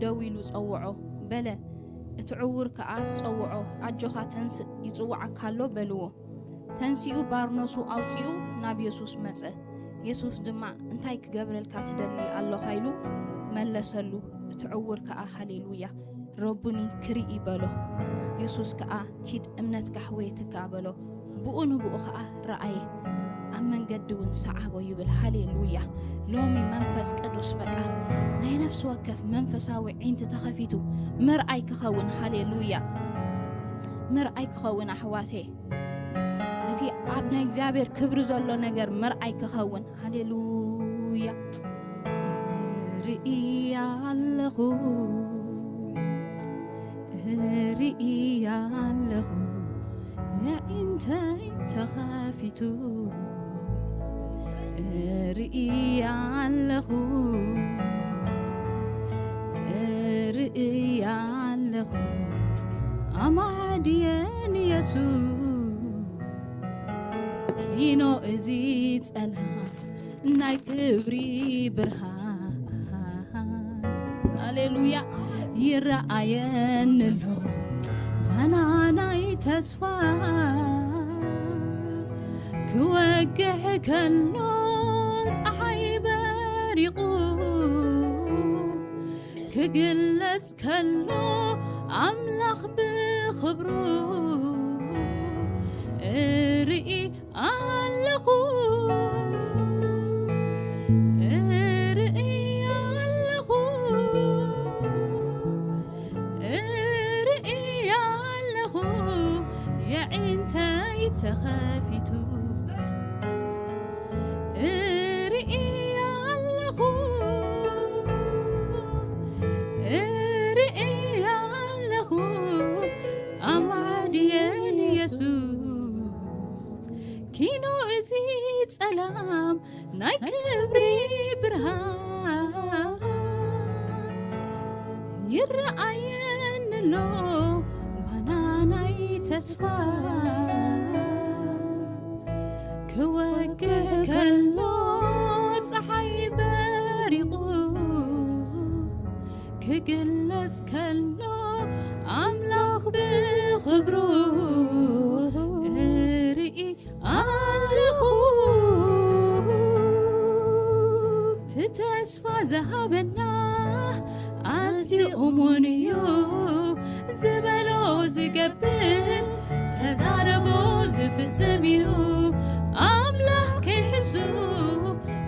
ደው ኢሉ ጸውዖ። በለ፣ እቲ ዕዉር ከኣ ጸውዖ፣ ኣጆኻ ተንስእ፣ ይጽውዓካ ኣሎ በልዎ። ተንሲኡ ባርኖሱ ኣውጺኡ ናብ የሱስ መጸ። የሱስ ድማ እንታይ ክገብረልካ ትደሊ ኣሎኻ ኢሉ መለሰሉ። እቲ ዕዉር ከኣ ሃሌሉያ ረቡኒ ክርኢ በሎ። የሱስ ከኣ ኪድ እምነትካ ሕወየትካ በሎ። ብኡ ንብኡ ከኣ ረኣየ፣ ኣብ መንገዲ እውን ሰዓቦ ይብል። ሃሌሉያ። ሎሚ መንፈስ ቅዱስ በቃ ናይ ነፍሲ ወከፍ መንፈሳዊ ዒንቲ ተኸፊቱ ምርኣይ ክኸውን። ሃሌሉያ ምርኣይ ክኸውን ኣሕዋተይ። እቲ ኣብ ናይ እግዚኣብሔር ክብሪ ዘሎ ነገር ምርኣይ ክኸውን። ሃሌሉያ ርእያ ኣለኹ ርእያ ኣለኹ የዒንተይ ተኸፊቱ ርእያ ኣለኹ ርእያ ኣለኹ ኣማዕድየን የሱስ ኪኖ እዚ ጸላም ናይ ክብሪ ብርሃን ሃሌሉያ ይረኣየኒ ኣሎ ባና ናይ ተስፋ ክወግሕ ከሎ ፀሓይ በሪቑ ክግለጽ ከሎ ኣምላኽ ብኽብሩ እርኢ ኣለኹ እርኢ ኣለኹ እርኢ ኣለኹ የዒንተይ ተኸፊቱ እርኢ ኣለኹ እርኢ ኣለኹ ኣማዕድየን የሱስ ኪኖ እዚ ጸላም ናይ ክብሪ ብርሃን ይረኣየኒ ኣሎ ባና ናይ ተስፋ ክወግሕ ከሎ ፀሓይ በሪቑ ክግለጽ ከሎ ኣምላኽ ብኽብሩ እርኢ ኣለኹ እቲ ተስፋ ዝሃበና ኣዝዩ እሙን እዩ ዝበሎ ዝገብር ተዛረቦ ዝፍጽም እዩ ኣምላኽ ከይሕሱ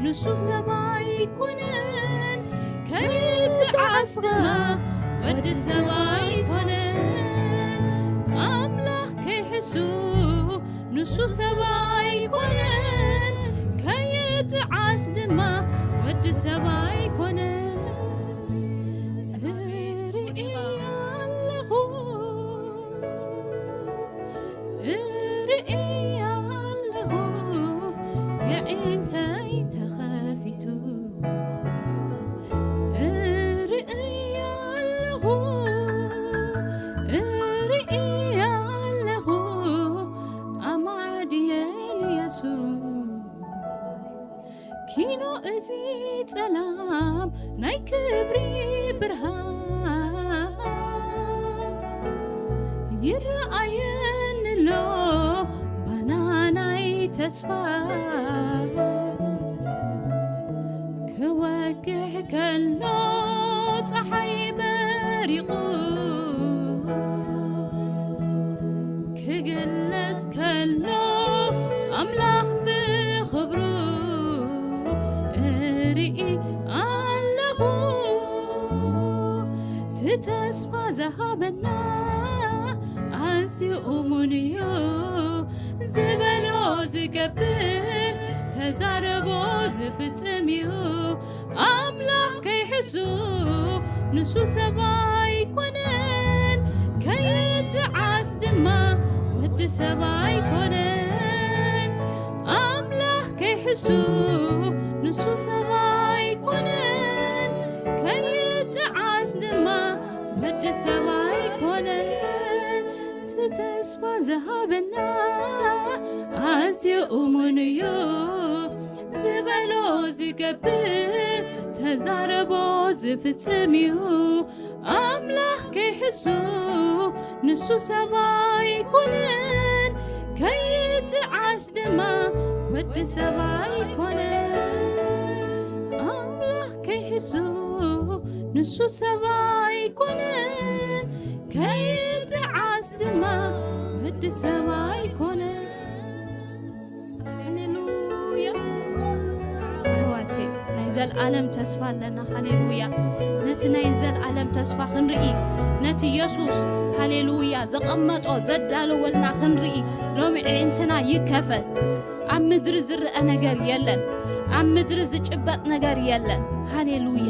ንሱ ሰብ ኣይኮነን ከይጥዓስ ድማ ወዲ ሰብ ኣይኮነን ኣምላኽ ከይሕሱ ንሱ ሰብ ኣይኮነን ከይጥዓስ ድማ ወዲ ሰብ ኣይኮነን እርኢ ኣለኹ እርኢ ኣለኹ የዒንተይ ተኸፊቱ እርኢ ኣለኹ እርኢ ኣለኹ ኣማዕድየን የሱስ ኪኖ እዚ ጸላም ናይ ክብሪ ብርሃን ይረኣየኒ ኣሎ ባና ናይ ተስፋ ክወግሕ ከሎ ፀሓይ በሪቑ ክግለጽ ከሎ ኣምላኽ ብኽብሩ እርኢ ኣለኹ እቲ ተስፋ ዝሃበና ኣዝዩ እሙን እዩ ዝበሎ ዝገብር ተዛረቦ ዝፍጽም እዩ ኣምላኽ ከይሕሱ ንሱ ሰብ ኣይኮነን ከይጥዓስ ድማ ወዲ ሰብ ኣይኮነን ኣምላኽ ከይሕሱ ንሱ ሰብ ኣይኮነን ከይጥዓስ ድማ ወዲ ሰብ ኣይኮነን እቲ ተስፋ ዝሃበና ኣዝዩ እሙን እዩ ዝበሎ ዝገብር ተዛረቦ ዝፍጽም እዩ ኣምላኽ ከይሕሱ፣ ንሱ ሰብ ኣይኮነን ከይጥዓስ ድማ ወዲ ሰብ ኣይኮነን። ኣምላኽ ከይሕሱ፣ ንሱ ሰብ ኣይኮነን ከይጥዓስ ድማ ወዲ ሰብ ኣይኮነን። ሃሌሉያ። ኣሕዋተይ፣ ናይ ዘለኣለም ተስፋ ኣለና። ሃሌሉያ። ነቲ ናይ ዘለኣለም ተስፋ ክንርኢ፣ ነቲ የሱስ፣ ሃሌሉያ፣ ዘቐመጦ፣ ዘዳለወልና ክንርኢ፣ ሎሚ ኣዒንትና ይከፈት። ኣብ ምድሪ ዝረኣ ነገር የለን። ኣብ ምድሪ ዝጭበጥ ነገር የለን። ሃሌሉያ።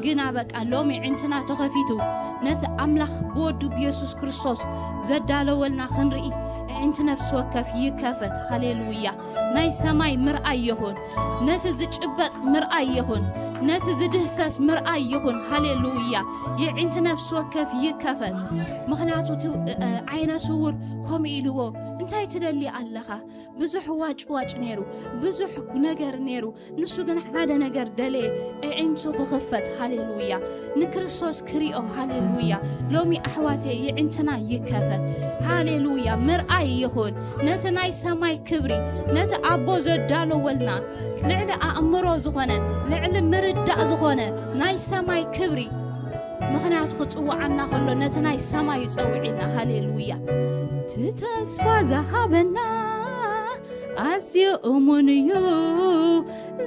ግና በቃ ሎሚ ኣዒንትና ተኸፊቱ፣ ነቲ ኣምላኽ ብወዱ ብየሱስ ክርስቶስ ዘዳለወልና ክንርኢ፣ ኣዒንቲ ነፍሲ ወከፍ ይከፈት። ሃሌሉያ። ናይ ሰማይ ምርኣይ ይኹን። ነቲ ዝጭበጥ ምርኣይ ይኹን። ነቲ ዝድህሰስ ምርኣይ ይኹን። ሃሌሉያ። የዒንቲ ነፍሲ ወከፍ ይከፈት። ምኽንያቱ እቲ፣ እ፣ እ፣ ዓይነ ስውር ከምኡ ኢልዎ፣ "እንታይ ትደሊ ኣለኻ?" ብዙሕ ዋጭ ዋጭ ነይሩ፣ ብዙሕ ነገር ነይሩ። ንሱ ግን ሓደ ነገር ደለየ፣ ኣዒንቱ ክኽፈት። ሃሌሉያ። ንክርስቶስ ክሪኦ። ሃሌሉያ። ሎሚ ኣሕዋተይ የዒንትና ይከፈት። ሃሌሉያ። ምርኣይ ይኹን ነቲ ናይ ሰማይ ክብሪ፣ ነቲ ኣቦ ዘዳለወልና ልዕሊ ኣእምሮ ዝኾነ፣ ልዕሊ ምርዳእ ዝኾነ ናይ ሰማይ ክብሪ። ምኽንያቱ ክጽውዓና ከሎ ነቲ ናይ ሰማይ እዩ ጸዊዕና። ሃሌሉያ። እቲ ተስፋ ዝሃበና ኣዝዩ እሙን እዩ፣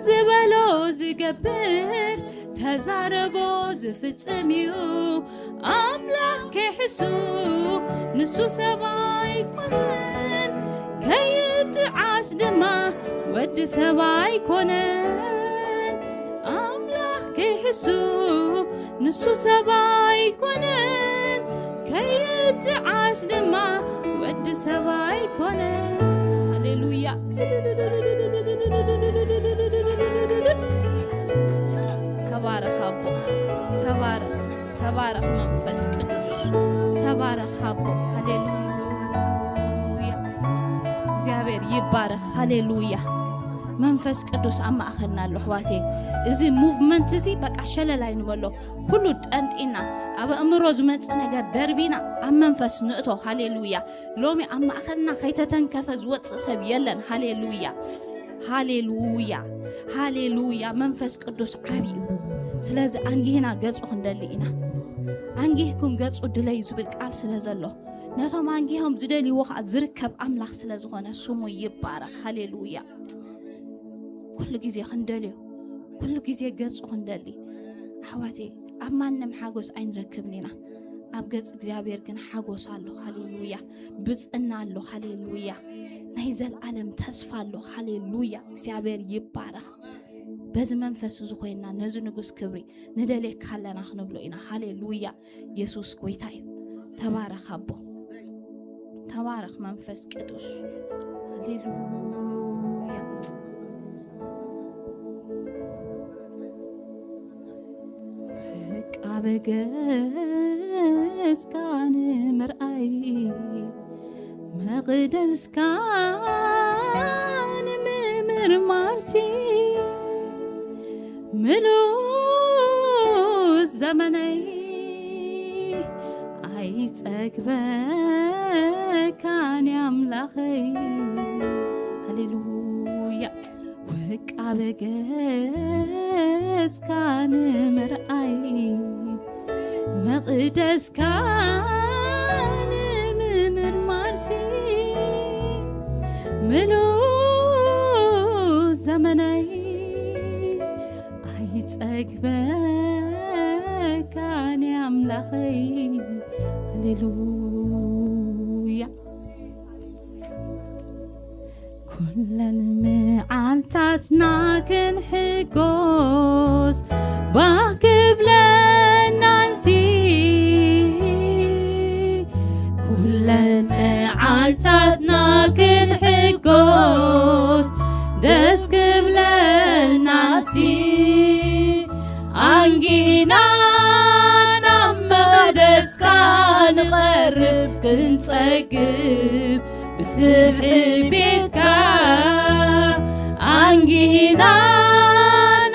ዝበሎ ዝገብር፣ ተዛረቦ ዝፍጽም እዩ። ኣምላኽ ከይሕሱ፣ ንሱ ሰብ ኣይኮነን፣ ከይጥዓስ ድማ ወዲ ሰብ ኣይኮነን። ኣምላኽ ከይሕሱ፣ ንሱ ሰብ ኣይኮነን፣ ከይጥዓስ ድማ ወዲ ሰብ ኣይኮነን። ሃሌሉያ። ተባረኽ ኣቦ፣ ተባረኽ፣ ተባረኽ መንፈስ ቅዱስ፣ ተባረኽ ኣቦ። ሃሌሉያ። እግዚኣብሔር ይባረኽ። ሃሌሉያ። መንፈስ ቅዱስ ኣብ ማእኸልና ኣሎ ኣሕዋተይ። እዚ ሙቭመንት እዚ በቃ ሸለል ኣይንበሎ። ኩሉ ጠንጢና፣ ኣብ ኣእምሮ ዝመጽእ ነገር ደርቢና ኣብ መንፈስ ንእቶ። ሃሌሉያ። ሎሚ ኣብ ማእኸልና ከይተተንከፈ ዝወጽእ ሰብ የለን። ሃሌሉያ። ሃሌሉያ። ሃሌሉያ። መንፈስ ቅዱስ ዓቢ እዩ። ስለዚ ኣንጊህና ገጹ ክንደሊ ኢና። ኣንጊህኩም ገጹ ድለዩ ዝብል ቃል ስለ ዘሎ፣ ነቶም ኣንጊሆም ዝደልይዎ ኸኣ ዝርከብ ኣምላኽ ስለ ዝኾነ ስሙ ይባረኽ። ሃሌሉያ። ኩሉ ግዜ ክንደልዮ፣ ኩሉ ግዜ ገጹ ክንደሊ። ኣሕዋተይ፣ ኣብ ማንም ሓጎስ ኣይንረክብን ኢና። ኣብ ገጽ እግዚኣብሔር ግን ሓጎስ ኣሎ። ሃሌሉያ። ብጽና ኣሎ። ሃሌሉያ። ናይ ዘልኣለም ተስፋ ኣሎ። ሃሌሉያ። እግዚኣብሔር ይባረኽ። በዚ መንፈስ እዚ ኮይንና ነዚ ንጉስ ክብሪ ንደልየካ ኣለና ክንብሎ ኢና። ሃሌሉያ። የሱስ ጎይታ እዩ። ተባረኽ ኣቦ፣ ተባረኽ መንፈስ ቅዱስ። ሃሌሉያ። ዕቃበ ገጽካ ንምርኣይ፣ መቕደስካ ንምምርማርሲ፣ ምሉእ ዘመነይ ኣይጸግበካን ኣምላኸይ። ሃሌሉያ። ውቃበ ገጽካ ንምርኣይ፣ መቕደስካ ንምምርማርሲ፣ ምሉእ ዘመነይ ኣይጸግበካን ኣምላኸይ። ሃሌሉያ። ኩለን መዓልታትና ክንሕጎስ ባህ ክብለናንሲ፣ ኩለን መዓልታትና ክንሕጎስ ደስ ክብለናሲ፣ ኣንጊህና ናብ መቕደስካ ንቐርብ ክንጸግብ፣ ብስብሒ ቤትካ ኣንጊህና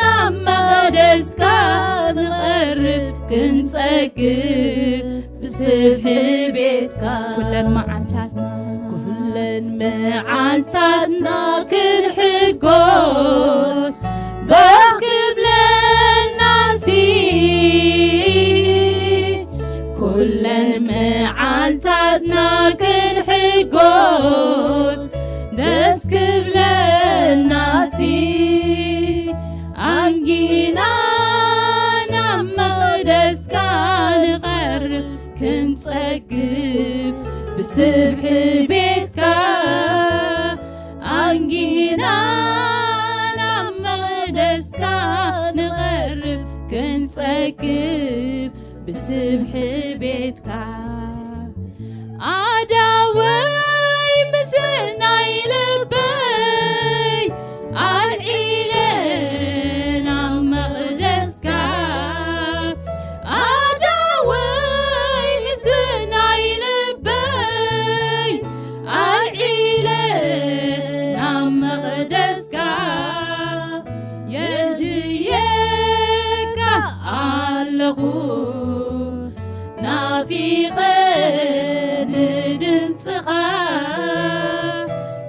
ናብ መቕደስካ ክንጸግብ ብስብሒ ቤትካ ኩለን መዓልታትና ኩለን መዓልታትና ክንሕጎስ ባህ ክብለናሲ ኩለን መዓልታትና ክንሕጎስ ደስ ክብለናሲ ኣንጊና ናብ መቕደስካ ንቐርብ ክንጸግብ ብስብሒ ቤትካ ኣንጊና ናብ መቕደስካ ንቐርብ ክንጸግብ ብስብሒ ቤትካ ኣዳወይ ምስናይ ልበይ ኣልዒለ ናብ መቕደስካ ኣዳወይ ምስናይ ልበይ ኣልዒለ ናብ መቕደስካ የድህየካ ኣለኹ ናፊቐ ንድምፅኻ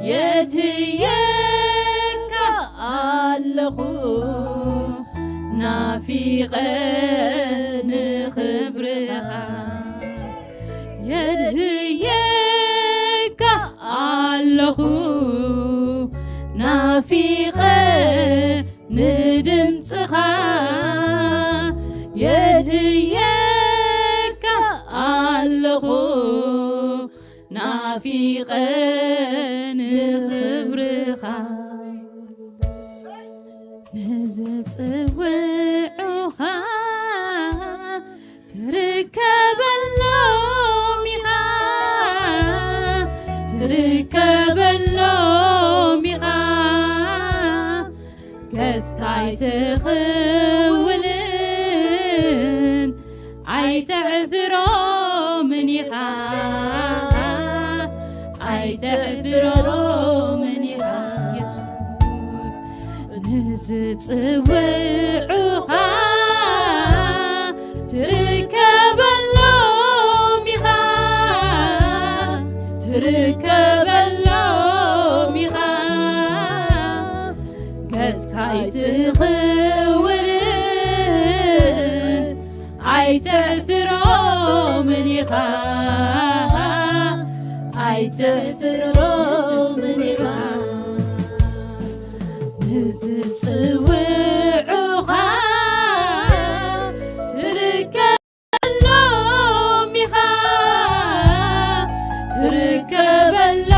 የድህየካ ኣለኹ ናፊቐ ንኽብርኻ የድህየካ ኣለኹ ናፊቐ ንድምፅኻ የድህየካ ኣለኹ ናፊቐ ንኽብርኻ ንዝፅውዑኻ ትርከበሎም ኢኻ ትርከበሎም ኢኻ ገጽካ ኣይትኽውልን ኣይተሕፍሮምን ኢኻ ኣይተሕፍሮምን ኢኻ የሱስ ንዝጽውዑኻ ትርከበሎም ኢኻ ትርከበሎም ኢኻ ገጽካ ኣይትኽውልን ኣይተሕፍሮምን ኢኻ ኣይተሕፍሮምን ኢኻ ንዝጽውዑኻ ትርከበሎም ኢኻ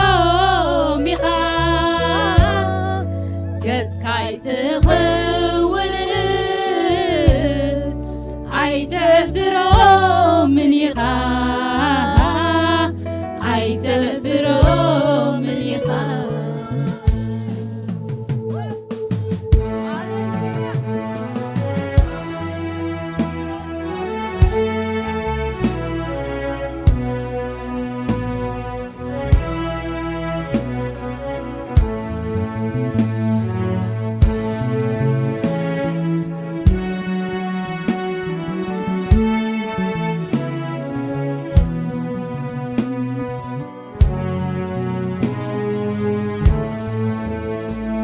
ትርከበሎም ኢኻ ገጽካ ኣይትኽውንን ኣይተሕፍሮምን ኢኻ ኣይተሕፍሮምን ኢኻ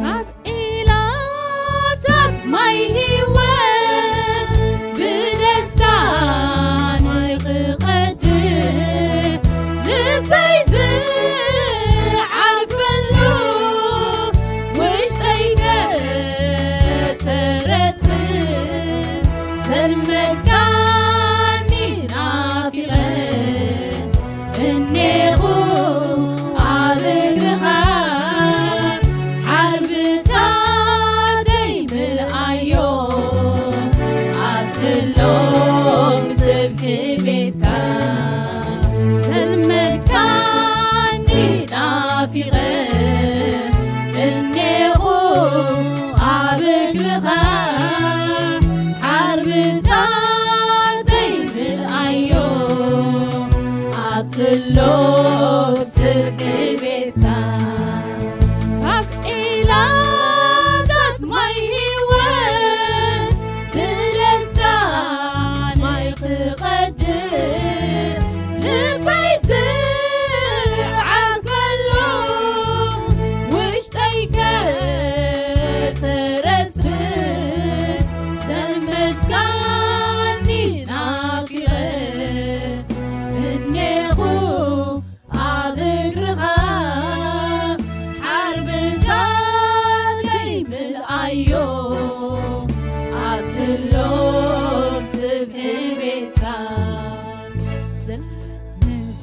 ካብ ዒላታት ማይ ህይወት ብደስታ ንኽቐድሕ ልበይ ዝዓርፈሉ ውሽጠይ ከተረስርስ ዘልመድካኒ ናፊቐ እኔኹ ኣብ እግርኻ ሓርብታተይ ምልኣዮ ኣትሎ ስብሒ ቤትካ ተልመድካኒ ናፊቐ እኔኹ ኣብ እግርኻ ሓርብታተይ ምልኣዮ ኣትሎ ስብሒ ቤትካ ካብ ዒላታት ማይ ህይወት ብደስታ ማይ ክቐ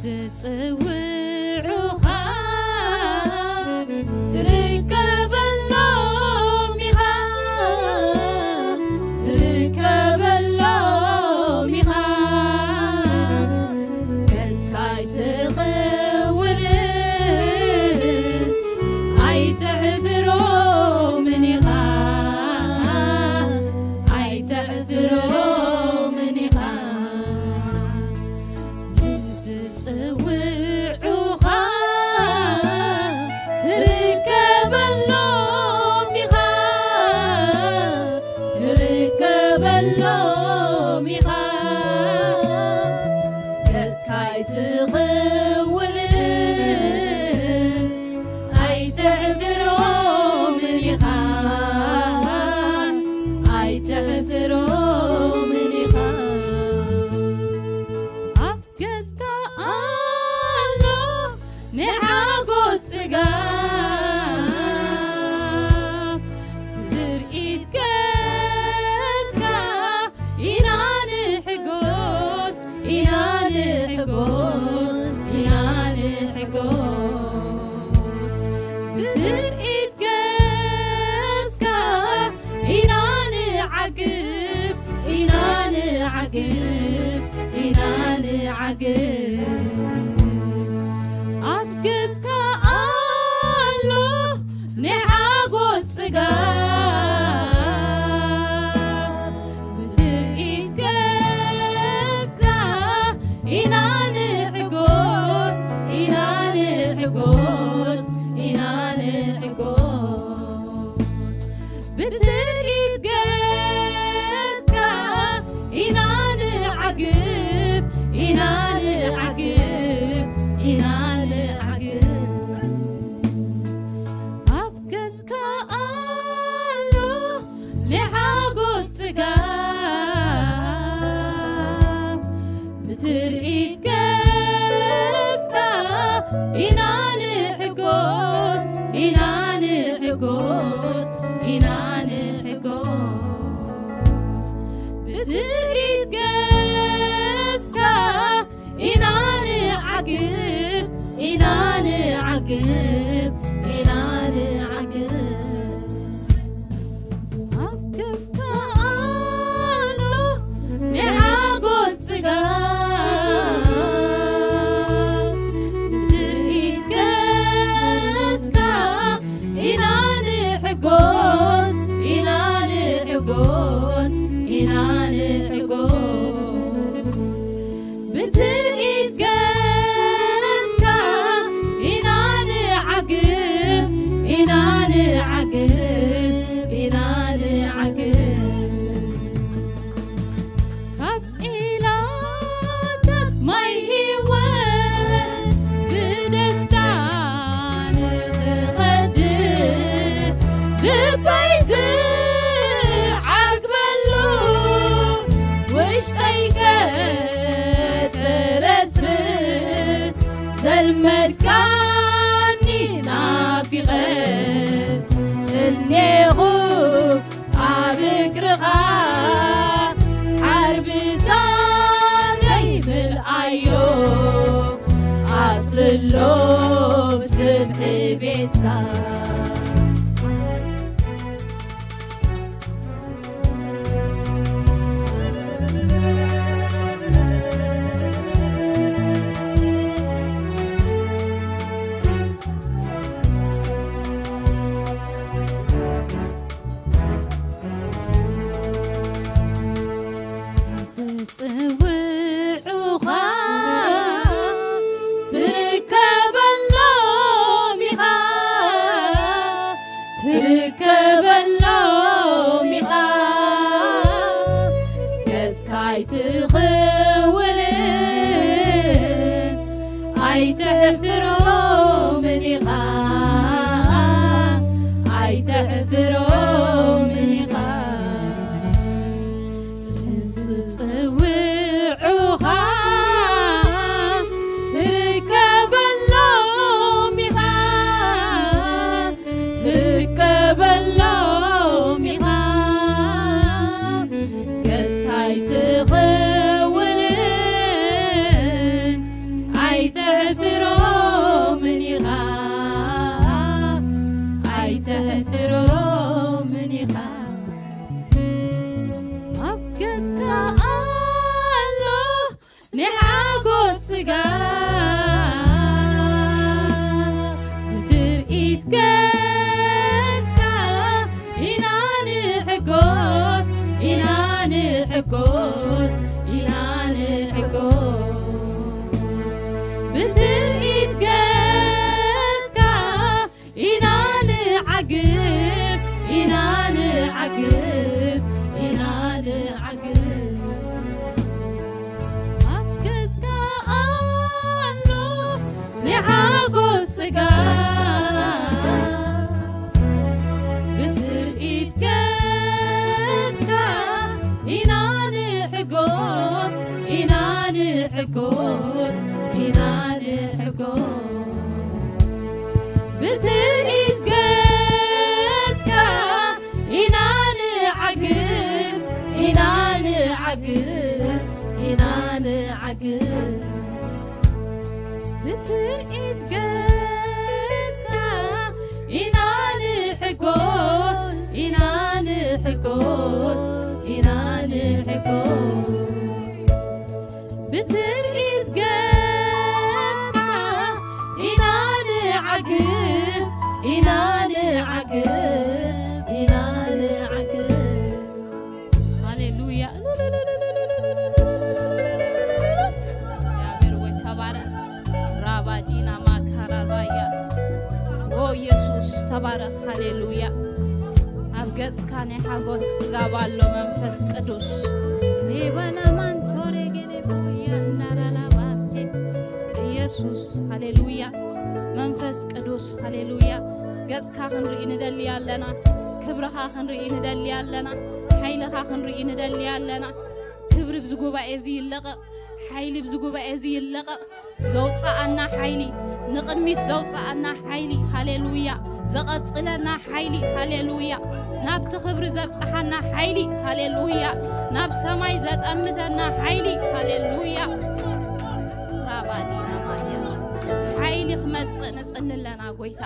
ዝጽውዑኻ ትርከበሎም ኢኻ፣ ትርከበሎም ኢኻ። ገጽካ ኣይትቕውርን፣ ኣይተሕፍሮምን ኢኻ፣ ኣይተሕፍሮምን ኢኻ። ንዝጽውዑኻ ትርከበሎም ኢኻ፣ ትርከበሎም ኢኻ። ገጽካ ኣይትቕውርን፣ ኣይተሕፍሮምን ኢኻ፣ ኣይተሕፍሮምን ኢኻ። ኣብ ገጽካ ኣሎ ናይ ሓጎስ ጽጋብ፣ ትርኢት ገጽካ ኢና ንሕጎስ፣ ኢና ንሕጎስ፣ ኢና ንሕጎስ። ብትርኢት ገጽካ ኢና ንዓግብ፣ ኢና ንዓግብ፣ ኢና ንዓግብ። ኣብ ገጽካ ኣሎ ናይ ሓጎስ ጽጋብ፣ ብትርኢት ገጽካ ኢና ንሕጎስ፣ ኢና ንሕጎስ፣ ኢና ንሕጎስ። ብትርኢት ገጽካ ኢና ንዓግብ፣ ኢና ንዓግብ፣ ኢና ንዓግብ። ኣብ ገጽካ ኣሎ ናይ ሓጎስ ጽጋብ፣ ብትርኢት ገጽካ ኢና ንሕጎስ፣ ኢና ንሕጎስ፣ ኢና ንሕጎስ። ብትርኢት ገጽካ ኢና ንዓግብ፣ ኢና ንዓግብ፣ ኢና ንዓግብ። ኣብ ገጽካ ኣሎ ናይ ሓጎስ ጽጋብ፣ ትርኢት ገጽካ ኢና ንሕጎስ፣ ኢና ንሕጎስ፣ ኢና ንሕጎስ። ብትርኢት ገጽካ ኢና ንዓግብ፣ ኢና ንዓግብ፣ ኢና ንዓግብ። ካብ ዒላታት ማይ ህይወት ብደስታ ንኽቐድም፣ ልበይ ዝዓርፈሉ፣ ውሽጠይ ከተረስርስ፣ ዘልመድካኒ ናፊቐ እኔኹ ኣብ እግርኻ። ዓርብታተይ ምልኣዮ፣ ኣጽልሎ ብስብሒ ቤትካ። ዝጽውዑኻ ትርከበሎም ኢኻ፣ ትርከበሎም ኢኻ። ገጽካ ኣይትኽውልን፣ ኣይተሕፍሮምን ኢኻ፣ ኣይተሕፍሮምን ኢኻ። ዝጽውዑኻ ትርከበሎም ኢኻ፣ ትርከበሎም ኢኻ። ገጽካ ኣይትኽውልን፣ ኣይተ ንሓጎስ ጽጋብ ብትርኢት ገጽካ ኢና ንሕጎስ፣ ኢና ንሕጎስ፣ ኢና ንሕጎስ። ብትርኢት ገጽካ ኢና ንዓግብ፣ ኢና ንዓግብ፣ ኢና ንዓግብ። ኣብ ገጽካ ኣሎ ናይ ሓጎስ ጽጋብ። ብትርኢት ገጽካ ኢና ንሕጎስ፣ ኢና ንሕጎስ፣ ኢና ንሕጎስ። ብትርኢት ገጽካ ኢና ንዓግብ፣ ኢና ንዓግብ፣ ኢና ንዓግብ። ብትርኢት ገጽካ ኢና ንሕጎስ፣ ኢና ንሕጎስ፣ ኢና ንሕጎስ። ብትርኢት ገጽካ ኢና ንዓግብ፣ ኢና ንዓግብ፣ ኢና ንዓግብ። ሃሌሉያ። እግዚኣብሔር ወይ ተባረኽ። ራባዲና ማካራባያስ። ኦ ኢየሱስ ተባረኽ። ሃሌሉያ። ኣብ ገጽካ ናይ ሓጎስ ጽጋብ ኣሎ መንፈስ ቅዱስ። ሌባና ማንቶሬ ገሌ ቦያ ናራላባሴ። ኢየሱስ ሃሌሉያ። መንፈስ ቅዱስ ሃሌሉያ። ገጽካ ክንርኢ ንደሊ ኣለና። ክብርኻ ክንርኢ ንደሊ ኣለና። ሓይልኻ ክንርኢ ንደሊ ኣለና። ክብሪ ብዚ ጉባኤ እዚ ይለቐቕ። ሓይሊ ብዚ ጉባኤ እዚ ይለቐቕ። ዘውፅኣና ሓይሊ፣ ንቕድሚት ዘውፅኣና ሓይሊ፣ ሃሌሉያ። ዘቐፅለና ሓይሊ፣ ሃሌሉያ። ናብቲ ክብሪ ዘብፅሓና ሓይሊ፣ ሃሌሉያ። ናብ ሰማይ ዘጠምተና ሓይሊ፣ ሃሌሉያ። ራባዲና ማያስ ሓይሊ ክመፅእ ንፅሊ ኣለና ጎይታ።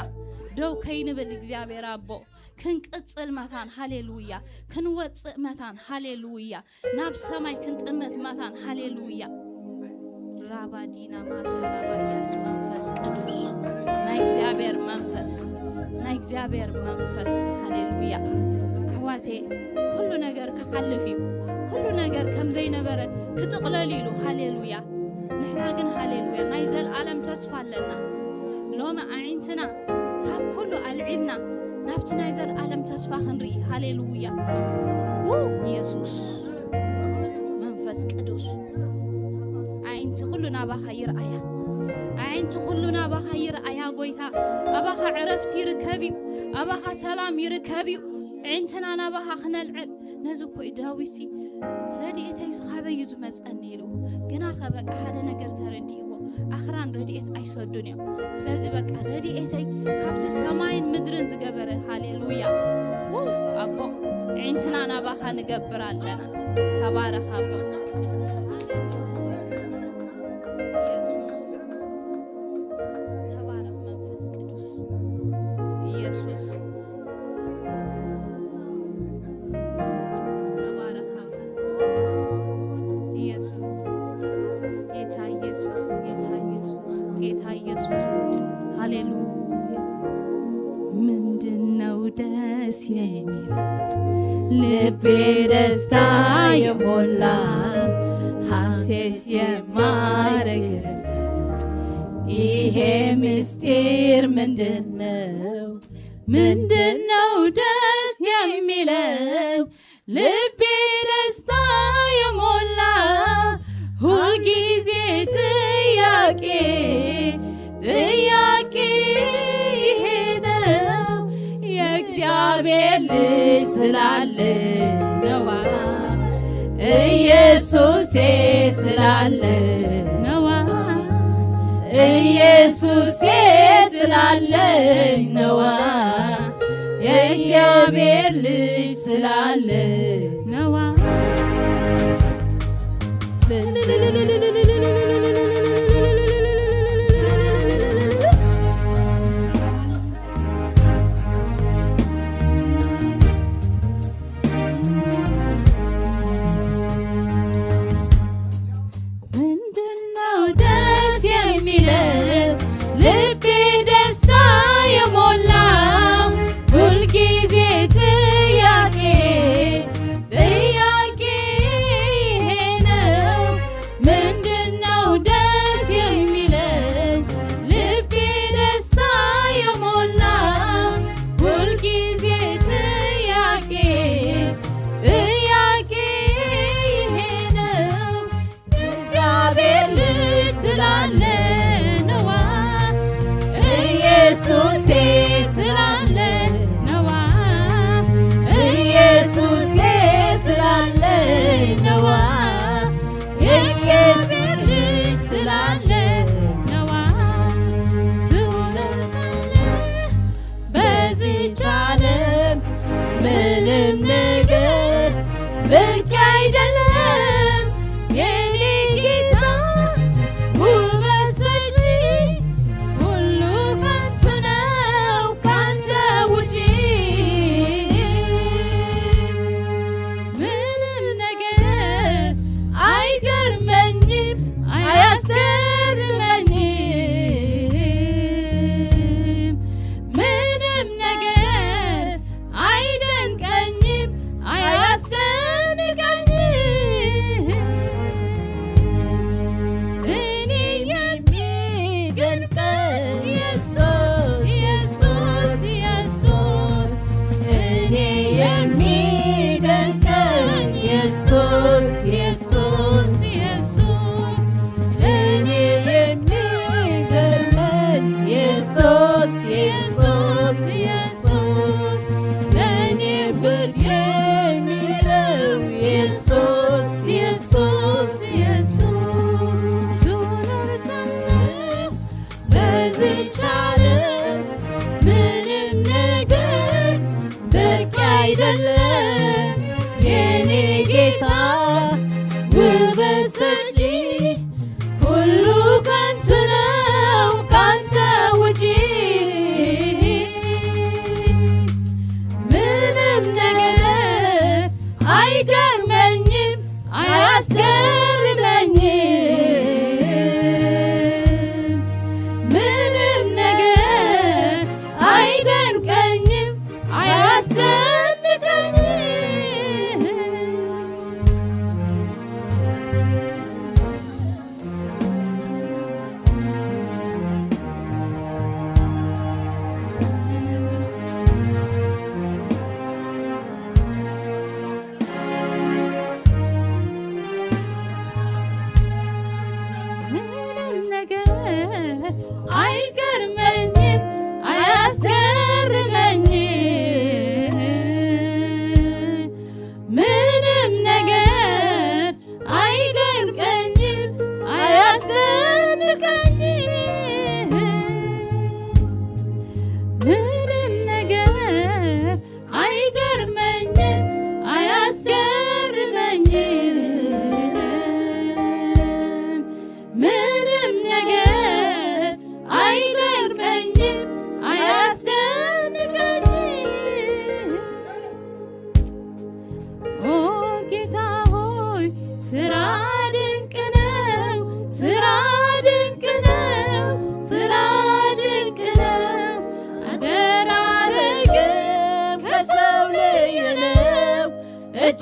ደው ከይንብል እግዚኣብሔር ኣቦ ክንቅጽል መታን፣ ሃሌሉያ። ክንወጽእ መታን፣ ሃሌሉያ። ናብ ሰማይ ክንጥምት መታን፣ ሃሌሉያ። ራባዲና ማካላባያስ መንፈስ ቅዱስ፣ ናይ እግዚኣብሔር መንፈስ፣ ናይ እግዚኣብሔር መንፈስ፣ ሃሌሉያ። ኣሕዋቴ፣ ኩሉ ነገር ክሓልፍ እዩ። ኩሉ ነገር ከም ዘይነበረ ክጥቕለል ኢሉ፣ ሃሌሉያ። ንሕና ግን፣ ሃሌሉያ፣ ናይ ዘልኣለም ተስፋ ኣለና። ሎሚ ኣዒንትና ካብ ኩሉ ኣልዒልና ናብቲ ናይ ዘልኣለም ተስፋ ክንርኢ። ሃሌሉያ። ው፣ ኢየሱስ መንፈስ ቅዱስ፣ ኣዒንቲ ኩሉ ናባኻ ይርኣያ። ኣዒንቲ ኩሉ ናባኻ ይርኣያ ጎይታ። ኣባኻ ዕረፍቲ ይርከብ እዩ። ኣባኻ ሰላም ይርከብ እዩ። ኣዒንትና ናባኻ ክነልዕል። ነዚ እኮ እዩ ዳዊትሲ፣ "ረድኤተይስ ካበይ እዩ ዝመጸኒ?" ኢሉ። ግናኸ በቃ ሓደ ነገር ተረዲእዎ፣ ኣኽራን ረድኤት ኣይሰዱን እዮም። ስለዚ በቃ ረድኤተይ ካብቲ ሰማይን ምድርን ዝገበረ፣ ሃሌሉያ። ው፣ ኣቦ፣ ኣዒንትና ናባኻ ንገብር ኣለና። ተባረኽ ኣቦ። ተባረኽ መንፈስ ቅዱስ። ኢየሱስ። ተባረኽ ኣባ። ኢየሱስ። ጌታ ኢየሱስ፣ ጌታ ኢየሱስ፣ ጌታ ኢየሱስ። ሃሌሉያ። ምንድነው ደስ የሚል ልቤ ደስታ የሞላ ሐሴት የማረግበት ይሄ ምስጢር ምንድነው? ምንድነው ደስ የሚለው ልቤ ደስታ የሞላ ሁልጊዜ ጥያቄ ጥያቄ ይሄ ነው የእግዚአብሔር ልጅ ስላለ ነዋ ኢየሱሴ ስላለ ነዋ ኢየሱሴ ስላለኝ ነዋ የእግዚአብሔር ልጅ ስላለ ነዋ።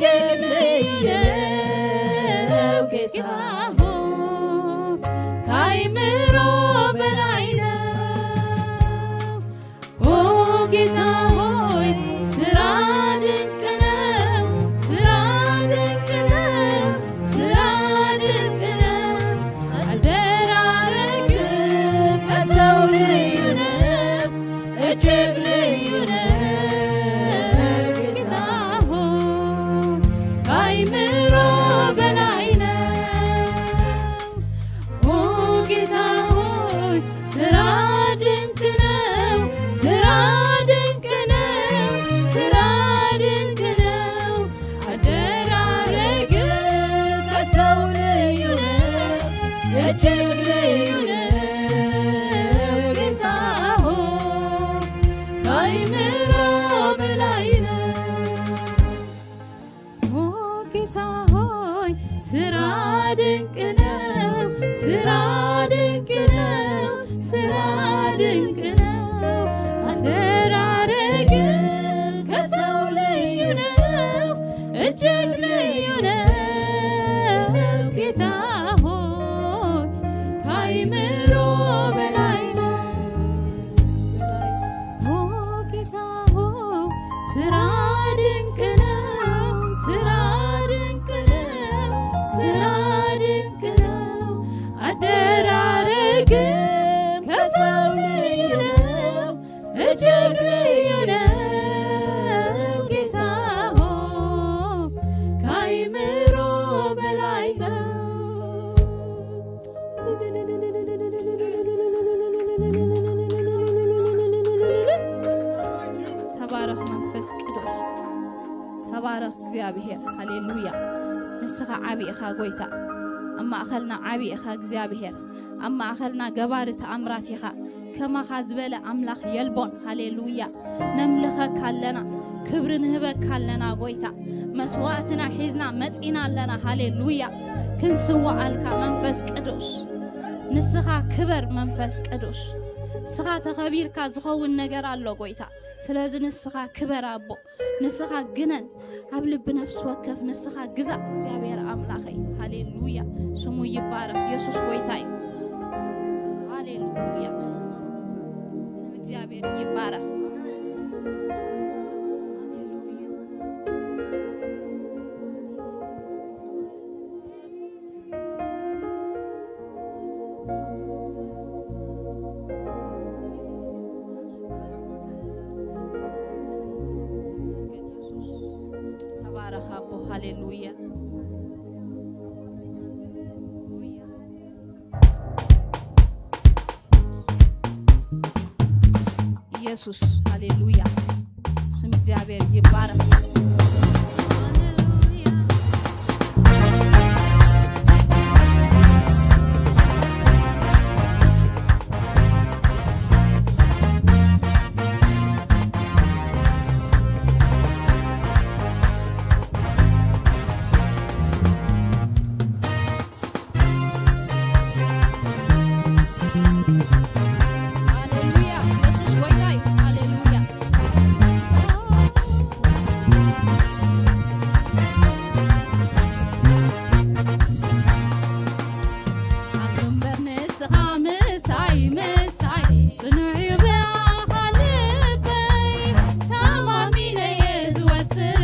እጅግ ልዩ ነው ጌታ ሆይ፣ ከአእምሮ በላይ ነው። ኦ ጌታ ሆይ፣ ስራ ድንቅ ነው፣ ስራ ድንቅ ነው፣ ስራ ድንቅ ነው። አደራረግ ከሰው ልዩ ነው፣ እጅግ ልዩ ነው ጌታ ሆይ፣ ከአእምሮ በላይ ነው። ኦ ጌታ ሆይ፣ ስራ ድንቅ ነው፣ ስራ ድንቅ ነው፣ ስራ ድንቅ ነው። አደራረግ ከሰው ልዩ ነው፣ እጅግ ልዩ ነው ጌታ ሆይ፣ ከአእምሮ በላይ ነው። ኦ ጌታ ሆይ፣ ስራ ድንቅ ነው፣ ስራ ድንቅ ነው፣ ስራ ድንቅ ነው። አደራረግ ከሰው ልዩ ነው፣ እጅግ ልዩ ነው ጌታ ሆይ፣ ከአእምሮ በላይ ነው። ኦ ጌታ ሆይ፣ ስራ ድንቅ ነው፣ ስራ ድንቅ ነው፣ ስራ ድንቅ ነው። አደራረግ ከሰው ልዩ ነው፣ እጅግ ልዩ ነው ጌታ ሆይ፣ ከአእምሮ በላይ ነው። ተባረኽ መንፈስ ቅዱስ፣ ተባረኽ እግዚኣብሔር። ሃሌሉያ። ንስኻ ዓቢ ኢኻ ጎይታ፣ ኣብ ማእኸልና ዓቢ ኢኻ እግዚኣብሔር፣ ኣብ ማእኸልና ገባሪ ተኣምራት ኢኻ። ከማኻ ዝበለ ኣምላኽ የልቦን። ሃሌሉያ። ነምልኸካ ኣለና፣ ክብሪ ንህበካ ኣለና ጎይታ። መስዋዕትና ሒዝና መጺና ኣለና። ሃሌሉያ። ክንስዋኣልካ መንፈስ ቅዱስ። ንስኻ ክበር መንፈስ ቅዱስ። ንስኻ ተኸቢርካ ዝኸውን ነገር ኣሎ ጎይታ። ስለዚ ንስኻ ክበር ኣቦ። ንስኻ ግነን። ኣብ ልቢ ነፍሲ ወከፍ ንስኻ ግዛእ እግዚኣብሔር ኣምላኸይ። ሃሌሉያ። ስሙ ይባረኽ። የሱስ ጎይታ እዩ። ሃሌሉያ። ስም እግዚኣብሔር ይባረኽ። ሃሌሉያ። ተባረኽ ኣቦ። ሃሌሉያ። ኢየሱስ፣ ሃሌሉያ። ስም እግዚኣብሔር ይባረክ። ሃሌሉያ፣ ኢየሱስ ጎይታ እዩ። ሃሌሉያ። ኣሉ እምበር ንስኻ ምሳይ፣ ምሳይ፣ ጽኑዕ እዩ ብኣኻ ልበይ። ተማሚነየ ዝወጽእ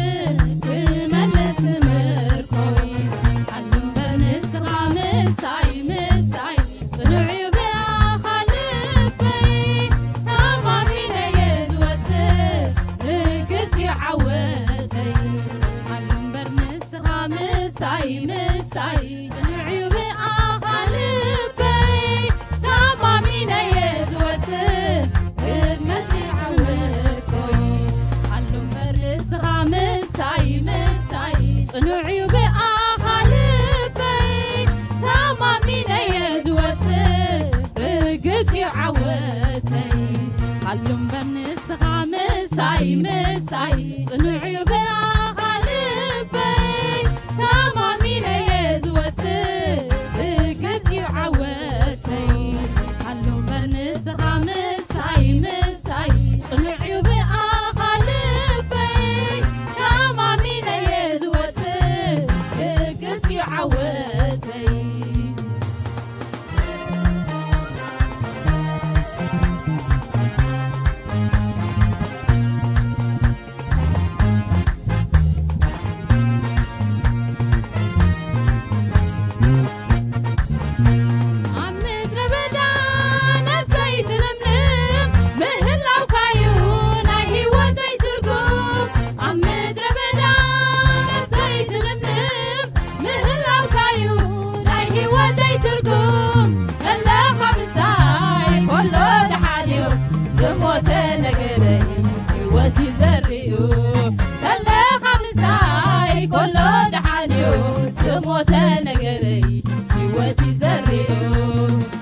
ክመልስ ምርኮይ። ኣሉ እምበር ንስኻ ምሳይ፣ ምሳይ፣ ጽኑዕ እዩ ብኣኻ ልበይ። ተማሚነየ ዝወጽእ ርግጽ እዩ ዓወተይ። ኣሉ እምበር ንስኻ ምሳይ፣ ምሳይ፣ ጽኑዕ እዩ ብኣኻ ልበይ። ተማሚነየ ዝወጽእ ህድመት ይዓወቶይ። ኣሉ እምበር ንስኻ ምሳይ፣ ምሳይ፣ ጽኑዕ እዩ ብኣኻ ልበይ። ተማሚነየ ዝወጽእ ርግጽ እዩ ዓወተይ። ኣሉ እምበር ንስኻ ምሳይ፣ ምሳይ፣ ጽኑዕ እዩ ብኣኻ ልበይ። ተማሚነየ ዝወጽእ ርግጽ እዩ ዓወተይ። ኣሉ እምበር ንስኻ ምሳይ፣ ምሳይ፣ ጽኑዕ እዩ ብኣኻ ልበይ። ተማሚነየ ዝወጽእ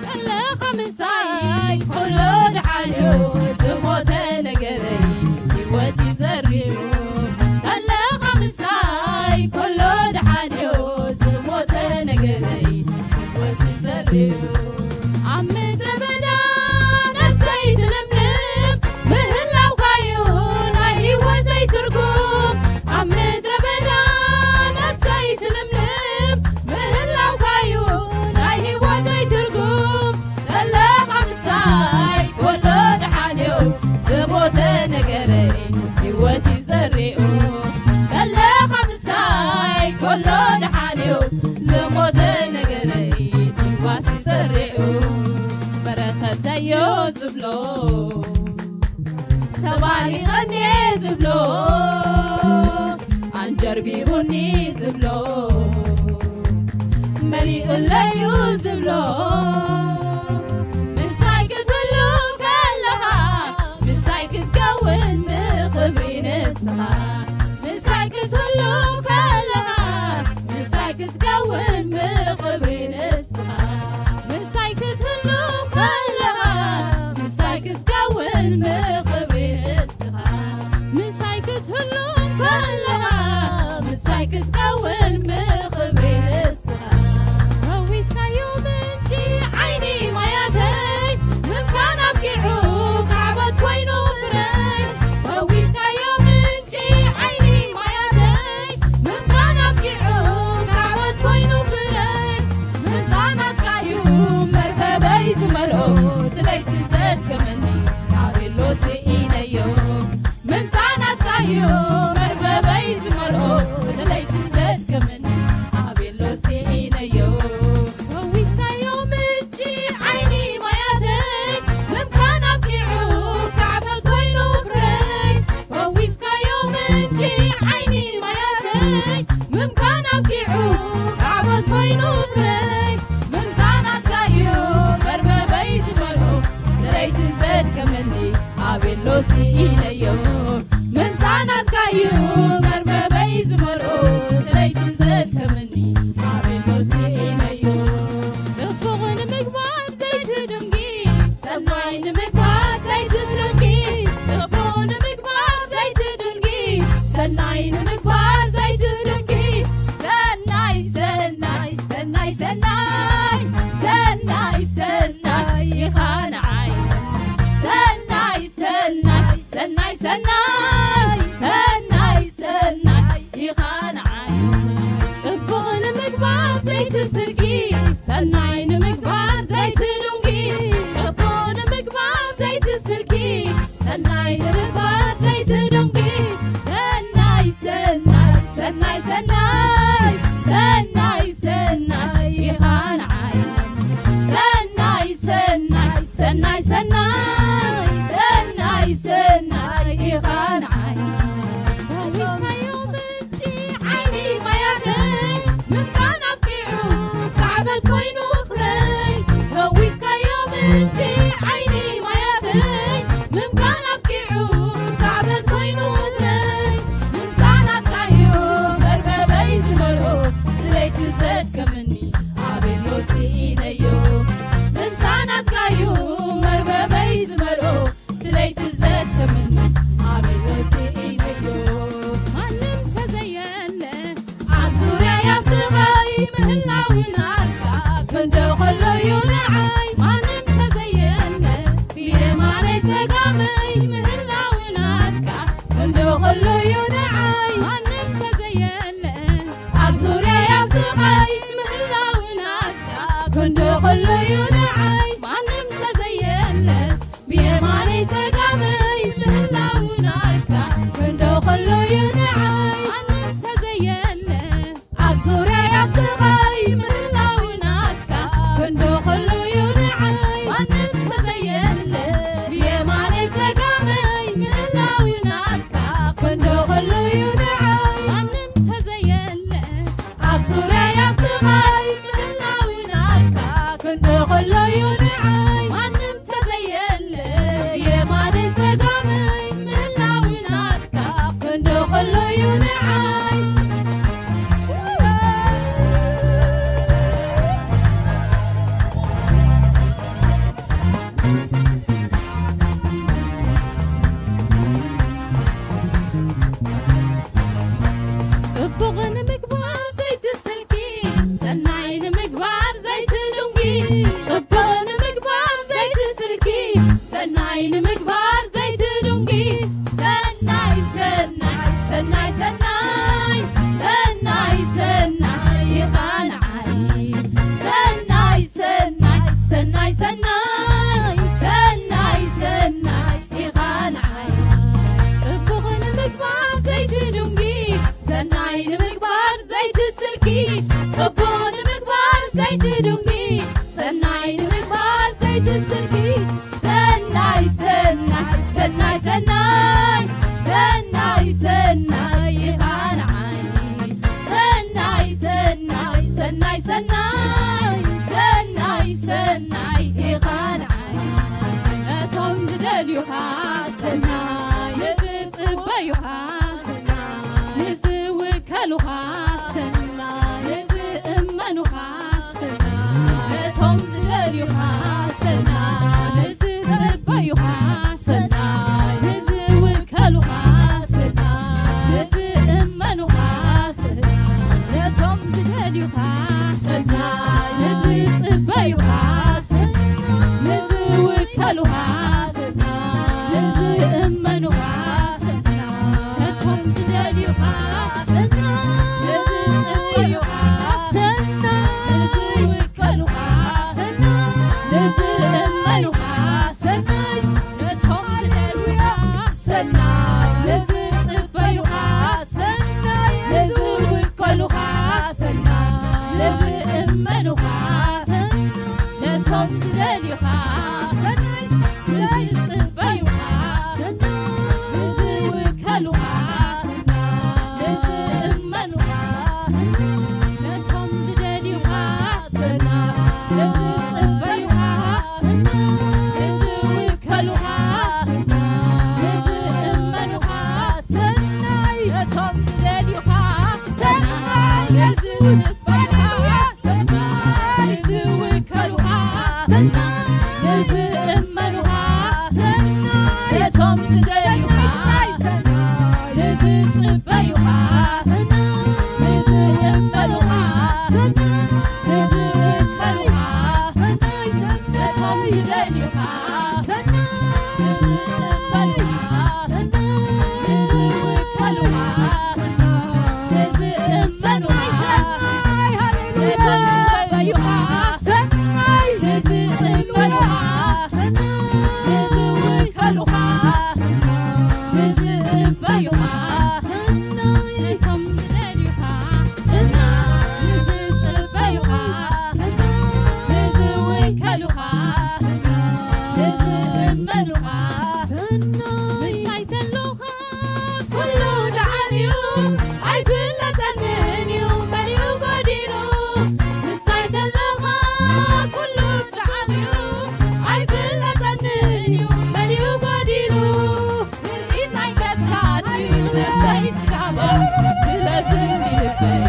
ከለኻ ምሳይ ኩሉ ደሓን እዩ፣ ዝሞተ ነገረይ ህይወት እዩ ዘርእዩ። ከለኻ ምሳይ ኩሉ ደሓን እዩ፣ ዝሞተ ነገረይ ህይወት እዩ ዘርእዩ። ኣብ ምድረ በዳ ነፍሰይ ትልምልም፣ ምህላውካዩ ናይ ህይወተይ ትርጉም። ኣብ ምድረ በዳ ነፍሰይ ትልምልም፣ ምህላውካዩ ናይ ህይወተይ ትርጉም። ከለኻ ምሳይ ኩሉ ደሓን እዩ፣ ዝሞተ ነገረይ ህይወት እዩ ዘርእዩ። ከለኻ ምሳይ ኩሉ ደሓን እዩ፣ ዝሞተ ነገረይ ህይወት እዩ ዘርእዩ። በረኸተዮ ዝብሎ ተባሪኸኒ ዝብሎ፣ ኣንጀርቢቡኒ ዝብሎ፣ መሊኡለዩ ዝብሎ፣ ምሳይ ክትህሉ ከለኻ፣ ምሳይ ክትከውን ብኽብሪ ንስኻ፣ ምሳይ ክትህሉ ከለኻ፣ ምሳይ ክትከውን ብኽብሪ ንስኻ፣ ምሳይ ክትህሉ ከለኻ፣ ምሳይ ክትከውን ብኽብሪ ንስኻ፣ ምሳይ ክትህሉ ከለኻ፣ ምሳይ ክትከውን ብኽብሪ ንስኻ። ፈዊስካዮ ምንጪ ዓይኒ ማያተይ፣ ምምካን ኣብቂዑ ካዕበት ኮይኑ ፍረይ። ፈዊስካዮ ምንጪ ዓይኒ ማያተይ፣ ምምካን ኣብቂዑ ካዕበት ኮይኑ ፍረይ። ምንጻናትካዩ መርበበይ ዝመልኦ፣ እቲ ለይቲ ዘድከመኒ ኣቤሎ ስኢነዮ። ምንጻናትካዩ መርበበይ ዝመልኦ፣ እቲ ለይቲ ዘድከመኒ ኣቤሎ ስኢነዮ። ፈዊስካዮ ምንጪ ዓይኒ ማያተይ፣ ምምካን ኣብቂዑ ካዕበት ኮይኑ ፍረይ። ፈዊስካዮ ምንጪ ዓይኒ ማያተይ፣ ምምካን ኣብቂዑ ካዕበት ኮይኑ ፍረይ። ምምጻናትካዩ መርበበይ ዝመልኦ፣ እቲ ለይቲ ዘድከመኒ ኣቤሎ ስኢነዮ። ምንጻናትካዩ መርበበይ ዝመልኦ፣ እቲ ለይቲ ዘድከመኒ ኣቤሎ ስኢነዮ። ጽቡቕ ንምግባር ዘይትድንጊ፣ ሰናይ ንምግባር ዘይትስንኪ። ጽቡቕ ንምግባር ዘይትድንጊ፣ ሰናይ ንምግባር ዘይትስንኪ። ሰናይ፣ ሰናይ፣ ሰናይ፣ ሰናይ፣ ሰናይ፣ ሰናይ ኢኻ ንዓይ። ሰናይ፣ ሰናይ፣ ሰናይ፣ ሰናይ፣ ሰናይ፣ ሰናይ ኢኻ ንዓይ። ጽቡቕ ንምግባር ዘይትስንኪ፣ ሰናይ ንምግባር ዘይትድንጊ። ጽቡቕ ንምግባር ዘይትስንኪ፣ ሰናይ ንምግባር ዘይትድንጊ። ሰናይ፣ ሰናይ፣ ሰናይ፣ ሰናይ፣ ሰናይ፣ ሰናይ ኢኻ ንዓይ። ሰናይ፣ ሰናይ፣ ሰናይ፣ ሰናይ፣ ሰናይ፣ ሰናይ ኢኻ ንዓይ። ፈዊስካዮ ምንጪ ዓይኒ ማያተይ፣ ምምካን ኣብቂዑ ካዕበት ኮይኑ ፍረይ። ፈዊስካዮ ምንጪ ዓይኒ ማያተይ፣ ምምካን ኣብቂዑ ካዕበት ኮይኑ ፍረይ። ምምጻናትካዮ መርበበይ ዝመልኦ፣ እቲ ለይቲ ዘድከመኒ ኣቤሎ ስኢነዮ። ምምጻናትካዩ መርበበይ ዝመልኦ፣ እቲ ለይቲ ዘድከመኒ ኣቤሎ ስኢነዮ። ማንም ተዘየለ ኣብ ዙርያይ ኣብ ጥቓይ ምህላው ናትካ፣ ክንዶ ከሎ'ዩ ንዓይ። ማንም ተዘየለ ብየማነይ ጸጋመይ ምህላው ናትካ፣ ክንዶ ከሎ'ዩ ንዓይ። ማንም ተዘየለ ኣብ ዙርያይ ኣብ ጥቓይ ምህላው ናትካ፣ ክንዶ ከሎ'ዩ ንዓይ። ማንም ተዘየለ ብየማነይ ጸጋመይ ምህላው ናትካ፣ ክንዶ ከሎ'ዩ ንዓይ። ማንም ተዘየለ ኣብ ዙርያይ ኣብ ጥቓይ ምህላው ናትካ፣ ክንዶ ከሎ'ዩ ንዓይ። ማንም ተዘየለ ብየማነይ ጸጋመይ ምህላው ናትካ፣ ክንዶ ከሎ'ዩ ንዓይ። ማንም ተዘየለ ኣብ ዙርያይ ኣብ ጥቓይ ምህላው ናትካ፣ ክንዶ ከሎ'ዩ ንዓይ። ማንም ተዘየለ ብየማነይ ጸጋመይ ምህላው ናትካ፣ ክንዶ ከሎ'ዩ ንዓይ። ሰናይ፣ ንዝእመኑኻ ሰናይ፣ ነቶም ዝደልዩኻ ሰናይ፣ ንዝጽበዩኻ ሰናይ፣ ንዝውከሉኻ ሰናይ፣ ንዝእመኑኻ ሰናይ፣ ነቶም ዝደልዩኻ ሰናይ፣ ንዝጽበዩኻ ሰናይ፣ ንዝውከሉኻ ሰናይ፣ ንዝእመኑኻ ሰናይ፣ ነቶም ዝደልዩኻ ሰናይ፣ ንዝጽበዩኻ ሰናይ፣ ንዝውከሉኻ ሰናይ፣ ንዝእመኑኻ ሰናይ፣ ነቶም ዝደልዩኻ ሰናይ፣ ንዝጽበዩኻ ሰናይ፣ ንዝውከሉኻ ሰናይ፣ ንዝእመኑኻ ሰናይ፣ ነቶም ዝደልዩኻ ሰናይ፣ ንዝጽበዩኻ ሰናይ፣ ንዝውከሉኻ ሰናይ፣ ንዝእመኑኻ ሰናይ፣ ነቶም ዝደልዩኻ ሰናይ፣ ንዝጽበዩኻ ሰናይ፣ ንዝውከሉኻ ሰናይ፣ ንዝእመኑኻ ሰናይ፣ ነቶም ዝደልዩኻ ሰናይ፣ ንዝጽበዩኻ ሰናይ፣ ንዝውከሉኻ ሰናይ፣ ንዝእመኑኻ ሰናይ፣ ነቶም ዝደልዩኻ ሰናይ፣ ንዝጽበዩኻ ሰናይ፣ ንዝእመኑኻ ሰናይ፣ ንዝውከሉኻ ሰናይ፣ ነቶም ዝደልዩኻ ሰናይ፣ ንዝጽበዩኻ ሰናይ፣ ንዝውከሉኻ ሰናይ፣ ንዝእመኑኻ ሰናይ፣ ሃሌሉያ፣ ንዝጽበዩኻ ሰናይ፣ ንዝጽበዩኻ ሰናይ፣ ንዝውከሉኻ ሰናይ፣ ንዝጽበዩኻ ሰናይ፣ ነቶም ዝደልዩኻ ሰናይ፣ ንዝጽበዩኻ ሰናይ፣ ንዝውከሉኻ ሰናይ፣ ንዝእመኑኻ ሰናይ፣ ምሳይ ተሎኻ ኩሉ ደሓን እዩ፣ ኣይፍለጠንን እዩ መሊኡ ጎዲሉ። ምሳይ ዘለኻ ኩሉ ደሓን እዩ፣ ኣይፍለጠንን እዩ መሊኡ ጎዲሉ። ትርኢት ናይ ገጽካ እንድዩ ነፍሰይ ጽጋባ፣ ስለዚ እንዲ ልበይ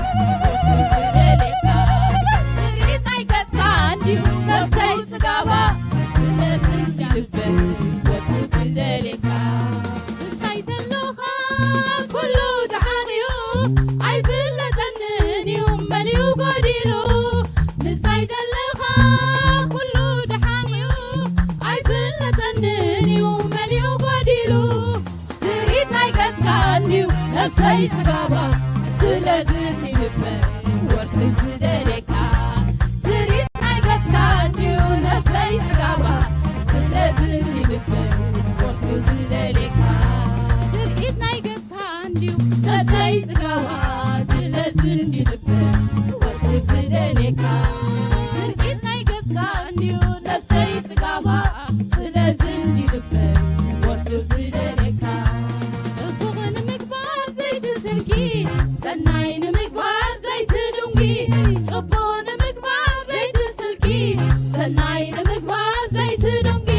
ወትሩ ዝደልየካ። ትርኢት ናይ ገጽካ እንድዩ ነፍሰይ ጽጋባ፣ ስለዚ እንዲ ልበይ ወትሩ ዝደልየካ። ምሳይ ዘለኻ ኩሉ ደሓን እዩ፣ ኣይፍለጠንን እዩ መሊኡ ጎዲሉ። ምሳይ ዘለኻ ኩሉ ደሓን እዩ፣ ኣይፍለጠንን እዩ መሊኡ ጎዲሉ። ትርኢት ናይ ገጽካ እንድዩ ነፍሰይ ጽጋባ፣ ስለዚ እንዲ ልበይ ወትሩ ዝደልየካ። ትርኢት ናይ ገጽካ እንድዩ ነፍሰይ ጽጋባ፣ ስለዚ እንዲ ልበይ ወትሩ ዝደልየካ። ትርኢት ናይ ገጽካ እንድዩ ነፍሰይ ጽጋባ፣ ስለዚ እንዲ ልበይ ወትሩ ዝደልየካ። ትርኢት ናይ ገጽካ እንድዩ ነፍሰይ ጽጋባ፣ ስለዚ እንዲ ልበይ ወትሩ ዝደልየካ። ጽቡቕ ንምግባር ዘይትስልኪ፣ ሰናይ ንምግባር ዘይትዱንጊ። ጽቡቕ ንምግባር ዘይትስልኪ፣ ሰናይ ንምግባር ዘይትዱንጊ።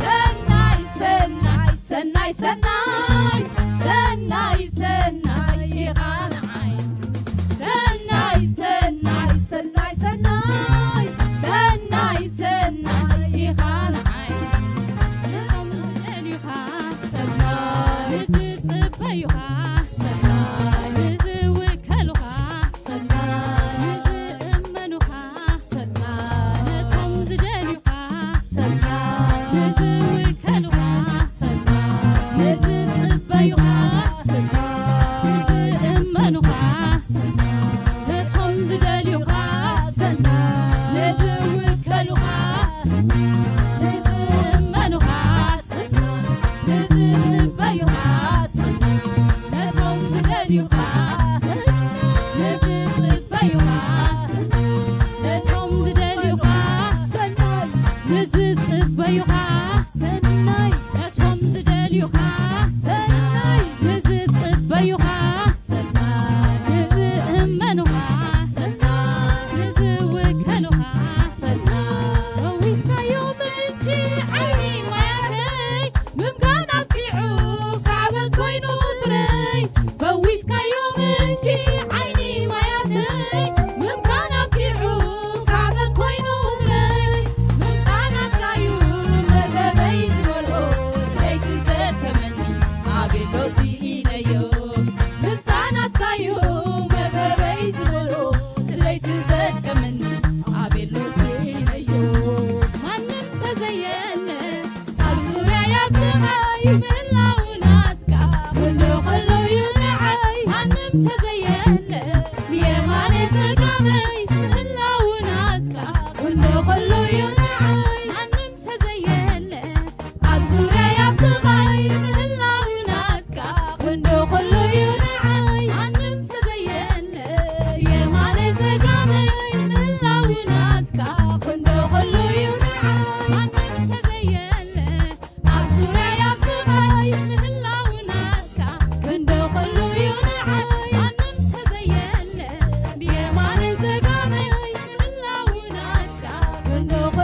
ሰናይ፣ ሰናይ፣ ሰናይ፣ ሰናይ፣ ሰናይ፣ ሰናይ ኢኻ ንዓይ። ሰናይ፣ ሰናይ፣ ሰናይ፣ ሰናይ፣ ሰናይ፣ ሰናይ ኢኻ ንዓይ። ሰላም ዝደልዩኻ ሰናይ፣ ንዝጽበዩኻ ሰናይ፣ ንዝውከሉኻ ሰናይ፣ ንዝእመኑኻ ሰናይ፣ ነቶም ዝደልዩኻ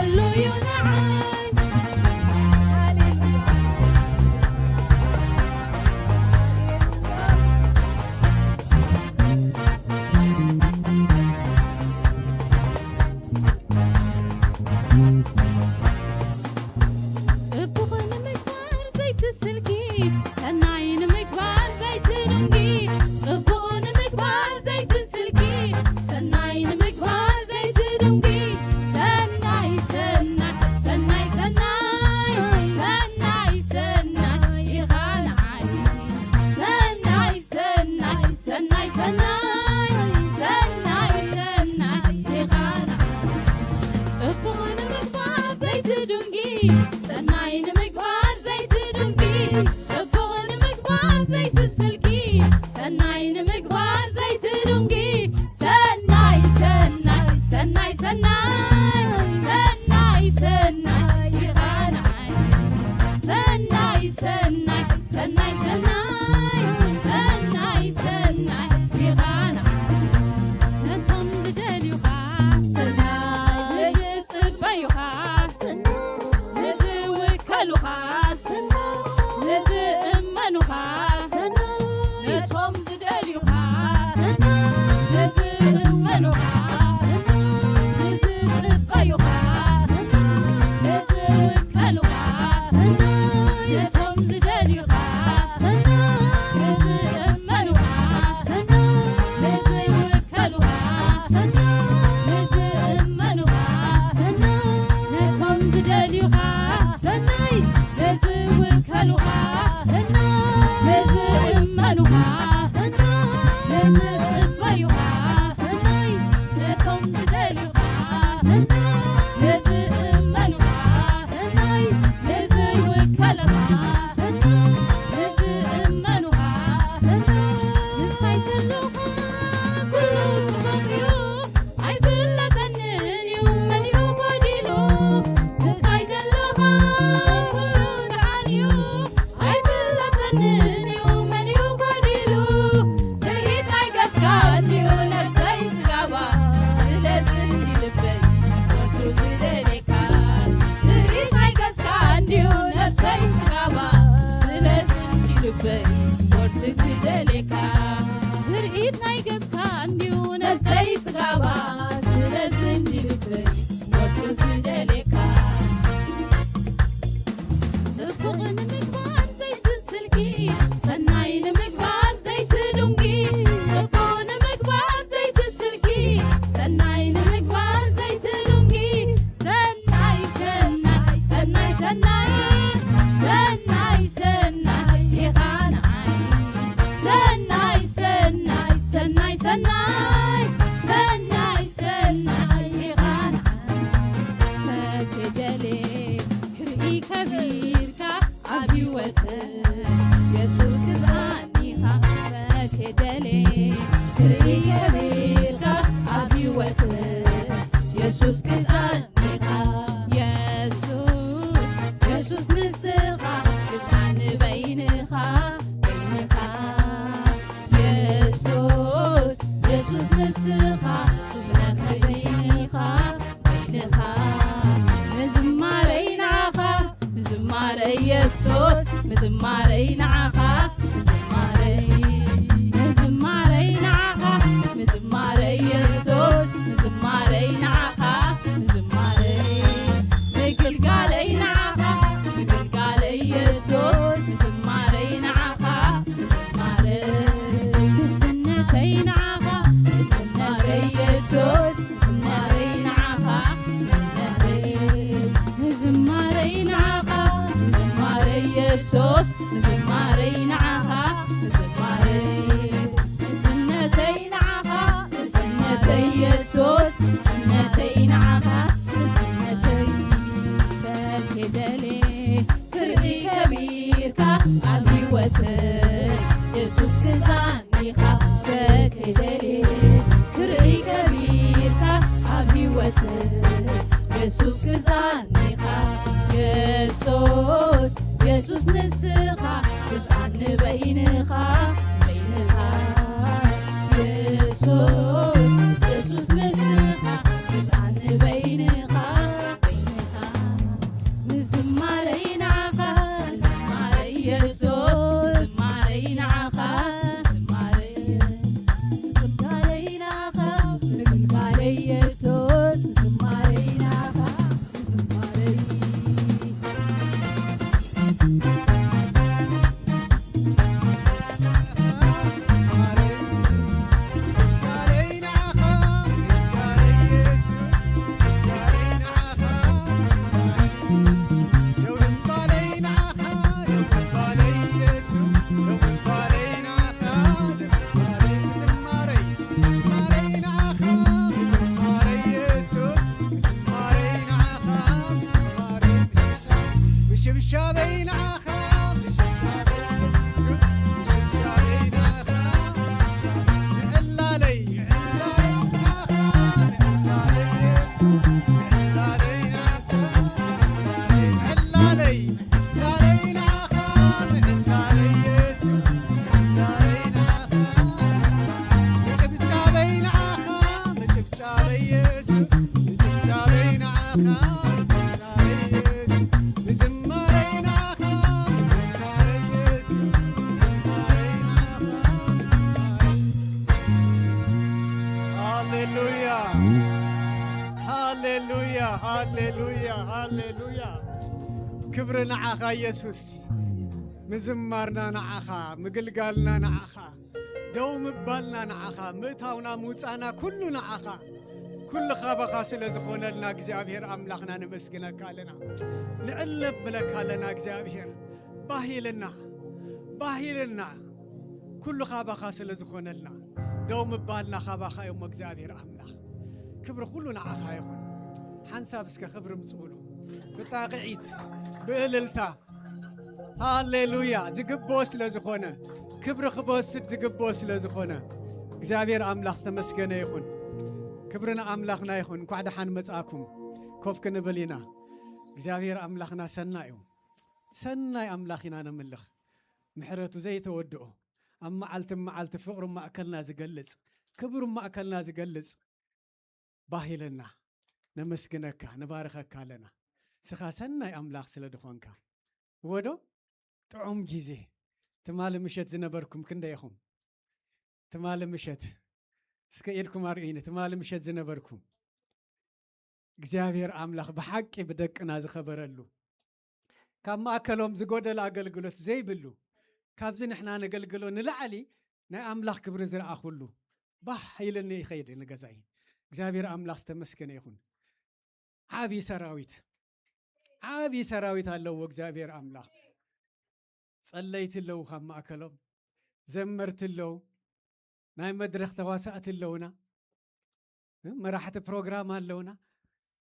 ኩሉ እዩ ንዓይ። ሃሌሉያ። ጽቡቕ ንምግባር ዘይትስልኪ፣ ሰናይ ንምግባር ዘይትድንጊ። ጽቡቕ ንምግባር ዘይትስልኪ፣ ሰናይ ንምግባር ዘይትድንጊ። ሰናይ፣ ሰናይ፣ ሰናይ፣ ሰናይ፣ ሰናይ፣ ሰናይ ኢኻ ንዓይ። ሰናይ፣ ሰናይ፣ ሰናይ፣ ሰናይ፣ ሰናይ፣ ሰናይ ኢኻ ንዓይ። ጽቡቕ ንምግባር ዘይትድንጊ፣ ሰናይ ንምግባር ዘይትድንጊ፣ ጽቡቕ ንምግባር ዘይትስልኪ፣ ሰናይ ንምግባር ዘይትድንጊ። ሰናይ፣ ሰናይ፣ ሰናይ፣ ሰናይ፣ ሰናይ፣ ሰናይ ኢኻ ንዓይ። ሰናይ፣ ሰናይ፣ ሰናይ፣ ሰናይ፣ ሰናይ፣ ሰናይ ኢኻ ንዓይ። ነቶም ዝደልዩኻ ሰናይ፣ ንዝጽበዩኻ ሰናይ፣ ንዝውከሉኻ ሰናይ፣ ንዝእመኑኻ ሰናይ፣ ነቶም ዝደልዩኻ ሰናይ፣ ንዝእመኑኻ ሰናይ፣ ንዝጽበዩኻ ሰናይ፣ ንዝውከሉኻ ሰናይ፣ ነቶም ዝደልዩኻ ሰናይ፣ ንዝእመኑኻ ሰናይ፣ ንዝውከሉኻ ሰናይ፣ ንዝእመኑኻ ሰናይ፣ ነቶም ዝደልዩኻ ሰናይ፣ ንዝውከሉኻ ሰናይ፣ ንዝእመኑኻ ሰናይ፣ ንዝጽበዩኻ ሰናይ፣ ነቶም ዝደልዩኻ ሰናይ፣ ንዝእመኑኻ ሰናይ፣ ንዝውከሉኻ ሰናይ፣ ንዝእመኑኻ ሰናይ፣ ንሳይ ዘለኻ ኩሉ ጽቡቕ እዩ። ኣይፍለጠንን እዩ መን እዩ ጎዲሉ፣ ንሳይ ዘለኻ ኩሉ ደሓን እዩ። ኣይፍለጠንን እዩ መን እዩ ጎዲሉ፣ ትርኢት ናይ ገጽካ እንድዩ ነብሰይ ጽጋባ። ስለዚ እንዲ ልበይ ወዱ ዝደልየካ፣ ትርኢት ናይ ገጽካ እንድዩ ነብሰይ ጽጋባ። ስለዚ እንዲ ልበይ ወዱ ዝደልየካ፣ ትርኢት ናይ ገጽካ እንድዩ ነብሰይ ጽጋባ። ስለዚ እንዲ ልበይ ወዱ ዝደልየካ። ጽቡቕ ንምግባር ዘይትስልኪ፣ ሰናይ ንምግባር ዘይትዱንጊ። ጽቡቕ ንምግባር ዘይትስልኪ፣ ሰናይ ንምግባር ዘይትዱንጊ። ሰናይ፣ ሰናይ፣ ሰናይ፣ ሰናይ፣ ሰናይ፣ ሰናይ ኢኻ ንዓይ። ሰናይ፣ ሰናይ፣ ሰናይ፣ ሰናይ፣ ሰናይ፣ ሰናይ ኢኻ ንዓይ። ፈትየ ደልየ ክርኢ ከቢርካ ኣብ ህይወት የሱስ ግዝኣኒኻ። ፈትየ ደልየ ክርኢ ከቢርካ ኣብ ህይወት የሱስ ግዝኣኒኻ። የሱስ፣ የሱስ ንስኻ ግዝኣኒ በይንኻ፣ በይንኻ። የሱስ፣ የሱስ ንስኻ ትብለኸ በይንኻ፣ በይንኻ። ምዝማረይ ንዓኻ፣ ምዝማረይ የሱስ፣ ምዝማረይ ንዓኻ፣ ምዝማረይ፣ ምዝማረይ ንዓኻ፣ ምዝማረይ የሱስ፣ ምዝማረይ ንዓኻ፣ ምዝማረይ ምግልጋለይ ንዓኻ፣ ምግልጋለይ የሱስ፣ ምዝማረይ ንዓኻ፣ ዝማረ ንስነተይ ንዓኻ፣ ንስነተይ የሱስ፣ ዝማረይ ንዓኻ፣ ዝማረይ፣ ንዝማረይ ንዓኻ፣ ንዝማረይ የሱስ፣ ንዝማረይ ንዓኻ፣ ንዝማረይ፣ ንስነተይ ንዓኻ፣ ንስነተይ የሱስ፣ ንስነተይ ንዓኻ፣ ንስነተይ ፈትየ ደልየ ክርኢ ከቢርካ ኣብ ህይወተይ የሱስ ግዛኒኻ በቴ ደልየ ክርኢ ከቢርካ ኣብ ህይወተይ የሱስ ግዛኒኻ የሱስ የሱስ ንስኻ ግዛኒ በይንኻ በይንኻ የሱስ የሱስ ንስኻ ግዛኒ በይንኻ በይንኻ ምሽብሻበይ ንዓኻ፣ ምሽብሻበይ፣ ምሽብሻበይ ንዓኻ፣ ዕላለይ፣ ዕላለይ ንዓኻ፣ ዕላለይ፣ ዕላለይ ንዓኻ፣ ዕላለይ፣ ዕላለይ ንዓኻ፣ ዕላለይ፣ ዕላለይ ንዓኻ፣ ምጭብጫበይ ንዓኻ፣ ምጭብጫበይ የሱስ፣ ምጭብጫበይ ንዓኻ፣ ሃሌሉያ፣ ሃሌሉያ፣ ሃሌሉያ፣ ሃሌሉያ። ክብሪ ንዓኻ ኢየሱስ። ምዝማርና ንዓኻ፣ ምግልጋልና ንዓኻ፣ ደው ምባልና ንዓኻ፣ ምእታውና ምውጻእና ኩሉ ንዓኻ። ኩሉ ካባኻ ስለ ዝኾነልና እግዚኣብሔር ኣምላኽና ነመስግነካ ኣለና። ንዕል ነብለካ ኣለና እግዚኣብሔር። ባህ ኢልና፣ ባህ ኢልና። ኩሉ ካባኻ ስለ ዝኾነልና፣ ደው ምባልና ካባኻ እዩ እሞ እግዚኣብሔር ኣምላኽ። ክብሪ ኩሉ ንዓኻ ይኹን። ሓንሳብ እስከ ክብሪ ምጽኡሉ። ብጣቕዒት፣ ብእልልታ። ሃሌሉያ። ዝግብኦ ስለ ዝኾነ፣ ክብሪ ክወስድ ዝግብኦ ስለ ዝኾነ፣ እግዚኣብሔር ኣምላኽ ዝተመስገነ ይኹን። ክብሪ ንኣምላኽና ይኹን። እንኳዕ ደሓን መጻእኩም። ኮፍ ክንብል ኢና። እግዚኣብሔር ኣምላኽና ሰናይ እዩ። ሰናይ ኣምላኽ ኢና ነምልኽ። ምሕረቱ ዘይተወድኦ፣ ኣብ መዓልቲ መዓልቲ ፍቕሩ ማእከልና ዝገልጽ፣ ክብሩ ማእከልና ዝገልጽ፣ ባህ ኢለና ነመስግነካ፣ ንባርኸካ ኣለና። ስኻ ሰናይ ኣምላኽ ስለ ዝኾንካ። እወ ዶ? ጥዑም ግዜ። ትማሊ ምሸት ዝነበርኩም ክንደይ ኢኹም? ትማሊ ምሸት። እስከ ኢድኩም ኣርእዩኒ፣ ትማሊ ምሸት ዝነበርኩም። እግዚኣብሔር ኣምላኽ ብሓቂ ብደቅና ዝኸበረሉ፣ ካብ ማእከሎም ዝጎደለ ኣገልግሎት ዘይብሉ፣ ካብዚ ንሕና ነገልግሎ ንላዕሊ ናይ ኣምላኽ ክብሪ ዝረኣኹሉ፣ ባህ ኢለኒ ይኸይድ ንገዛይ። እግዚኣብሔር ኣምላኽ ዝተመስገነ ይኹን። ዓቢ ሰራዊት፣ ዓቢ ሰራዊት ኣለዎ እግዚኣብሔር ኣምላኽ። ጸለይቲ ኣለዉ ካብ ማእከሎም፣ ዘመርቲ ኣለዉ፣ ናይ መድረኽ ተዋሳእቲ ኣለዉና፣ እ፣ መራሕቲ ፕሮግራም ኣለዉና።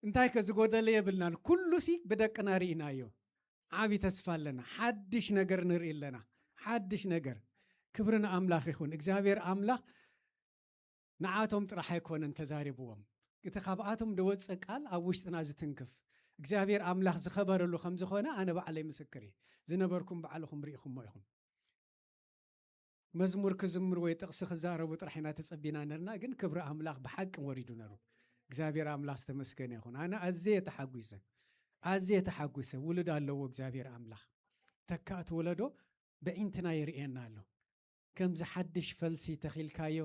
እንታይ ከ ዝጎደለ የብልናን። ኩሉሲ ብደቅና ርኢናዮ። ዓቢ ተስፋ ኣለና። ሓድሽ ነገር ንርኢ ኣለና። ሓድሽ ነገር። ክብሪ ንኣምላኽ ይኹን። እግዚኣብሔር ኣምላኽ ንዓቶም ጥራሕ ኣይኮነን ተዛሪብዎም። እቲ ካብኣቶም ዝወጽእ ቃል ኣብ ውሽጥና ዝትንክፍ፣ እግዚኣብሔር ኣምላኽ ዝኸበረሉ ከም ዝኾነ ኣነ ባዕለይ ምስክር እየ። ዝነበርኩም ባዕልኹም ርኢኹሞ ኢኹም። መዝሙር ክዝምሩ ወይ ጥቕሲ ክዛረቡ ጥራሕ ኢና ተጸቢና ነርና፣ ግን ክብሪ ኣምላኽ ብሓቂ ወሪዱ ነሩ። እግዚኣብሔር ኣምላኽ ዝተመስገነ ይኹን። ኣነ ኣዝየ ተሓጒሰ፣ ኣዝየ ተሓጒሰ። ውሉድ ኣለዎ እግዚኣብሔር ኣምላኽ። ተካእቲ ወለዶ ብዒንትና ይርእየና ኣሎ። ከምዚ ሓድሽ ፈልሲ ተኺልካዮ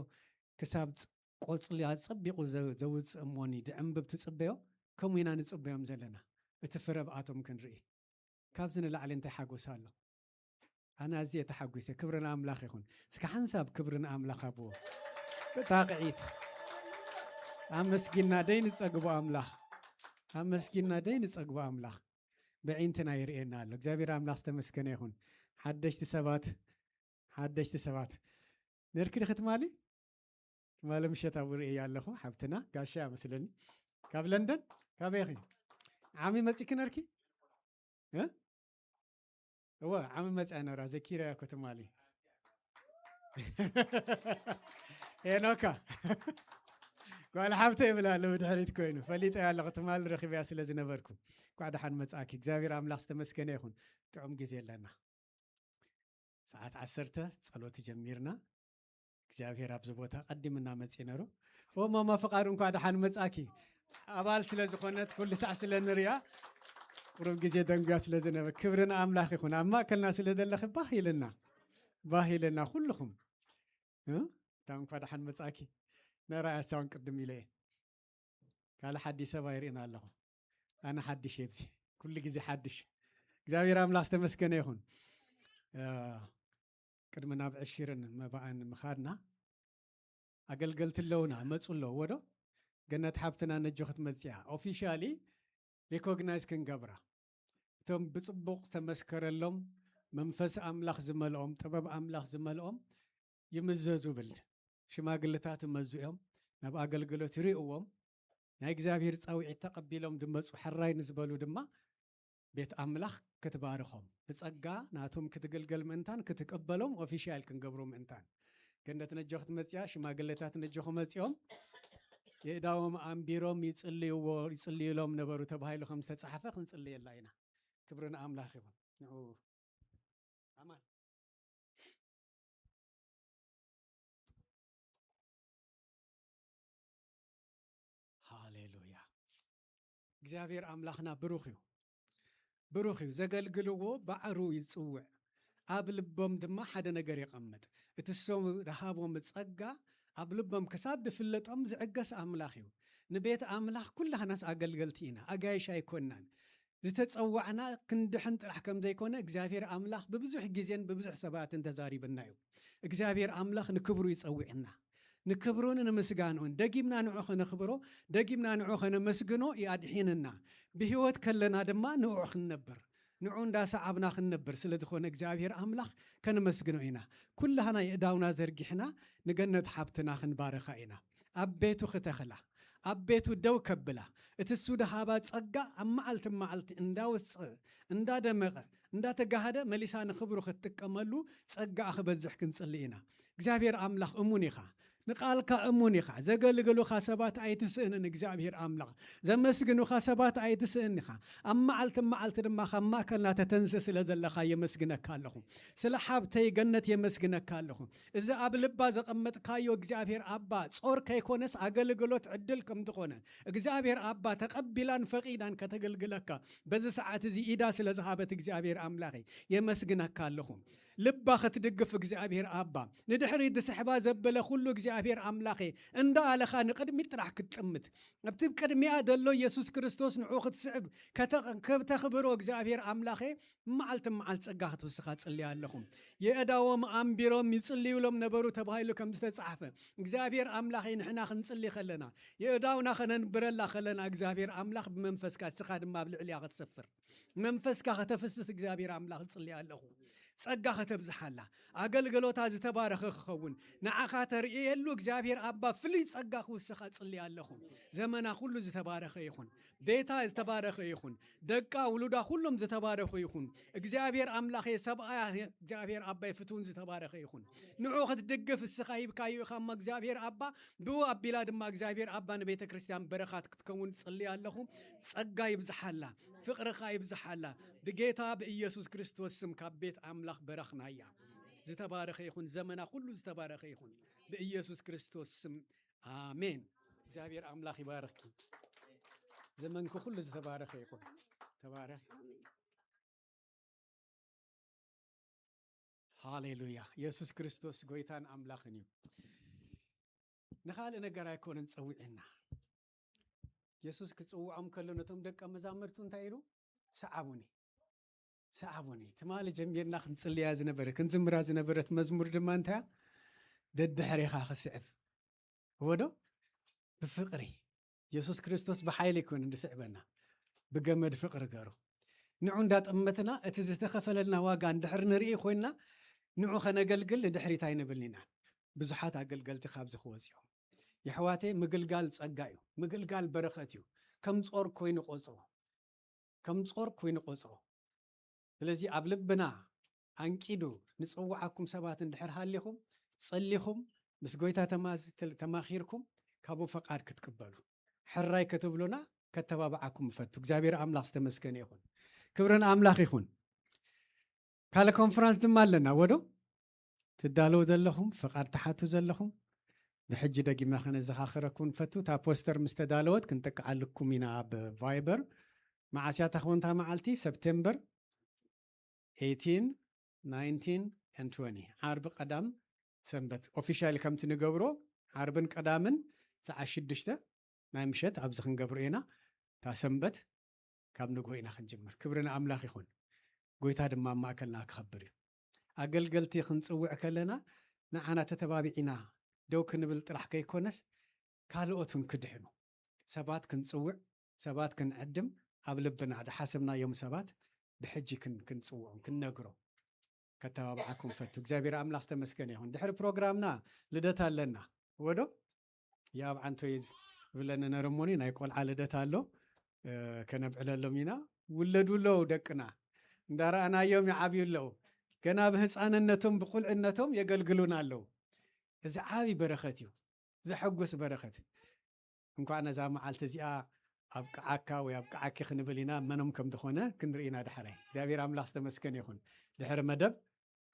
ክሳብ ጽ-፣ ቆጽሊ ኣጸቢቑ ዘ-፣ ዘውጽእ እሞኒ ዝዕምብብ ትጽበዮ፣ ከምኡ ኢና ንጽበዮም ዘለና። እቲ ፍረ ብኣቶም ክንርኢ። ካብዚ ንላዕሊ እንታይ ሓጎስ ኣሎ? ኣነ ኣዝየ ተሓጒሰ። ክብሪ ንኣምላኽ ይኹን። እስከ ሓንሳብ ክብሪ ንኣምላኽ ኣብዎ። ብጣቕዒት። ኣመስጊና ደይ ንጸግቦ ኣምላኽ። ኣመስጊና ደይ ንጸግቦ ኣምላኽ። ብዒንትና ይርእየና ኣሎ። እግዚኣብሔር ኣምላኽ ዝተመስገነ ይኹን። ሓደሽቲ ሰባት፣ ሓደሽቲ ሰባት። ነርኪ ድኺ ትማሊ? ትማሊ ምሸት ኣብኡ ርእየያ ኣለኹ። ሓብትና ጋሻ እያ መስለኒ። ካብ ለንደን? ካበይ ኢኺ? ዓሚ መጺኪ ነርኪ? እ? እወ፣ ዓሚ መጺኣ ነራ፣ ዘኪረያ እኮ ትማሊ። ሄኖካ። ጓል ሓብተይ ይብላ ኣሎ ብድሕሪት ኮይኑ። ፈሊጠያ ኣለኹ፣ ትማሊ ረኺበያ ስለ ዝነበርኩ። እንኳዕ ደሓን መጻእኪ። እግዚኣብሔር ኣምላኽ ዝተመስገነ ይኹን። ጥዑም ግዜ ኣለና። ሰዓት ዓሰርተ ጸሎት ጀሚርና። እግዚኣብሔር ኣብዚ ቦታ ቀዲምና መጺኡ ነሩ። ኦ ማማ ፍቓዱ፣ እንኳዕ ደሓን መጻእኪ። ኣባል ስለ ዝኾነት፣ ኩሉ ሳዕ ስለ ንሪኣ፣ ቁሩብ ግዜ ደንጉያ ስለ ዝነበ፣ ክብሪ ንኣምላኽ ይኹን። ኣብ ማእከልና ስለ ዘለኺ ባህ ኢልና፣ ባህ ኢልና ኩልኹም። እ? እታ እንኳዕ ደሓን መጻእኪ። ነራያ ሳውን ቅድም ኢለ እየ። ካልእ ሓድሽ ሰብ ኣይርእን ኣለኹ። ኣነ ሓድሽ እየ፣ ኣብዚ ኩሉ ግዜ ሓድሽ። እግዚኣብሔር ኣምላኽ ዝተመስገነ ይኹን። እ፣ ቅድሚ ናብ ዕሽርን መባእን ምኻድና፣ ኣገልገልቲ ኣለዉና፣ መጹ ኣለዉ፣ ወዶ? ገነት ሓብትና ነጆ ክትመጽእ እያ። ኦፊሻሊ ሪኮግናይዝ ክንገብራ። እቶም ብጽቡቕ ዝተመስከረሎም፣ መንፈስ ኣምላኽ ዝመልኦም፣ ጥበብ ኣምላኽ ዝመልኦም ይምዘዙ ብል። ሽማግለታት ይመዙ እዮም፣ ናብ ኣገልግሎት ይርእዎም። ናይ እግዚኣብሔር ጻውዒት ተቐቢሎም ዝመጹ ሕራይ ንዝበሉ ድማ ቤት ኣምላኽ ክትባርኾም፣ ብጸጋ ናቶም ክትግልገል ምእንታን ክትቅበሎም ኦፊሻል ክንገብሮ ምእንታን። ገነት ነጆ ክትመጽያ፣ ሽማግሌታት ነጆ ክመጽዮም፣ የእዳዎም ኣንቢሮም ይጽልይዎ፣ ይጽልዩሎም ነበሩ ተባሂሉ ከም ዝተጻሕፈ ክንጽልየላ ኢና። ክብሪ ንኣምላኽ ይኹን። ንዑ ኣማን። ሃሌሉያ። እግዚኣብሔር ኣምላኽና ብሩኽ እዩ። ብሩኽ እዩ። ዘገልግልዎ ባዕሩ ይጽውዕ። ኣብ ልቦም ድማ ሓደ ነገር የቐምጥ። እቲ ሰው ዝሃቦም ጸጋ ኣብ ልቦም ክሳብ ዝፍለጦም ዝዕገስ ኣምላኽ እዩ። ንቤት ኣምላኽ ኩላህናስ ኣገልገልቲ ኢና። ኣጋይሽ ኣይኮናን። ዝተጸዋዕና ክንድሕን ጥራሕ ከም ዘይኮነ እግዚኣብሔር ኣምላኽ ብብዙሕ ግዜን ብብዙሕ ሰባትን ተዛሪብና እዩ። እግዚኣብሔር ኣምላኽ ንክብሩ ይጸውዕና። ንክብሩን ንምስጋንኡን ደጊምና ንዑ ከነኽብሮ፣ ደጊምና ንዑ ከነመስግኖ ይኣድሒንና። ብህይወት ከለና ድማ ንዑ ክንነብር፣ ንዑ እንዳሰዓብና ክንነብር ስለ ዝኾነ እግዚኣብሔር ኣምላኽ ከነመስግኖ ኢና። ኩላህና የእዳውና ዘርጊሕና ንገነት ሓብትና ክንባርኻ ኢና። ኣብ ቤቱ ክተኽላ፣ ኣብ ቤቱ ደው ከብላ፣ እቲ እሱ ደሃባ ጸጋ ኣብ መዓልቲ መዓልቲ እንዳወጽእ፣ እንዳደመቐ፣ እንዳተጋህደ መሊሳ ንኽብሩ ክትጥቀመሉ ጸጋኣ ክበዝሕ ክንጽሊ ኢና። እግዚኣብሔር ኣምላኽ እሙን ኢኻ። ንቃልካ እሙን ኢኻ። ዘገልግሉኻ ሰባት ኣይትስእንን እግዚኣብሔር ኣምላኽ። ዘመስግኑኻ ሰባት ኣይትስእን ኢኻ። ኣብ መዓልቲ መዓልቲ ድማ ካብ ማእከልና ተተንስእ ስለ ዘለኻ የመስግነካ ኣለኹ። ስለ ሓብተይ ገነት የመስግነካ ኣለኹ። እዚ ኣብ ልባ ዘቐመጥካዮ እግዚኣብሔር ኣባ ጾር ከይኮነስ ኣገልግሎት ዕድል ከም ዝኾነ እግዚኣብሔር ኣባ ተቐቢላን ፈቒዳን ከተገልግለካ በዚ ሰዓት እዚ ኢዳ ስለ ዝሃበት እግዚኣብሔር ኣምላኸይ የመስግነካ ኣለኹ። ልባ ክትድግፍ እግዚኣብሔር ኣባ ንድሕሪት ዝስሕባ ዘበለ ኩሉ እግዚኣብሔር ኣምላኸ እንዳኣለኻ ንቕድሚት ጥራሕ ክትጥምት ኣብቲ ቅድሚኣ ዘሎ ኢየሱስ ክርስቶስ ንዑ ክትስዕብ ከተ- ከተኽብሮ እግዚኣብሔር ኣምላኸ መዓልቲ መዓልቲ ጸጋ ክትውስኻ ጽልያ ኣለኹ። የእዳዎም ኣንቢሮም ይጽልዩሎም ነበሩ ተባሂሉ ከም ዝተጻሕፈ እግዚኣብሔር ኣምላኸ ንሕና ክንጽሊ ከለና የእዳውና ከነንብረላ ከለና እግዚኣብሔር ኣምላኽ ብመንፈስካ እስኻ ድማ ኣብ ልዕሊያ ክትሰፍር መንፈስካ ከተፍስስ እግዚኣብሔር ኣምላኽ እጽሊ ኣለኹ። ጸጋ ከተብዝሓላ ኣገልግሎታ ዝተባረኸ ክኸውን ንዓኻ ተርእየሉ እግዚኣብሔር ኣባ ፍሉይ ጸጋ ክውስኻ እጽሊ ኣለኹ። ዘመና ኩሉ ዝተባረኸ ይኹን። ቤታ ዝተባረኸ ይኹን። ደቃ ውሉዳ ኩሎም ዝተባረኹ ይኹን። እግዚኣብሔር ኣምላኸ ሰብኣያ እግዚኣብሔር ኣባይ ፍትውን ዝተባረኸ ይኹን። ንዑ ክትድግፍ እስኻ ሂብካዩ ኢኻ እሞ እግዚኣብሔር ኣባ ብኡ ኣቢላ ድማ እግዚኣብሔር ኣባ ንቤተ ክርስቲያን በረኻት ክትከውን ጽሊ ኣለኹ። ጸጋ ይብዝሓላ። ፍቕርኻ ይብዝሓላ። ብጌታ ብኢየሱስ ክርስቶስ ስም ካብ ቤት ኣምላኽ በረኽናያ። ዝተባረኸ ይኹን። ዘመና ኩሉ ዝተባረኸ ይኹን። ብኢየሱስ ክርስቶስ ስም ኣሜን። እግዚኣብሔር ኣምላኽ ይባርኽኪ። ዘመንኪ ኩሉ ዝተባረኸ ይኹን። ተባረኽ። ሃሌሉያ። ኢየሱስ ክርስቶስ ጎይታን ኣምላኽን እዩ። ንኻልእ ነገር ኣይኮነን ጸዊዕና። ኢየሱስ ክጽውዖም ከሎ ነቶም ደቀ መዛሙርቱ እንታይ ኢሉ? ሰዓቡኒ። ሰዓቡኒ። ትማሊ ጀሚርና ክንጽልያ ዝነበረ ክንዝምራ ዝነበረት መዝሙር ድማ እንታይ ደድሕሬኻ ክስዕብ ወዶ ብፍቕሪ ኢየሱስ ክርስቶስ ብሓይሊ ይኮን እንድስዕበና ብገመድ ፍቕሪ ገሩ ንዑ እንዳጠመትና እቲ ዝተኸፈለልና ዋጋ እንድሕር ንርኢ ኮይንና ንዑ ከነገልግል ንድሕሪት ኣይንብልን ኢና። ብዙሓት ኣገልገልቲ ካብዚ ክወፅኦም የሕዋተይ ምግልጋል ፀጋ እዩ። ምግልጋል በረኸት እዩ። ከም ጾር ኮይኑ ቆፅሮ ከም ጾር ኮይኑ ቆፅሮ ስለዚ ኣብ ልብና ኣንቂዱ ንፅውዓኩም ሰባት እንድሕር ሃሊኹም ፀሊኹም ምስ ጎይታ ተማኺርኩም ካብኡ ፈቃድ ክትቅበሉ ሕራይ ክትብሉና ከተባብዓኩም እፈቱ። እግዚኣብሔር ኣምላኽ ዝተመስገነ ይኹን። ክብርን ኣምላኽ ይኹን። ካልእ ኮንፈረንስ ድማ ኣለና ወዶ ትዳለዉ ዘለኹም ፍቃድ ትሓቱ ዘለኹም ብሕጂ ደጊምና ከነዘኻኽረኩም ንፈቱ። እታ ፖስተር ምስ ተዳለወት ክንጥቅዓልኩም ኢና ኣብ ቫይበር። መዓስያ ተኸውንታ መዓልቲ ሰፕቴምበር eighteen, nineteen and twenty ዓርቢ ቀዳም ሰንበት ኦፊሻል ከምቲ ንገብሮ ዓርብን ቀዳምን ሰዓት ሽዱሽተ ናይ ምሸት ኣብዚ ክንገብሮ ኢና። እታ ሰንበት ካብ ንግሆ ኢና ክንጅምር። ክብሪ ንኣምላኽ ይኹን። ጎይታ ድማ ኣብ ማእከልና ክኸብር እዩ። ኣገልገልቲ ክንጽውዕ ከለና ንዓና ተተባቢዕና ደው ክንብል ጥራሕ ከይኮነስ ካልኦት እውን ክድሕኑ ሰባት ክንጽውዕ ሰባት ክንዕድም ኣብ ልብና ዝሓሰብናዮም ሰባት ብሕጂ ክንጽውዖም ክንነግሮም ከተባብዓኩም ፈቱ። እግዚኣብሔር ኣምላኽ ዝተመስገነ ይኹን። ድሕሪ ፕሮግራምና ልደት ኣለና ወዶ ያብ ዓንቶይ ዝብለኒ ነረሞኒ ናይ ቆልዓ ልደት ኣሎ ከነብዕለሎም ኢና። ውለዱ ኣለዉ ደቅና፣ እንዳረኣናዮም ይዓብዩ ኣለዉ። ገና ብህፃንነቶም ብቁልዕነቶም የገልግሉና ኣለዉ። እዚ ዓቢ በረኸት እዩ፣ ዘሐጉስ በረኸት። እንኳዕ ነዛ መዓልቲ እዚኣ ኣብቅዓካ ወይ ኣብቅዓኪ ክንብል ኢና። መኖም ከም ዝኾነ ክንርኢ ኢና ዳሕራይ። እግዚኣብሔር ኣምላኽ ዝተመስገነ ይኹን። ድሕሪ መደብ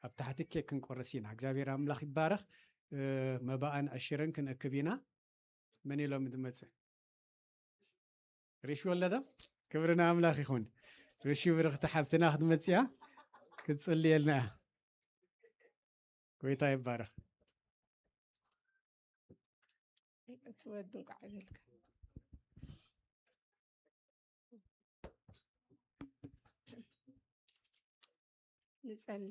ኣብ ታሕቲ ኬክ ክንቆርስ ኢና። እግዚኣብሔር ኣምላኽ ይባረኽ። መባእን ዕሽርን ክንእክብ ኢና። መን ኢሎም ዝመጽእ? ሪሺ ወለደ። ክብሪ ንኣምላኽ ይኹን። ሪሺ ብርኽቲ ሓብትና ክትመጽያ ክትጽልየልና እያ። ጎይታ ይባረኽ። እቲ ወዲ እንቋዕ ይበልካ። ንጸሊ።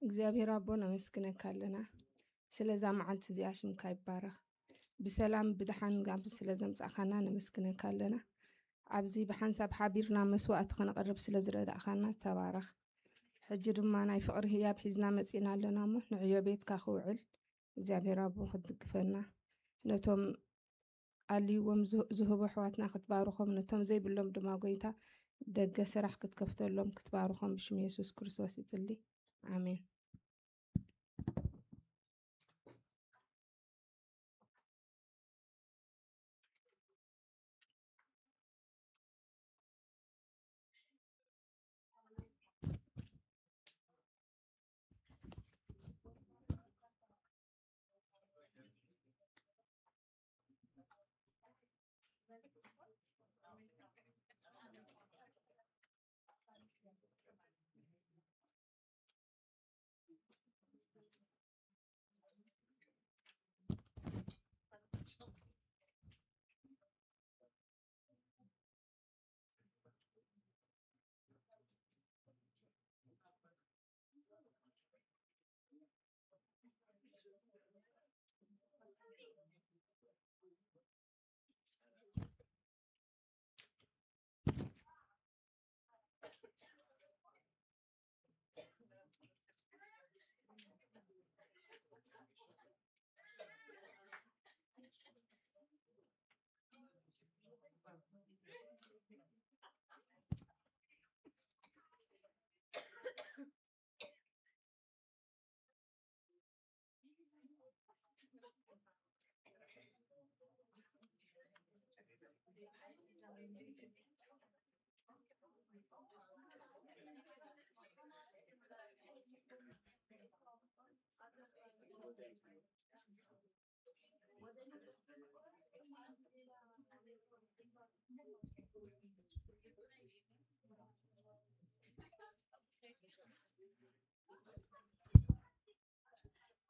እግዚኣብሔር ኣቦ ነመስግነካ ኣለና ስለዛ መዓልቲ እዚኣ፣ ሽምካ ይባረኽ። ብሰላም ብድሓን ጋብ ስለ ዘምጻእካና ነመስግነካ ኣለና። ኣብዚ ብሓንሳብ ሓቢርና መስዋእቲ ከነቕርብ ስለ ዝረዳእካና ተባረኽ። ሕጂ ድማ ናይ ፍቕሪ ህያብ ሒዝና መጺእና ኣለና እሞ ንዕዮ ቤትካ ክውዕል እግዚኣብሔር ኣቦ ክትድግፈና፣ ነቶም ኣልይዎም ዝህ- ዝህቡ ኣሕዋትና ክትባርኾም፣ ነቶም ዘይብሎም ድማ ጎይታ ደገ ስራሕ ክትከፍተሎም ክትባርኾም ብሽም የሱስ ክርስቶስ ይጽሊ። ኣሜን።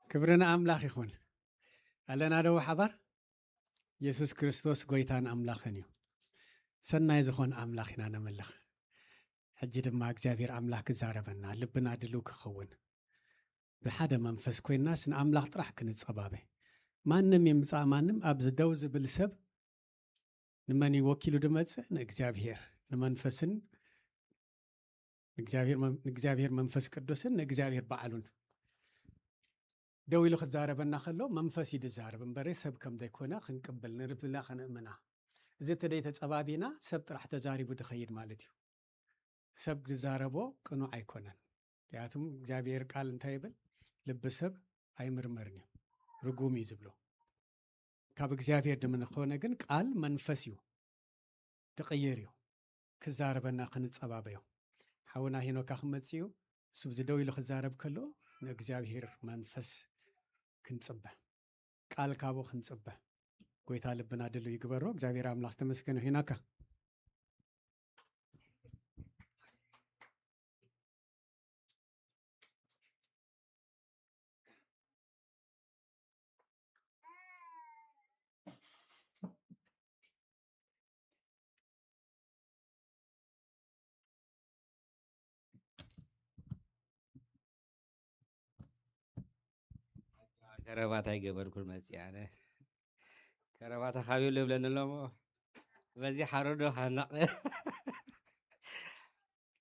ክብሪ ንኣምላኽ ይኹን። ኣለና ዶ ሓባር? የሱስ ክርስቶስ ጎይታን ኣምላኽን እዩ። ሰናይ ዝኾን ኣምላኽ ኢና ነምልኽ። ሕጂ ድማ እግዚኣብሔር ኣምላኽ ክዛረበና፣ ልብና ድልው ክኸውን፣ ብሓደ መንፈስ ኮይንናስ ንኣምላኽ ጥራሕ ክንጸባበ። ማንም ይምጻእ ማንም፣ ኣብዚ ደው ዝብል ሰብ ንመን እዩ ወኪሉ ድመጽእ? ንእግዚኣብሔር፣ ንመንፈስን ንእግዚኣብሔር መን- ንእግዚኣብሔር መንፈስ ቅዱስን ንእግዚኣብሔር ባዕሉን። ደው ኢሉ ክዛረበና ከሎ መንፈስ እዩ ዝዛረብ እምበረ ሰብ ከም ዘይኮነ ክንቅብል፣ ንልብና ከነእምና። እዚ ተደይ ተጸባቢና ሰብ ጥራሕ ተዛሪቡ ድኸይድ ማለት እዩ። ሰብ ዝዛረቦ ቅኑዕ ኣይኮነን። ምክንያቱም እግዚኣብሔር ቃል እንታይ ይብል? ልቢ ሰብ ኣይምርመርን እዩ፣ ርጉም እዩ ዝብሎ። ካብ እግዚኣብሔር ድምንኾነ ግን ቃል መንፈስ እዩ፣ ድቕይር እዩ። ክዛረበና ክንጸባበዮ። ሓውና ሄኖካ ክመጽእ እዩ። እሱ ብዚ ደው ኢሉ ክዛረብ ከሎ ንእግዚኣብሔር መንፈስ ክንጽበ፣ ቃል ካብኡ ክንጽበ። ጎይታ ልብና ድልው ይግበሮ። እግዚኣብሔር ኣምላኽ ዝተመስገነ ሄኖካ። ከረባታ ይገበርኩን መፅእ ኣነ ከረባታ ካበይ ኣሎ ይብለኒ ኣሎ እሞ በዚ ሓረዶ ካናቕ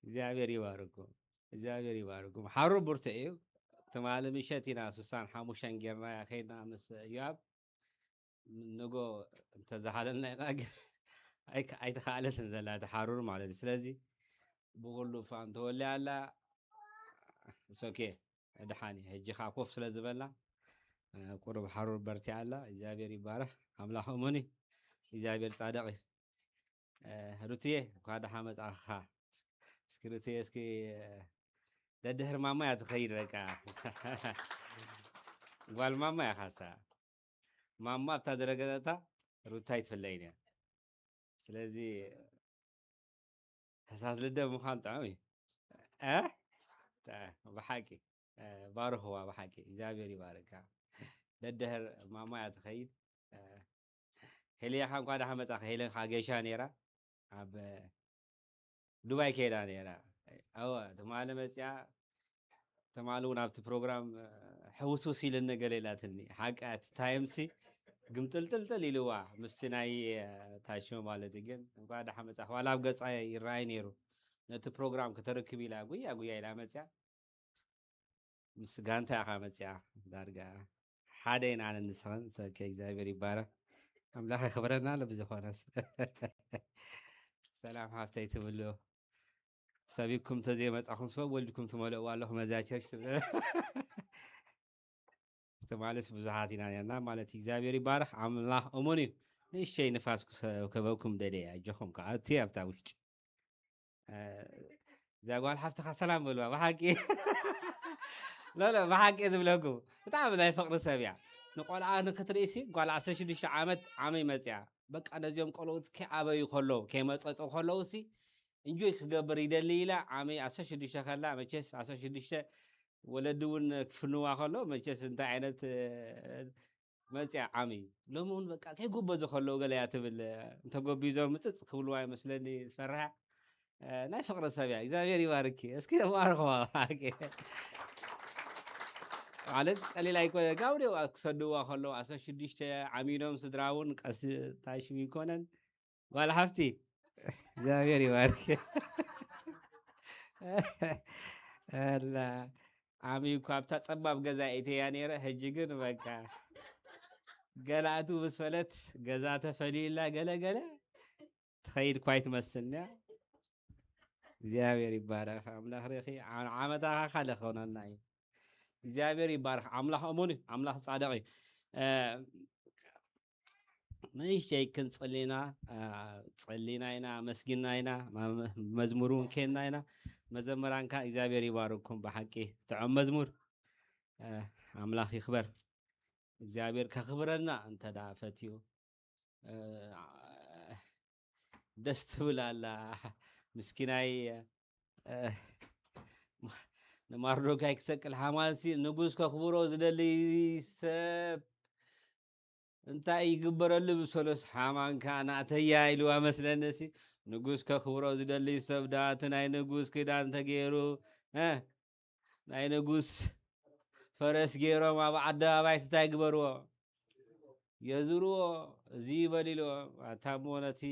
እግዚኣብሔር ይባርኩም እግዚኣብሔር ይባርኩም ሓሩ ብርቱዕ እዩ ትማሊ ምሸት ኢና ስሳን ሓሙሽተን ጌርና ከይድና ምስ እዮኣብ ንጎ እንተዝሓለልና ኢና ግን ኣይከ-፣ ኣይተኻእለትን ዘላ እቲ ሓሩር ማለት እዩ። ስለዚ ብኹሉ ፋን ተወልያ ኣላ። ሶኬ ድሓን እዩ። ሕጂ ኸዓ ኮፍ ስለ ዝበልና፣ እ፣ ቁሩብ ሓሩር በርቲያ ኣላ። እግዚኣብሔር ይባረኽ። ኣምላኽ እሙን እዩ። እግዚኣብሔር ጻድቕ እዩ። እ፣ ሩትየ፣ እንኳ ደሓ መጻኻ። እስኪ ሩትየ፣ እስኪ፣ እ፣ ደድሕሪ ማማ እያ ትኸይድ በቃ። ጓል ማማ እያ ኻሳ። ማማ ኣብታ ዝረገጸታ ሩታ ኣይትፍለይን እያ። ስለዚ ሕሳስ ልደ ምዃን ጥዑም እዩ። እ? እ፣ ብሓቂ፣ እ፣ ባርኽዋ ብሓቂ። እግዚኣብሔር ይባርካ። ደድሕር ማማ እያ ትኸይድ። እ፣ ሄልያ ኸዓ እንኳ ደሓን መጻኻ። ሄለን ኸዓ ገይሻ ነይራ። ኣብ ዱባይ ከይዳ ነይራ። እወ፣ ትማሊ መጽያ፣ ትማሊ እውን ኣብቲ ፕሮግራም፣ እ፣ ሕውስውስ ኢልኒ ገለ ኢላትኒ። ሓቂ እያ፣ እቲ ታይምሲ ግምጥልጥልጥል ኢልዋ ምስቲ ናይ፣ እ፣ ታሽሞ ማለት እዩ። ግን እንኳ ደሓን መጻኻ። ዋላ ኣብ ገጻ ይረኣይ ነይሩ። ነቲ ፕሮግራም ከተርክብ ኢላ ጉያ ጉያ ኢላ መጽያ። ምስ ጋንታ ኢኻ መጽያ። ዳርጋ ሓደ ኢና ኣነ ንስኽን። ሶኬ፣ እግዚኣብሔር ይባረኽ። ኣምላኽ የኽብረና ኣሎ ብዝኾነስ። ሰላም ሓፍተይ ትብሉ። ሰቢኩም ተዘይመጻኹም ሰብ ወልድኩም ትመልእዋ ኣለኹም ነዛ ቸርች ትብል። ትማልስ ብዙሓት ኢና ነርና ማለት እዩ። እግዚኣብሔር ይባረኽ። ኣምላኽ እሙን እዩ። ንእሽተይ ንፋስ ክሰ-፣ ክበኩም ደልየ፣ ኣጆኹም ከዓ እቲ ኣብታ ውሽጢ። እ፣ እዛ ጓል ሓፍትኻ ሰላም በልዋ፣ ብሓቂ። ሎ፣ ሎ፣ ብሓቂ ዝብለኩም። ብጣዕሚ ናይ ፍቕሪ ሰብ እያ። ንቆልዓ ንክትርእሲ፣ ጓል ዓሰርተ ሽዱሽተ ዓመት ዓመይ መጽያ። በቃ ነዚኦም ቆልዑት ከይዓበዩ ከለዉ፣ ከይመጸጹ ከለዉ ሲ፣ እንጆይ ክገብር ይደሊ ኢላ፣ ዓመይ ዓሰርተ ሽዱሽተ ከላ፣ መቸስ ዓሰርተ ሽዱሽተ ወለዲ እውን ክፍንዋ ከሎ፣ መቸስ እንታይ ዓይነት፣ እ፣ መጽያ ዓሚ። ሎሚ እውን በቃ ከይጎበዙ ከለዉ ገለ እያ ትብል፣ እንተጎቢዞም ምጽጽ ክብልዋ ይመስለኒ ዝፈርሐ። እ፣ ናይ ፍቕሪ ሰብ እያ። እግዚኣብሔር ይባርኪ። እስኪ ተባረኽዋ። ማለት ቀሊል ኣይኮነ። ጋብሬው ክሰድዋ ከለዉ ዓሰርተ ሽዱሽተ ዓሚዶም ስድራ እውን ቀስ ታሽም ይኮነን። ጓል ሓፍቲ፣ እግዚኣብሔር ይባርክ። ኣላ፣ ዓሚ እኳ ኣብታ ጸባብ ገዛ እተያ ነይረ፣ ሕጂ ግን በቃ ገለ ኣቱ ምስ በለት ገዛ ተፈልዩላ ገለ ገለ ትኸይድ እኳ ኣይትመስልን እያ። እግዚኣብሔር ይባረኽ። ኣምላኽ ርኺ ዓ-፣ ዓመታኻ ካልእ ክኾነና እዩ። እግዚኣብሔር ይባረኽ። ኣምላኽ እሙን እዩ። ኣምላኽ ጻድቕ እዩ። እ፣ ንእሽተይ ክንጽሊ ኢና፣ እ፣ ጸሊና ኢና፣ ኣመስጊንና ኢና፣ መ-፣ መዝሙር እውን ኬንና ኢና። መዘምራን ከኣ እግዚኣብሔር ይባርኩም። ብሓቂ ጥዑም መዝሙር። እ፣ ኣምላኽ ይኽበር። እግዚኣብሔር ከኽብረና እንተ ደኣ ፈትዩ፣ እ፣ ደስ ትብል ኣላ። ምስኪናይ፣ እ፣ ንማርዶካይ ክሰቅል ሓማንሲ ንጉስ ከኽብሮ ዝደሊ ሰብ እንታይ ይግበረሉ ብሰሎስ ሓማን ከኣ ናተያ ኢልዋ መስለኒ። ሲ ንጉስ ከኽብሮ ዝደሊ ሰብ ደኣ እቲ ናይ ንጉስ ክዳን ተገይሩ፣ እ፣ ናይ ንጉስ ፈረስ ገይሮም ኣብ ኣደባባይ እንታይ ግበርዎ? የዙርዎ። እዚ ይበል ኢልዎ። ኣታ እሞ ነቲ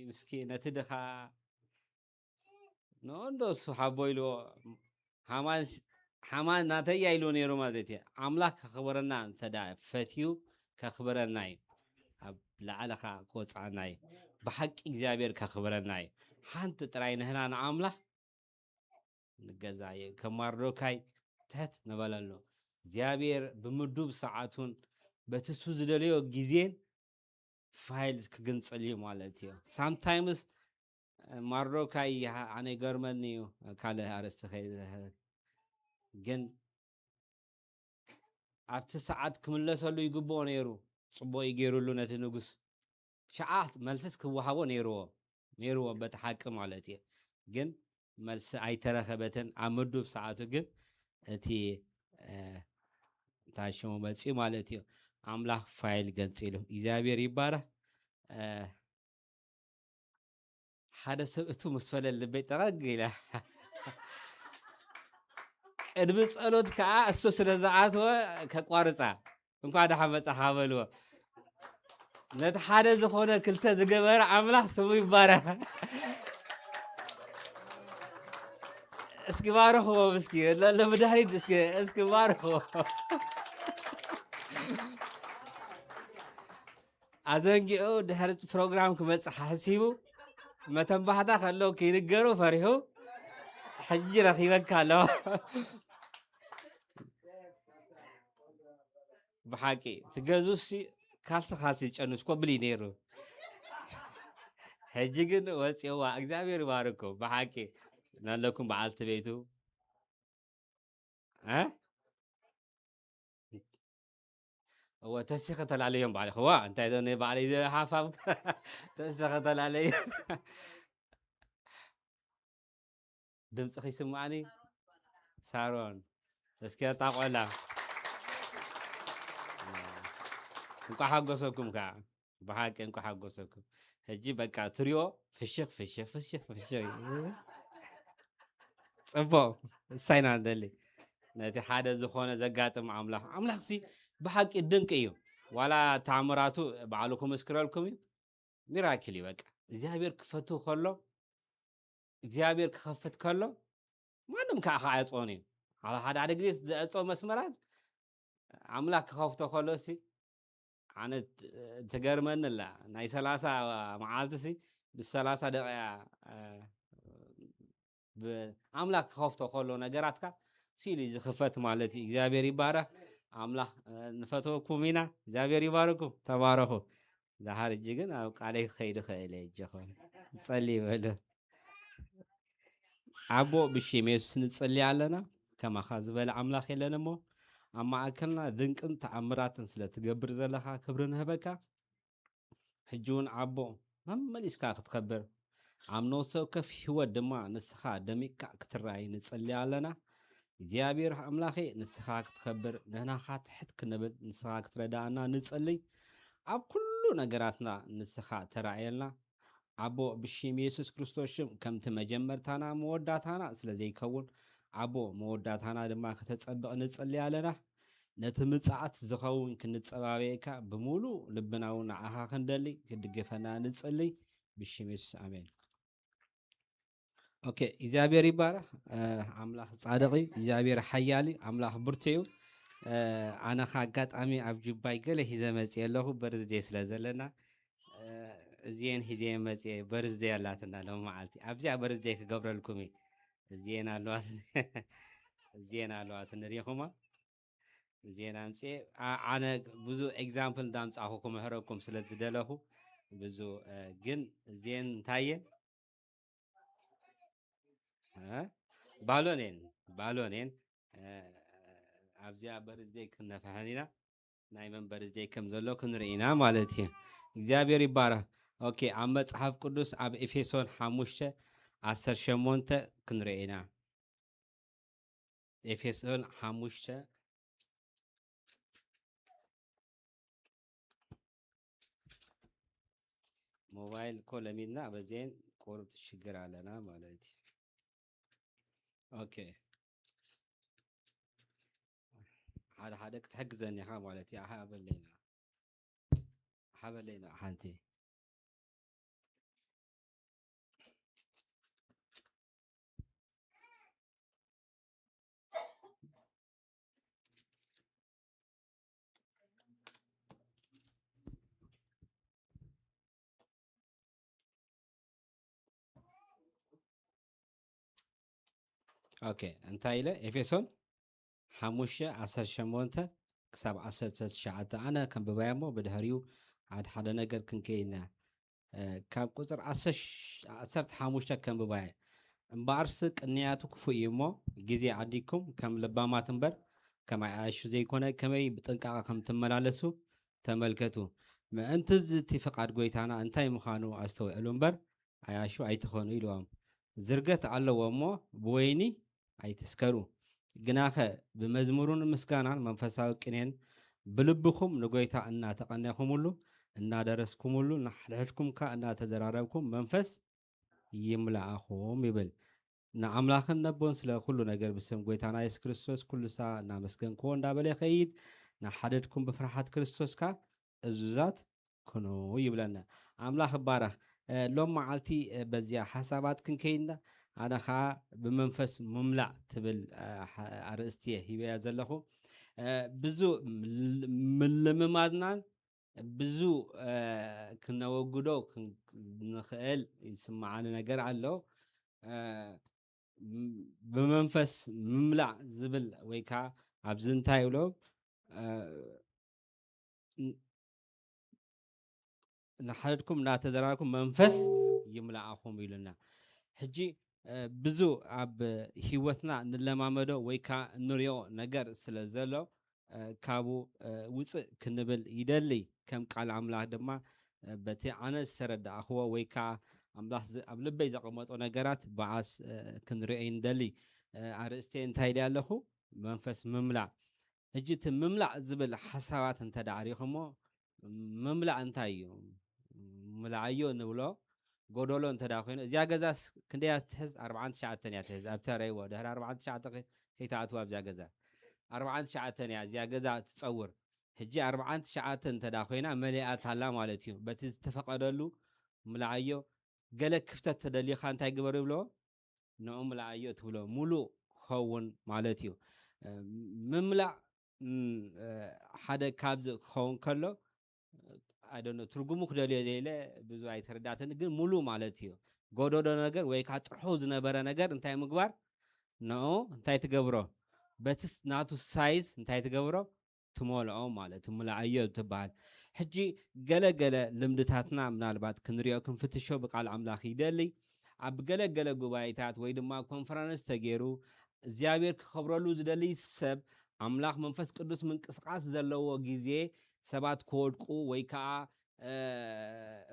ምስኪን፣ ነቲ ድኻ፣ ኖ እንዶ እሱ ሓቦ ኢልዎ። ሓማን ሽ-፣ ሓማን ናተያ ኢልዎ ነይሩ ማለት እዩ። ኣምላኽ ከኽብረና እንተ ደኣ ፈትዩ ከኽብረና እዩ። ኣብ ላዕሊ ኸኣ ክወጽኣና እዩ። ብሓቂ እግዚኣብሔር ከኽብረና እዩ። ሓንቲ ጥራይ ንህና ንኣምላኽ ንገዛየ። ከም ማርዶካይ ትሕት ንበለሉ። እግዚኣብሔር ብምዱብ ሰዓቱን በቲ እሱ ዝደለዮ ግዜን ፋይል ክግንጽል እዩ ማለት እዩ። ሳምታይምስ ማርዶካይ ይሃ-፣ ኣነ ይገርመኒ እዩ። ካልእ ኣርእስቲ ከይ-፣ ግን ኣብቲ ሰዓት ክምለሰሉ ይግብኦ ነይሩ። ጽቡቕ እዩ ገይሩሉ ነቲ ንጉስ። ሸዓ መልስስ ክወሃቦ ነይርዎ፣ ነይርዎ በቲ ሓቂ ማለት እዩ። ግን መልሲ ኣይተረኸበትን። ኣብ ምዱብ ሰዓቱ ግን እቲ፣ እ፣ እንታይ ሽሙ መጽዩ ማለት እዩ። ኣምላኽ ፋይል ገንጺሉ። እግዚኣብሔር ይባረኽ። እ፣ ሓደ ሰብ እቱ ምስ በለ ልበይ ጠቐግ ኢላ። ቅድሚ ጸሎት ከኣ እሱ ስለ ዝኣተወ ከቋርጻ። እንኳዕ ደሓን መጻኻ በልዎ። ነቲ ሓደ ዝኾነ ክልተ ዝገበረ ኣምላኽ ስሙ ይባረኽ። እስኪ ባርኽዎም እስኪ፣ ለ-፣ ለምድሃሪት እስኪ፣ እስኪ ባርኽዎም። ኣዘንጊዑ ድሕሪ እቲ ፕሮግራም ክመጽእ ሓሲቡ፣ መተንባህታ ከለዉ ክይንገሩ ፈሪሑ፣ ሕጂ ረኺበካ ኣሎ። ብሓቂ ትገዙሲ ካልሲ ካልሲ ጨኑስ ኮብል እዩ ነይሩ። ሕጂ ግን ወፂዋ እግዚኣብሔር ይባርኩም። ብሓቂ ናለኩም በዓልቲ ቤቱ እ? እወ ተሲኸ ተላለዮም ባዕልኽዋ እንታይ ዶ ባዕለይ ሓፋብ ተሲኸ ተላለዮ። ድምፅኺ ይስማዓኒ ሳሮን። እስኪ ኣጣቆላ። እንኳ ሓጎሰኩም ከዓ ብሓቂ እንኳ ሓጎሰኩም። ሕጂ በቃ ትሪኦ ፍሽኽ ፍሽኽ ፍሽኽ ፍሽኽ እዩ። ፅቡቅ እሳይና ንደሊ ነቲ ሓደ ዝኾነ ዘጋጥም ኣምላኽ ኣምላኽሲ ብሓቂ ድንቂ እዩ። ዋላ ተኣምራቱ ባዕሉ ክምስክረልኩም እዩ። ሚራክል እዩ በቃ እግዚኣብሔር ክፈቱ ከሎ እግዚኣብሔር ክኸፍት ከሎ ማንም ከዓ ክዓፅኦን እዩ። ሓደ ሓደ ግዜ ዝዕፆ መስመራት ኣምላክ ክኸፍቶ ከሎ ሲ ኣነ ትገርመኒ ኣላ ናይ ሰላሳ መዓልቲ ሲ ብሰላሳ ደቂቃ ኣምላክ ክኸፍቶ ከሎ ነገራትካ ሲሉ ዝኽፈት ማለት እዩ። እግዚኣብሔር ይባረክ። ኣምላክ ንፈተወኩም ኢና። እግዚኣብሔር ይባረኩም። ተባረኹ። ዛሓር እጂ ግን ኣብ ቃለይ ክኸይድ ኽእል እየ እጀኹም ጸሊ ይበሉ። ኣቦ ብሽም የሱስ ንጽሊ ኣለና። ከማኻ ዝበለ ኣምላኽ የለን እሞ ኣብ ማእከልና ድንቅን ተኣምራትን ስለ ትገብር ዘለኻ ክብሪ ንህበካ። ሕጂ እውን ኣቦ መመሊስካ ክትኸብር ኣብ ነፍሲ ወከፍ ህይወት ድማ ንስኻ ደሚቕካ ክትረኣይ ንጽሊ ኣለና። እግዚኣብሔር ኣምላኸ ንስኻ ክትኸብር ንህናኻ ትሕት ክንብል ንስኻ ክትረዳእና ንጽልይ። ኣብ ኩሉ ነገራትና ንስኻ ተራእየልና ኣቦ ብሽም የሱስ ክርስቶስ ሽም ከምቲ መጀመርታና መወዳታና ስለ ዘይከውን ኣቦ መወዳታና ድማ ከተጸብቕ ንጽሊ ኣለና። ነቲ ምጽኣት ዝኸውን ክንጸባበየካ ብምሉእ ልብና እውን ንዓኻ ክንደሊ ክትድግፈና ንጽሊ ብሽም የሱስ ኣሜን። ኦኬ እግዚኣብሔር ይባረክ። ኣምላኽ ጻድቕ እዩ። እግዚኣብሔር ሓያል እዩ። ኣምላኽ ብርቱ እዩ። ኣነ ካ ኣጋጣሚ ኣብ ጁባይ ገለ ሂዘ መፅእ ኣለኹ በርዝዴ ስለ ዘለና እዚኤን ሂዜ መፅእ በርዝዴ ኣላትና ሎም መዓልቲ ኣብዚኣ በርዝዴ ክገብረልኩም እዩ። እዚኤን ኣለዋት እዚኤን ኣለዋት ንሪኹማ እዚኤን ኣምፅኤ ኣነ ብዙ ኤግዛምፕል እንዳምፃኹ ክምህረኩም ስለ ዝደለኹ ብዙ ግን እዚኤን እንታየን ባሎኔን ባሎኔን ኣብዚኣ በርዝደይ ክነፍሐን ኢና። ናይ መን በርዝደይ ከም ዘሎ ክንርኢ ኢና ማለት እዩ። እግዚኣብሔር ይባረክ። ኦኬ ኣብ መፅሓፍ ቅዱስ ኣብ ኤፌሶን ሓሙሽተ ዓሰርተ ሸሞንተ ክንርኢ ኢና። ኤፌሶን ሓሙሽተ ሞባይል እኮ ለሚድና በዚን ቁርጥ ሽግር ኣለና ማለት እዩ። ኦኬ ሓደ ሓደ ክትሕግዘኒ ኢኻ ማለት እዩ። ኣሃ በለይና ሓበለይና ሓንቲ ኦኬ እንታይ ኢለ ኤፌሶን ሓሙሽተ ዓሰርተ ሸሞንተ ክሳብ ዓሰርተ ትሽዓተ ኣነ ከንብባያ እሞ ብድሕሪኡ ሓደ ሓደ ነገር ክንከይና ካብ ቁፅር ዓሰርተ ሓሙሽተ ከንብባየ እምበኣርስ ቅንያቱ ክፉእ እዩ እሞ ግዜ ዓዲግኩም ከም ልባማት እምበር ከም ኣያሹ ዘይኮነ ከመይ ብጥንቃቐ ከም ትመላለሱ ተመልከቱ። ምእንቲ እዚ እቲ ፍቓድ ጎይታና እንታይ ምዃኑ ኣስተውዕሉ እምበር ኣያሹ ኣይትኾኑ ኢልዎም። ዝርገት ኣለዎ እሞ ብወይኒ ኣይትስከሩ። ግናኸ ብመዝሙሩን ምስጋናን መንፈሳዊ ቅኔን ብልብኹም ንጎይታ እናተቐኔኹምሉ እናደረስኩምሉ ንሓድሕድኩም ከኣ እናተዘራረብኩም መንፈስ ይምላኣኹም ይብል። ንኣምላኽን ነቦን ስለ ኩሉ ነገር ብስም ጎይታና የሱስ ክርስቶስ ኩሉ ሳዕ እናመስገንክዎ እንዳበለ ይኸይድ። ንሓድሕድኩም ብፍርሓት ክርስቶስ ከኣ እዙዛት ኩኑ ይብለና። ኣምላኽ ይባረኽ። ሎም መዓልቲ በዚያ ሓሳባት ክንከይድ ኣነ ኸዓ ብመንፈስ ምምላእ ትብል ኣርእስቲ እየ ሂበያ ዘለኹ። ብዙ ምልምማድናን ብዙ ክነወግዶ ንኽእል ይስምዓኒ ነገር ኣሎ። ብመንፈስ ምምላእ ዝብል ወይ ከዓ ኣብዚ እንታይ ይብሎ ንሓድኩም እናተዘራርኩም መንፈስ ይምላኣኹም ኢሉና። ሕጂ ብዙ ኣብ ህይወትና ንለማመዶ ወይ ከዓ ንሪኦ ነገር ስለ ዘሎ ካብኡ ውፅእ ክንብል ይደሊ። ከም ቃል ኣምላኽ ድማ በቲ ኣነ ዝተረዳእኽዎ ወይ ከዓ ኣምላኽ ኣብ ልበይ ዘቐመጦ ነገራት ብዓስ ክንሪኦ ይንደሊ። ኣርእስተ እንታይ ድያ ኣለኹ? መንፈስ ምምላእ። ሕጂ እቲ ምምላእ ዝብል ሓሳባት እንተ ደኣ ሪኢኹሞ፣ ምምላእ እንታይ እዩ? ምላኣዮ ንብሎ ጎደሎ እንተ ደኣ ኮይኑ፣ እዚኣ ገዛስ ክንደይ እያ ትሕዝ? ኣርብዓን ትሽዓተን እያ ትሕዝ። ኣብ ተረይዎ ድሕሪ ኣርብዓን ትሽዓተ ከይትኣትዋ ኣብዚኣ ገዛ ኣርብዓን ትሽዓተን እያ እዚኣ ገዛ ትጸውር። ሕጂ ኣርብዓን ትሽዓተን እንተ ደኣ ኮይና መሊኣት ኣላ ማለት እዩ። በቲ ዝተፈቐደሉ ምላኣዮ። ገለ ክፍተት ተደሊኻ እንታይ ግበር ይብሎ? ንዑ ምልኣዮ ትብሎ ሙሉእ ክኸውን ማለት እዩ። ምምላእ ሓደ ካብዚ ክኸውን ከሎ ኣይደኖ ትርጉሙ ክደልዮ ዘኢለ ብዙ ኣይተረዳትን፣ ግን ሙሉእ ማለት እዩ። ጎደሎ ነገር ወይ ከዓ ጥርሑ ዝነበረ ነገር እንታይ ምግባር? ንዑ እንታይ ትገብሮ? በቲ ናቱ ሳይዝ እንታይ ትገብሮ? ትመልኦ ማለት ምልኣዮ ትበሃል። ሕጂ ገለገለ ልምድታትና ምናልባት ክንሪኦ ክንፍትሾ ብቃል ኣምላኽ ይደሊ። ኣብ ገለገለ ጉባኤታት ወይ ድማ ኮንፈረንስ ተገይሩ እግዚኣብሔር ክኸብረሉ ዝደሊ ሰብ ኣምላኽ መንፈስ ቅዱስ ምንቅስቃስ ዘለዎ ግዜ ሰባት ክወድቁ ወይ ከዓ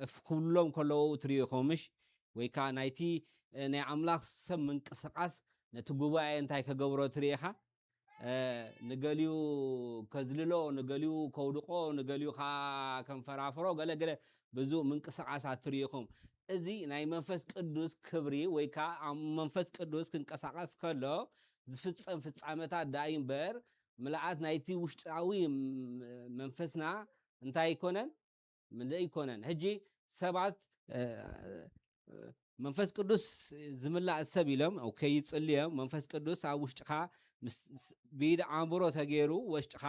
እፍ ክብሎም ከለዉ ትሪኢኹምሽ ወይ ከዓ ናይቲ ናይ ኣምላኽ ሰብ ምንቅስቃስ ነቲ ጉባኤ እንታይ ከገብሮ ትሪኢኻ? ንገሊኡ ከዝልሎ፣ ንገሊኡ ከውድቆ፣ ንገሊኡ ከዓ ከንፈራፍሮ ገለገለ ብዙ ምንቅስቃሳት ትሪኢኹም። እዚ ናይ መንፈስ ቅዱስ ክብሪ ወይ ከዓ ኣብ መንፈስ ቅዱስ ክንቀሳቀስ ከሎ ዝፍጸም ፍጻመታት ደኣ እዩ እምበር ምልኣት ናይቲ ውሽጣዊ መንፈስና እንታይ ኣይኮነን ምልእ ኣይኮነን። ሕጂ ሰባት መንፈስ ቅዱስ ዝምላእ ሰብ ኢሎም ከይጽልዮም መንፈስ ቅዱስ ኣብ ውሽጥኻ ብኢድ ኣእምሮ ተገይሩ ውሽጥኻ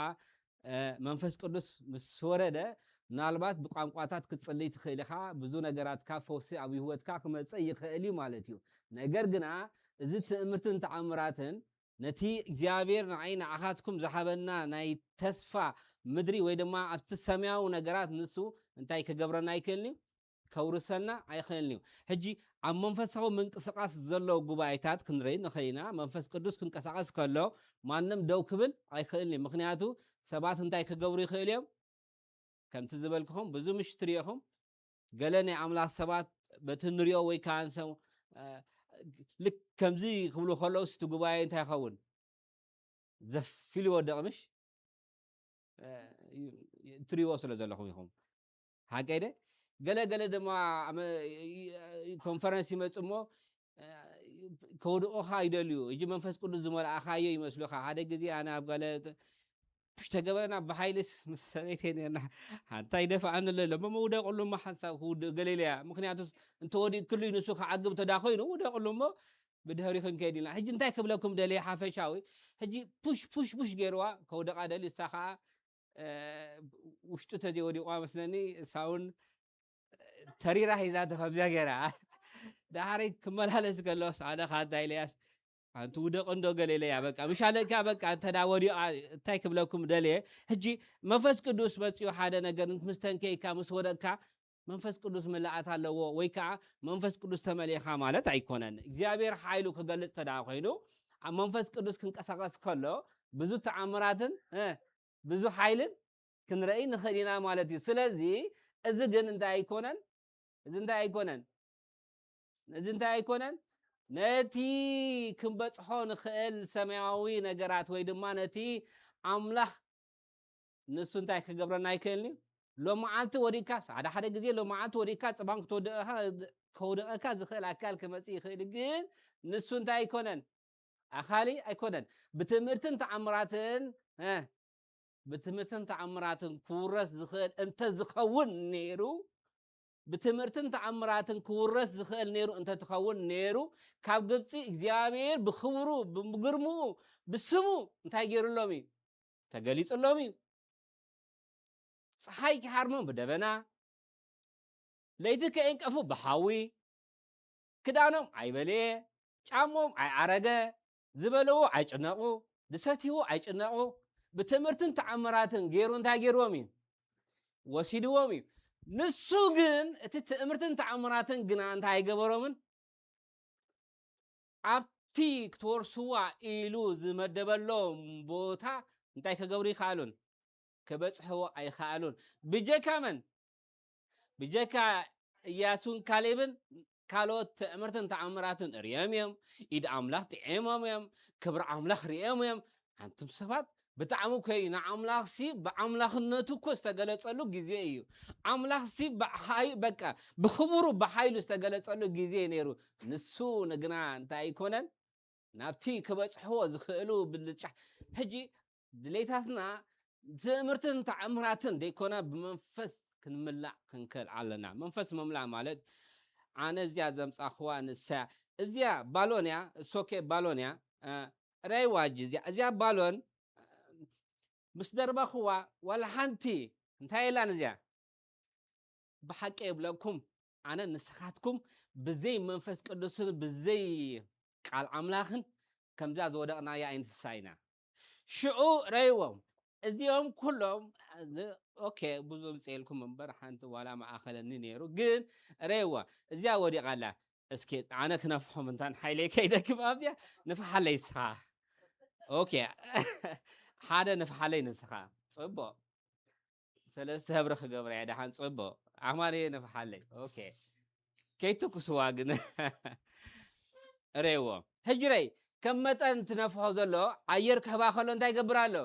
መንፈስ ቅዱስ ምስ ወረደ ምናልባት ብቋንቋታት ክትጽልይ ትኽእል ኢኻ። ብዙ ነገራትካ ፈውሲ ኣብ ህይወትካ ክመጽእ ይኽእል እዩ ማለት እዩ። ነገር ግና እዚ ትእምርትን ተኣምራትን ነቲ እግዚኣብሔር ንዓይ ንዓኻትኩም ዝሃበና ናይ ተስፋ ምድሪ ወይ ድማ ኣብቲ ሰማያዊ ነገራት ንሱ እንታይ ክገብረና ኣይክእልን እዩ? ከውርሰና ኣይኽእልን እዩ። ሕጂ ኣብ መንፈሳዊ ምንቅስቃስ ዘለዉ ጉባኤታት ክንርኢ ንኽእል ኢና። መንፈስ ቅዱስ ክንቀሳቀስ ከሎ ማንም ደው ክብል ኣይኽእልን እዩ። ምክንያቱ ሰባት እንታይ ክገብሩ ይኽእሉ እዮም? ከምቲ ዝበልክኹም ብዙ ምሽ ትሪኢኹም ገለ ናይ ኣምላኽ ሰባት በቲ ንሪኦ ወይ ከዓ ንሰም ልክ ከምዚ ክብሉ ከለዉ ስቲ ጉባኤ እንታይ ይኸውን? ዘፍ ኢሉ ይወድቕ ምሽ ትሪእዎ ስለ ዘለኹም ኢኹም። ሓቀይ ደ ገለ ገለ ድማ ኮንፈረንስ ይመፁ እሞ ከውድቑኻ ይደልዩ። እጂ መንፈስ ቅዱስ ዝመልኣኻዮ ይመስሉኻ። ሓደ ግዜ ኣነ ኣብ ገለ ሽ ተገበረና ብሓይልስ ምስ ሰበይተይ ነርና ሓንታ ይደፍኣኒ ኣሎ እሞ መውደቅሉ እሞ ሓንሳብ ክውድእ ገለ ኢለያ። ምክንያቱ እንተወዲቅክሉ ንሱ ክዓግብ ተዳ ኮይኑ ውደቅሉ እሞ ብድህሪ ክንከይድ ኢልና። ሕጂ እንታይ ክብለኩም ደልየ ሓፈሻዊ ሕጂ ፑሽ ፑሽ ፑሽ ገይርዋ ከውደቃ ደልዩ እሳ ከዓ ውሽጡ ተዘይወዲቋ መስለኒ እሳ እውን ተሪራ ሒዛቶ ከምዚያ ገይራ ዳሓረይ ክመላለስ ከሎስ ኣነ ካንታ ኢለያስ ኣንቲ ውደቕ እንዶ ገለ ኢለያ በቃ ምሻለካ በቃ እንተ ዳ ወዲቓ እንታይ ክብለኩም ደልየ። ሕጂ መንፈስ ቅዱስ መፅኡ ሓደ ነገር ምስ ተንከይካ ምስ ወደቕካ መንፈስ ቅዱስ ምልኣት ኣለዎ ወይ ከዓ መንፈስ ቅዱስ ተመሊእኻ ማለት ኣይኮነን። እግዚኣብሔር ሓይሉ ክገልፅ ተዳ ኮይኑ ኣብ መንፈስ ቅዱስ ክንቀሳቀስ ከሎ ብዙ ተኣምራትን ብዙ ሓይልን ክንረኢ ንኽእል ኢና ማለት እዩ። ስለዚ እዚ ግን እንታይ ኣይኮነን፣ እዚ እንታይ ኣይኮነን፣ እዚ እንታይ ኣይኮነን፣ ነቲ ክንበፅሖ ንኽእል ሰማያዊ ነገራት ወይ ድማ ነቲ ኣምላኽ ንሱ እንታይ ክገብረና ኣይክእልን እዩ። ሎመዓልቲ ወዲካ ሓደ ሓደ ግዜ ሎመዓልቲ ወዲካ ፅባን ክትወድእካ ከውደቐካ ዝኽእል ኣካል ክመፅእ ይኽእል፣ ግን ንሱ እንታይ ኣይኮነን ኣኻሊ ኣይኮነን። ብትምህርትን ተኣምራትን ብትምህርትን ተኣምራትን ክውረስ ዝኽእል እንተ ዝኸውን ነይሩ ብትምህርትን ተኣምራትን ክውረስ ዝኽእል ነይሩ እንተትኸውን ነይሩ ካብ ግብፂ እግዚኣብሔር ብክብሩ ብግርምኡ ብስሙ እንታይ ገይሩሎም እዩ? ተገሊፁሎም እዩ። ፀሓይ ክሓርሞም ብደበና፣ ለይቲ ከይንቀፉ ብሓዊ፣ ክዳኖም ኣይበለየ፣ ጫሞም ኣይዓረገ፣ ዝበለዎ ኣይጭነቑ፣ ዝሰትይዎ ኣይጭነቑ። ብትእምርትን ተኣምራትን ገይሩ እንታይ ገይርዎም እዩ? ወሲድዎም እዩ። ንሱ ግን እቲ ትእምርትን ተኣምራትን ግና እንታይ ኣይገበሮምን? ኣብቲ ክትወርስዋ ኢሉ ዝመደበሎም ቦታ እንታይ ክገብሩ ይኸኣሉን? ክበጽሕዎ ኣይኸኣሉን። ብጀካ መን? ብጀካ እያሱን ካሌብን ካልኦት ትእምርትን ተኣምራትን ርእዮም እዮም። ኢድ ኣምላኽ ጥዒሞም እዮም። ክብሪ ኣምላኽ ርእዮም እዮም። ኣንቱም ሰባት ብጣዕሚ እኮ እዩ ንኣምላኽሲ ብኣምላኽነቱ እኮ ዝተገለጸሉ ግዜ እዩ። ኣምላኽሲ ብሓይ-፣ በቃ ብኽብሩ ብሓይሉ ዝተገለጸሉ ግዜ እዩ ነይሩ። ንሱ ንግና እንታይ ኣይኮነን? ናብቲ ክበጽሕዎ ዝኽእሉ ብልጫ። ሕጂ ድሌታትና ትእምርትን ተኣምራትን ደይኮነ ብመንፈስ ክንምላእ ክንክእል ኣለና። መንፈስ ምምላእ ማለት ኣነ እዚኣ ዘምጻኽዋ ንሳ እዚኣ ባሎን እያ፣ እሶኬ ባሎን እያ። እ፣ ረይዋ እጂ እዚኣ፣ እዚኣ ባሎን ምስ ደርበኽዋ ዋላ ሓንቲ እንታይ የላን እዚኣ። ብሓቂ ይብለኩም ኣነ ንስኻትኩም ብዘይ መንፈስ ቅዱስን ብዘይ ቃል ኣምላኽን ከምዛ ዝወደቕናያ ኣይንትሳ ኢና። ሽዑ ረይዎም እዚኦም ኩሎም ኦኬ ብዙ ምፅኤልኩም እምበር ሓንቲ ዋላ ማእኸለኒ ነይሩ ግን ረይዋ እዚኣ ወዲቓላ እስኪ ኣነ ክነፍሖም እንታን ሓይለይ ከይደክም ኣብዚኣ ንፍሓለይ ስኻ ኦኬ ሓደ ንፍሓለይ ንስኻ ፅቡቕ ሰለስተ ህብሪ ክገብራ እየ ደሓን ፅቡቕ ኣማርየ ንፍሓለይ ኦኬ ከይትኩስዋ ግን ረይዎ ሕጅረይ ከም መጠን ትነፍሖ ዘሎ ኣየር ክህባ ከሎ እንታይ ይገብር ኣሎ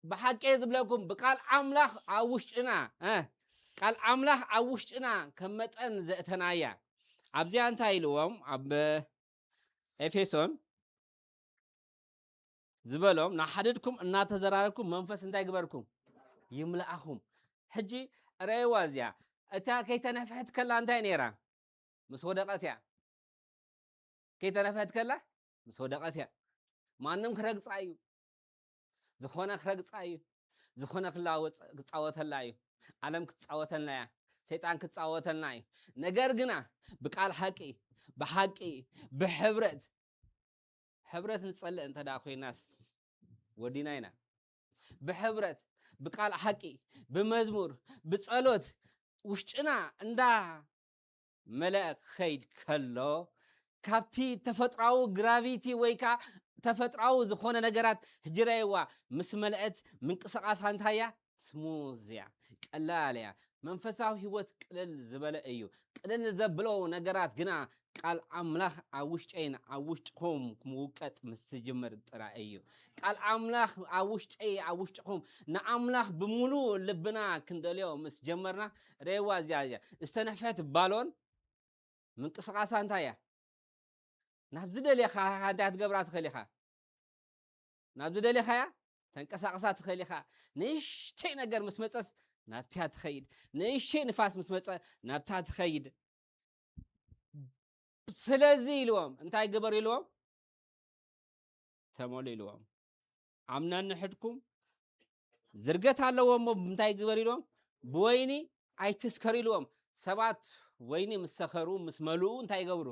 ብሓቂ ዝብለኩም ብቃል ኣምላኽ ኣብ ውሽጥና እ፣ ቃል ኣምላኽ ኣብ ውሽጥና ከም መጠን ዘእተናያ ኣብዚኣ እንታይ ኢልዎም ኣብ ኤፌሶን ዝበሎም ንሓድድኩም እናተዘራረብኩም መንፈስ እንታይ ግበርኩም ይምላኣኹም ሕጂ ረእዋ እዚኣ እታ ከይተነፍሐት ከላ እንታይ ነይራ ምስ ወደቐት እያ ከይተነፍሐት ከላ ምስ ወደቐት እያ ማንም ክረግፃ እዩ ዝኾነ ክረግፃ እዩ ዝኾነ ክላወፅ ክፃወተላ እዩ ዓለም ክትፃወተልና እያ ሰይጣን ክትፃወተልና እዩ ነገር ግና ብቃል ሓቂ ብሓቂ ብሕብረት ሕብረት ንጸልእ እንተ ደኣ ኮይናስ ወዲና ኢና። ብሕብረት፣ ብቃል ሓቂ፣ ብመዝሙር፣ ብጸሎት ውሽጥና እንዳ መለአ ክኸይድ ከሎ ካብቲ ተፈጥራዊ ግራቪቲ ወይ ከዓ ተፈጥራዊ ዝኾነ ነገራት ህጅረየዋ ምስ መለአት ምንቅስቃሳ እንታይ እያ? ስሙዝ እያ፣ ቀላል እያ። መንፈሳዊ ህይወት ቅልል ዝበለ እዩ። ቅልል ዘብሎ ነገራት ግና ቃል ኣምላኽ ኣብ ውሽጠይን ኣብ ውሽጥኹም ክምውቀጥ ምስ ዝጅምር ጥራይ እዩ። ቃል ኣምላኽ ኣብ ውሽጠይ ኣብ ውሽጥኹም ንኣምላኽ ብምሉእ ልብና ክንደልዮ ምስ ጀመርና ረዋ እዚያ እዚያ ዝተነፍሐት ባሎን ምንቅስቃሳ እንታይ እያ? ናብ ዝደልኻ እንታይ ክትገብራ ትኽእል ኢኻ? ናብ ዝደልኻያ ተንቀሳቕሳ ትኽእል ኢኻ። ንእሽተይ ነገር ምስ መጸስ ናብታ ትኸይድ። ንእሽተይ ንፋስ ምስ መጸ ናብታ ትኸይድ። ስለዚ ኢልዎም እንታይ ግበሩ ኢልዎም? ተመሉ ኢልዎም። ኣብ ነንሕድኩም ዝርገት ኣለዎ እሞ እንታይ ግበሩ ኢልዎም? ብወይኒ ኣይትስከሩ ኢልዎም። ሰባት ወይኒ ምስ ሰኸሩ ምስ መልኡ እንታይ ይገብሩ?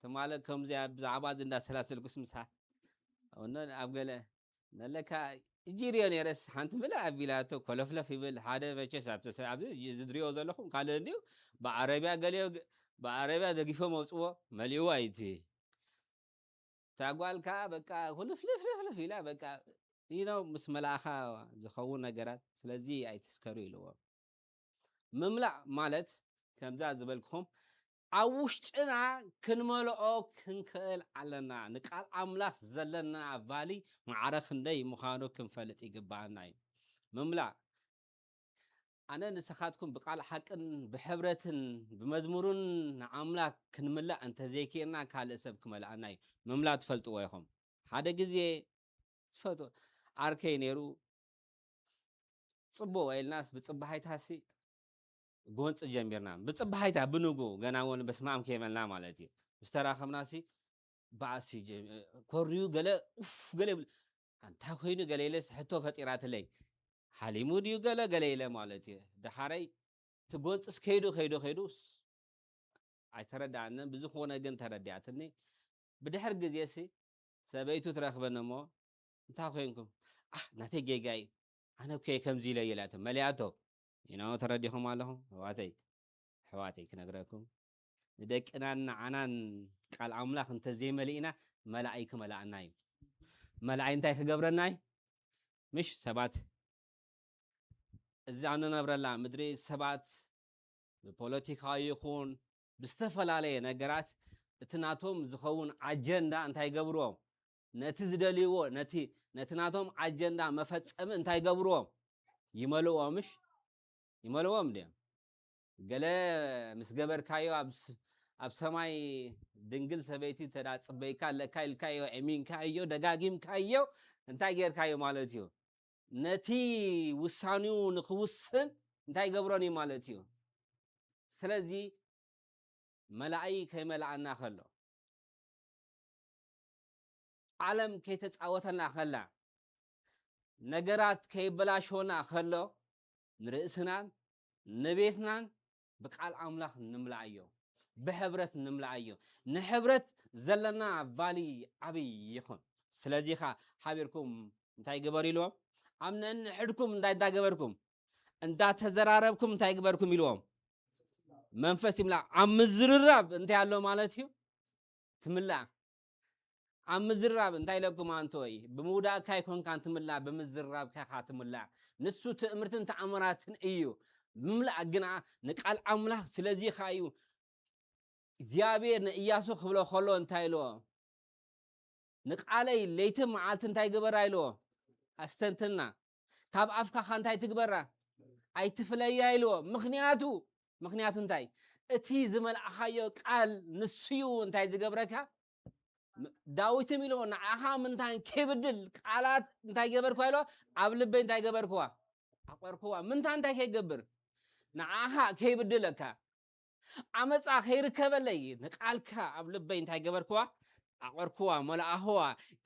ትማለ ከምዚ ብዛዕባ እዚ እንዳሰላሰልኩስ ምሳ እነ ኣብ ገለ ነለካ እጂ ሪኦ ነይረስ ሓንቲ ምልእ ኣቢላቶ ኮለፍለፍ ይብል ሓደ መቸስ ኣብቲ ኣብዚ ዝድሪኦ ዘለኹም ካልእ እንዲዩ ብዓረብያ ገሊኦ ብዓረብያ ደጊፎ መውፅዎ መሊእዋ እዩ እቲ እታ ጓል ከዓ በቃ ኩልፍልፍልፍልፍ ኢላ በቃ you know ምስ መልኣኻ ዝኸውን ነገራት ስለዚ ኣይትስከሩ ኢልዎም ምምላእ ማለት ከምዛ ዝበልክኹም ኣብ ውሽጥና ክንመልኦ ክንክእል ኣለና ንቃል ኣምላኽ ዘለና ቫሊ ማዕረ ክንደይ ምዃኑ ክንፈልጥ ይግባኣና እዩ ምምላእ ኣነ ንስኻትኩም ብቃል ሓቅን ብሕብረትን ብመዝሙርን ንኣምላክ ክንምላእ እንተዘይክእልና ካልእ ሰብ ክመልኣና እዩ ምምላእ ትፈልጥዎ ኢኹም ሓደ ግዜ ዝፈት ዓርከይ ነይሩ ፅቡቅ ኢልናስ ብፅባሓይታሲ ጎንፂ ጀሚርና ብፅባሓይታ ብንጉ ገና እውን በስማም ከይበልና ማለት እዩ ምስ ተራኸብናሲ ባእሲ ኮርዩ ገለ ኡፍ ገለ ይብል ኣንታ ኮይኑ ገለ ኢለስ ሕቶ ፈጢራትለይ ሓሊሙ ድዩ ገለ ገለ ኢለ ማለት እዩ። ደሓረይ ትጎንፅስ ከይዱ ከይዱ ከይዱስ ኣይተረዳኣንን። ብዝኾነ ግን ተረዲኣትኒ። ብድሕር ግዜሲ ሰበይቱ ትረኽበኒ እሞ፣ "እንታይ ኮይንኩም?" "ኣህ፣ ናተይ ጌጋ እዩ፣ ኣነ እኮ እየ ከምዚ ኢለ" ኢላቶ መሊኣቶ። ይኖ ተረዲኹም ኣለኹም ኣሕዋተይ? ኣሕዋተይ ክነግረኩም፣ ንደቅናን ንዓናን ቃል ኣምላኽ እንተዘይመሊእና፣ መላኣይ ክመላኣና እዩ። መላኣይ እንታይ ክገብረና እዩ? ምሽ ሰባት፣ እዛ እንነብረላ ምድሪ ሰባት ብፖለቲካ ይኹን ብዝተፈላለየ ነገራት እቲ ናቶም ዝኸውን ኣጀንዳ እንታይ ይገብርዎም? ነቲ ዝደልይዎ፣ ነቲ፣ ነቲ ናቶም ኣጀንዳ መፈጸሚ እንታይ ይገብርዎም? ይመልእዎም፣ ምሽ? ይመልእዎም ድዮም? ገለ ምስ ገበርካዮ ኣብ ስ-፣ ኣብ ሰማይ ድንግል ሰበይቲ ተዳ ጽበይካ ኣለካ ኢልካዮ፣ እሚንካዮ፣ ደጋጊምካዮ፣ እንታይ ጌርካዮ ማለት እዩ? ነቲ ውሳኔኡ ንኽውስን እንታይ ገብሮን እዩ ማለት እዩ? ስለዚ መላእይ ከይመልኣና ከሎ፣ ዓለም ከይተጻወተና ከላ፣ ነገራት ከይበላሸወና ከሎ፣ ንርእስናን ንቤትናን ብቃል ኣምላኽ ንምልኣዮ፣ ብሕብረት ንምልኣዮ። ንሕብረት ዘለና ቫሊ ዓብይ ይኹን። ስለዚ ኻ ሓቢርኩም እንታይ ግበሩ ኢልዎም? ኣብ ነንሕድኩም እንታይ እንዳገበርኩም? እንዳተዘራረብኩም እንታይ ግበርኩም ኢልዎም? መንፈስ ይምላ። ኣብ ምዝርራብ እንታይ ኣሎ ማለት እዩ? ትምላእ። ኣብ ምዝርራብ እንታይ ኢለኩም ኣንቶይ? ብምውዳእካ ኣይኮንካን ትምላእ፣ ብምዝርራብካ ኢኻ ትምላእ። ንሱ ትእምርትን ተኣምራትን እዩ። ምምላእ ግና ንቃል ኣምላኽ ስለዚ ኸ እዩ እግዚኣብሔር ንእያሱ ክብሎ ከሎ እንታይ ኢልዎ? "ንቃለይ ለይቲ መዓልቲ እንታይ ግበራ?" ኢልዎ። "ኣስተንትና። ካብ ኣፍካ ኸ እንታይ ትግበራ? ኣይትፍለያ" ኢልዎ። ምኽንያቱ፣ ምኽንያቱ እንታይ? እቲ ዝመልኣኻዮ ቃል ንሱ እዩ እንታይ ዝገብረካ? ም-፣ ዳዊትም ኢልዎ፣ "ንዓኻ ምንታን ከይብድል ቃላት እንታይ ገበርኩዋ?" ኢልዎ። "ኣብ ልበይ እንታይ ገበርኩዋ? ኣቆርኩዋ።" ምንታ እንታይ ከይገብር? ንዓኻ ከይብድለካ። ዓመፃ ከይርከበለይ ንቃልካ ኣብ ልበይ እንታይ ገበርክዋ? ኣቆርክዋ፣ መልኣኽዋ።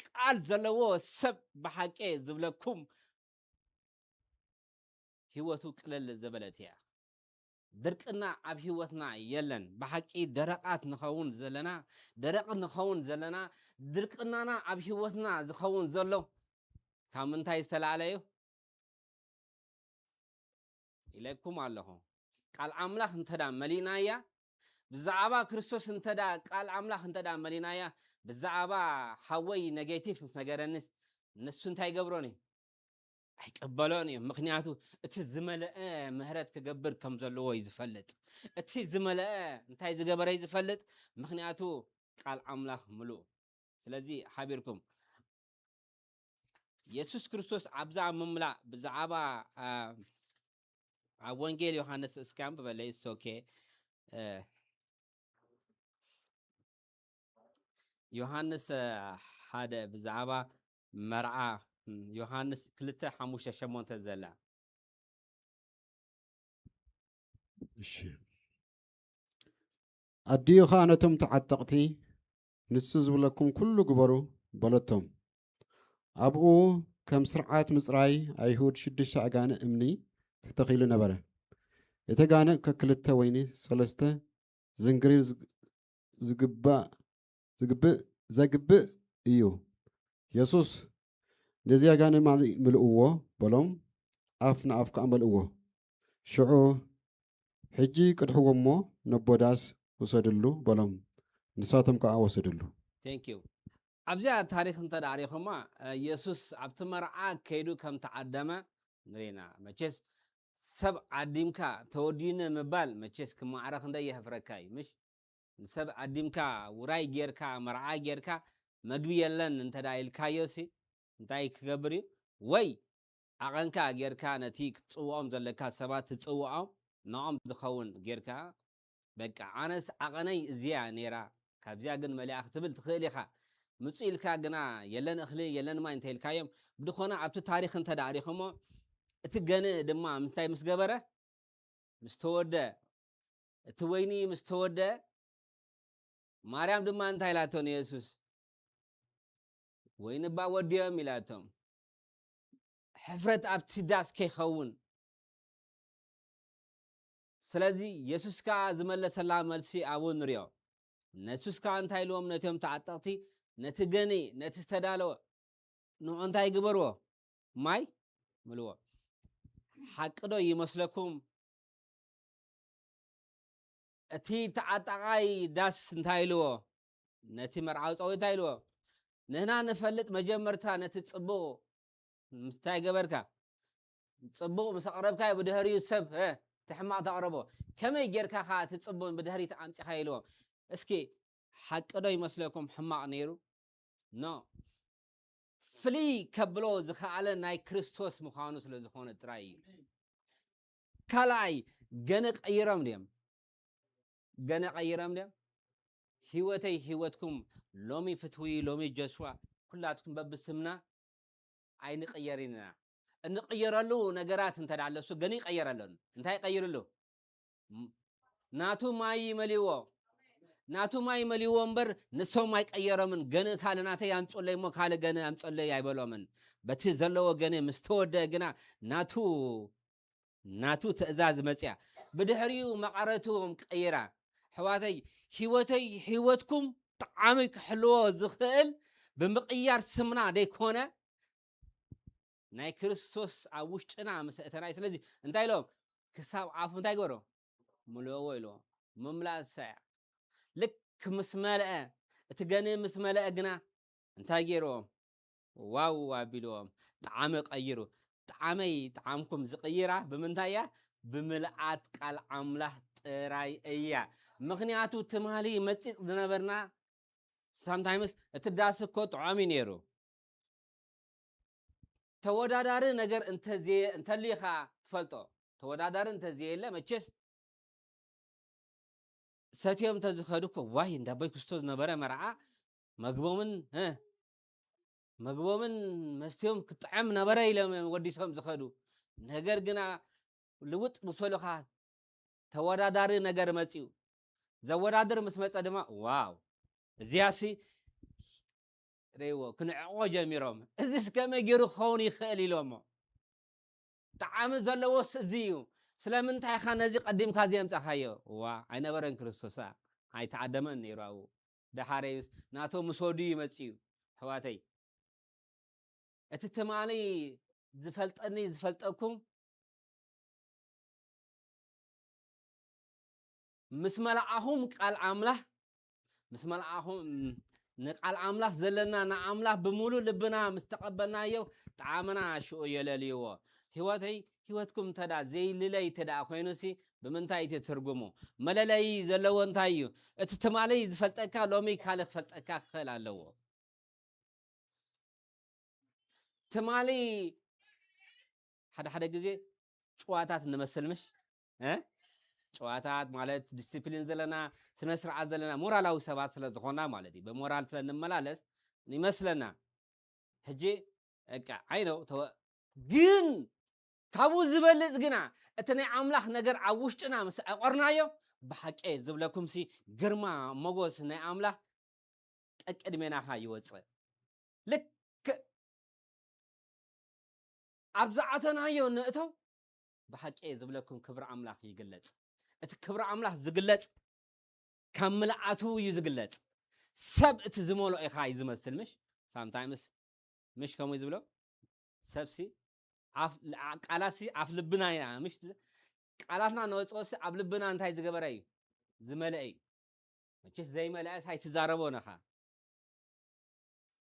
ቃል ዘለዎ ሰብ ብሓቂ ዝብለኩም ህይወቱ ቅልል ዘበለት እያ። ድርቅና ኣብ ህይወትና የለን። ብሓቂ ደረቓት ንኸውን ዘለና፣ ደረቕ ንኸውን ዘለና፣ ድርቅናና ኣብ ህይወትና ዝኸውን ዘሎ ካብ ምንታይ ዝተላዕለ እዩ? ኢለኩም ኣለኹ። ቃል ኣምላኽ እንተዳ መሊእናያ፣ ብዛዕባ ክርስቶስ እንተዳ ቃል ኣምላኽ እንተዳ መሊእናያ፣ ብዛዕባ ሓወይ ኔጌቲቭ ምስ ነገረኒስ፣ ንሱ እንታይ ይገብሮን እዩ? ኣይቀበሎን እዩ። ምኽንያቱ እቲ ዝመለአ ምህረት ክገብር ከም ዘለዎ እዩ ዝፈልጥ። እቲ ዝመለአ እንታይ ዝገበረ እዩ ዝፈልጥ? ምኽንያቱ ቃል ኣምላኽ ምሉእ። ስለዚ ሓቢርኩም የሱስ ክርስቶስ ኣብዛ ምምላእ ብዛዕባ፣ አ፣ ኣብ ወንጌል ዮሃንስ እስኪ ኣንብበለይ። It's okay። እ፣ ዮሃንስ፣ እ፣ ሓደ ብዛዕባ መርዓ፣ ም፣ ዮሃንስ ክልተ ሓሙሽተ ሸሞንተ ዘላ። እሺ። ኣዲኡ ኸኣ ነቶም ተዓጠቕቲ፣ "ንሱ ዝብለኩም ኩሉ ግበሩ" በለቶም። ኣብኡ ከም ስርዓት ምጽራይ ኣይሁድ ሽዱሽተ ኣጋንእ እምኒ ተተኺሉ ነበረ። እቲ ኣጋንእ ከክልተ ወይኒ ሰለስተ ዝንግሪር ዝግ-፣ ዝግባእ፣ ዝግብእ፣ ዘግብእ እዩ። የሱስ፣ "ነዚ ኣጋንእ ማን ምልእዎ?" በሎም። ኣፍ ንኣፍ ከኣ መልእዎ። ሽዑ፣ "ሕጂ ቅድሕዎ እሞ ነቦ ዳስ ውሰድሉ" በሎም። ንሳቶም ከኣ ወሰድሉ። Thank you። ኣብዚኣ ታሪኽ እንተ ደኣ ርኢኹማ፣ እ፣ የሱስ ኣብቲ መርዓ ከይዱ ከም ተዓደመ ንሪና። መቸስ ሰብ ዓዲምካ ተወዲነ ምባል መቸስ ክማዕረ ክንደይ የሕፍረካ እዩ፣ ምሽ? ንሰብ ዓዲምካ፣ ውራይ ጌርካ፣ መርዓ ጌርካ፣ መግቢ የለን እንተ ደኣ ኢልካዮሲ እንታይ ክገብር እዩ? ወይ ዓቐንካ ጌርካ ነቲ ክትጽውዖም ዘለካ ሰባት ትጽውዖም፣ ንኦም ዝኸውን ጌርካ፣ በቃ ኣነስ ዓቐነይ እዚኣ ነይራ፣ ካብዚኣ ግን መሊኣ ክትብል ትኽእል ኢኻ። ምጹ ኢልካ ግና የለን እኽሊ፣ የለን ማይ እንተ ኢልካዮም፣ ብድኾነ ኣብቲ ታሪኽ እንተ ደኣ ርኢኹሞ፣ እቲ ገንእ ድማ ምስታይ ምስ ገበረ፣ ምስ ተወደ፣ እቲ ወይኒ ምስ ተወደ፣ ማርያም ድማ እንታይ ኢላቶ ንየሱስ? "ወይኒ እባ ወዲኦም" ኢላቶም። ሕፍረት ኣብቲ ዳስ ከይኸውን። ስለዚ የሱስ ከኣ ዝመለሰላ መልሲ ኣብኡ ንሪኦ። ነሱስ ከኣ እንታይ ኢልዎም ነቶም ተዓጠቕቲ? ነቲ ገንኢ፣ ነቲ ዝተዳለወ፣ ንኡ እንታይ ግበርዎ? ማይ ምልዎ። ሓቂ ዶ ይመስለኩም? እቲ ተዓጣቓይ ዳስ እንታይ ኢልዎ? ነቲ መርዓዊ ጸዊ እንታይ ኢልዎ? ንህና ንፈልጥ መጀመርታ ነቲ ጽቡቕ ምስታይ ገበርካ? ጽቡቕ ምስ ኣቕረብካዮ ብድሕሪኡ ሰብ፣ እ፣ እቲ ሕማቕ ተቕረቦ። ከመይ ጌርካ ኸኣ እቲ ጽቡቕ ብድሕሪት ኣምጺኻ ኢልዎ? እስኪ ሓቂ ዶ ይመስለኩም ሕማቕ ነይሩ? ኖ። ፍልይ ከብሎ ዝኸኣለ ናይ ክርስቶስ ምዃኑ ስለ ዝኾነ ጥራይ እዩ። ካልኣይ፣ ገነ ቀይሮም ድዮም? ገነ ቀይሮም ድዮም? ህይወተይ ህይወትኩም ሎሚ ፍትዊ፣ ሎሚ ጆስዋ፣ ኩላትኩም በብስምና ኣይንቕየርን ኢና። እንቕየረሉ ነገራት እንተ ደኣ ኣሎ፣ እሱ ገነ ይቐየረሉ። እንታይ ይቐይርሉ? ም-፣ ናቱ ማይ ይመልዎ። ናቱ ማይ ይመልዎ እምበር፣ ንሶም ኣይቀየሮምን። ገነ ካልእ ናተይ ኣምጹለይ እሞ፣ ካልእ ገነ ኣምጹለይ ኣይበሎምን። በቲ ዘለዎ ገነ ምስ ተወደአ ግና፣ ናቱ፣ ናቱ ትእዛዝ መጽያ። ብድሕሪኡ መቐረትዎም ቀይራ። ኣሕዋተይ፣ ህይወተይ፣ ህይወትኩም ጠዓሚ ክሕልዎ ዝኽእል ብምቕያር ስምና ደይኮነ፣ ናይ ክርስቶስ ኣብ ውሽጥና ምስ እተናይ። ስለዚ እንታይ ኢሎም? ክሳብ ኣፉ እንታይ ገበሮ? ምልእዎ ኢልዎ። ምምላእ እሳ እያ። ልክ ምስ መልአ፣ እቲ ገንኢ ምስ መልአ ግና እንታይ ገይርዎም? ዋው ኣቢልዎም። ጣዕሚ ቀይሩ። ጣዕመይ ጣዕምኩም ዝቕይራ ብምንታይ እያ? ብምልኣት ቃል ኣምላኽ ጥራይ እያ። ምኽንያቱ ትማሊ መጺጽ ዝነበርና ሳምታይምስ እቲ ዳስ እኮ ጥዑም እዩ ነይሩ። ተወዳዳሪ ነገር እንተዘየ-፣ እንተልዩ ኢኻ ትፈልጦ። ተወዳዳሪ እንተዘየለ መቸስ ሰትዮም እንተዝኸዱ እኮ፣ ዋይ፣ እንዳ ኣቦይ ክስቶ ዝነበረ መርዓ መግቦምን፣ እ፣ መግቦምን መስትዮም ክጥዕም ነበረ ኢሎም እዮም ወዲሶም ዝኸዱ። ነገር ግና ልውጥ ምስ በሉኻ ተወዳዳሪ ነገር መጺኡ። ዘወዳድር ምስ መጸ ድማ፣ ዋው፣ እዚያሲ ርእይዎ፣ ክንዕቆ ጀሚሮም። እዚስ ከመይ ገይሩ ክኸውን ይኽእል ኢሎሞ። ጣዕሚ ዘለዎስ እዚ እዩ። ስለምንታይ ኢኻ ነዚ ቀዲምካ ዘየምጻኻዮ? እዋ፣ ኣይነበረን ክርስቶስ፣ ኣይተዓደመን ነይሩ ኣብኡ። ደሓረዩስ ናቶም ምስ ወዱ እዩ መጺኡ። ኣሕዋተይ፣ እቲ ትማሊ ዝፈልጠኒ ዝፈልጠኩም ምስ መልኣኹም ቃል ኣምላኽ፣ ምስ መልኣኹም ንቃል ኣምላኽ ዘለና ንኣምላኽ ብምሉእ ልብና ምስ ተቐበልናዮ፣ ጣዕምና ሽዑ የለልይዎ። ህይወተይ፣ ህይወትኩም እንተ ደኣ ዘይልለይ እንተ ደኣ ኮይኑሲ፣ ብምንታይ እቲ ትርጉሙ? መለለዪ ዘለዎ እንታይ እዩ? እቲ ትማሊ ዝፈልጠካ ሎሚ ካልእ ክፈልጠካ ክኽእል ኣለዎ። ትማሊ ሓደ ሓደ ግዜ ጭዋታት ንመስል፣ ምሽ? እ? ጭዋታት ማለት ዲሲፕሊን ዘለና፣ ስነ ስርዓት ዘለና፣ ሞራላዊ ሰባት ስለ ዝኾና ማለት እዩ። ብሞራል ስለ ንመላለስ ይመስለና። ሕጂ፣ በቃ፣ ኣይ ነው፣ ተወ-፣ ግን ካብኡ ዝበልጽ ግና እቲ ናይ ኣምላኽ ነገር ኣብ ውሽጥና ምስ ኣቐርናዮ፣ ብሓቂ ዝብለኩምሲ ግርማ ሞገስ ናይ ኣምላኽ ቀቅድሜናኻ ይወጽእ። ልክዕ ኣብ ዝኣተናዮ ንእተው፣ ብሓቂ ዝብለኩም ክብሪ ኣምላኽ ይግለጽ። እቲ ክብሪ ኣምላኽ ዝግለጽ ካብ ምልኣቱ እዩ ዝግለጽ። ሰብ እቲ ዝመልኦ ኢኻ እዩ ዝመስል፣ ምሽ? ሳምታይምስ ምሽ ከምኡ እዩ ዝብሎ? ሰብሲ ኣፍ-፣ ቃላትሲ ኣፍ ልብና ኢና፣ ምሽ? ቃላትና ነወጽኦሲ ኣብ ልብና እንታይ ዝገበረ እዩ? ዝመልአ እዩ። መቸስ ዘይመልአስ ኣይትዛረቦን ኢኻ።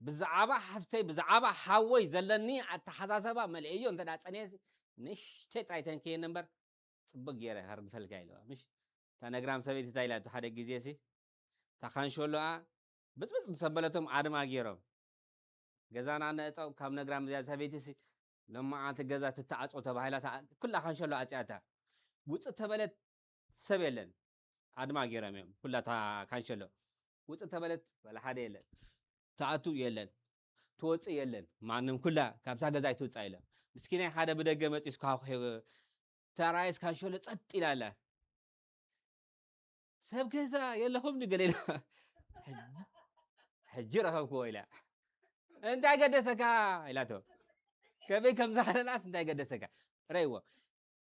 ብዛዕባ ሓፍተይ፣ ብዛዕባ ሓወይ ዘለኒ ኣተሓሳሰባ መልእዮ እንተ ደኣ ጸኒሐሲ፣ ንእሽተይ ጥራይ ተንክየኒ እምበር፣ ጽቡቅ ገይረ ከርግፈልካ ኢለዋ። ምሽ? እታ ነግራም ሰበይቲ እንታይ ኢላቶ ሓደ ግዜሲ፣ እታ ካንሸሎኣ ብጽብጽ ምስ ኣበለቶም ኣድማ ገይሮም። ገዛና ነእጸው ካብ ነግራም እዚኣ ሰበይቲሲ፣ ሎማዓንቲ ገዛ ትተዓጾ ተባሂላ፣ እታ ኩላ ካንሸሎ ኣጽያታ። ውጽእ ተበለት ሰብ የለን። ኣድማ ገይሮም እዮም። ኩላ እታ ካንሸሎ። ውጽእ ተበለት፣ ወላ ሓደ የለን። ትኣቱ የለን። ትወጽእ የለን። ማንም ኩላ ካብታ ገዛ ኣይትውጻእ ኢሎም። ምስኪናይ ሓደ ብደገ መጺኡ ስኳ ኩሒ-፣ ተራእየስ ካንሸሎ ጸጥ ኢላ ኣላ። ሰብ ገዛ የለኹም ድዩ ገለ ኢላ። ሕጂ፣ ሕጂ ረኸብክዎ ኢላ። እንታይ ገደሰካ ኢላቶ። ከመይ ከም ዝሃለላስ እንታይ ገደሰካ? ረይዎ።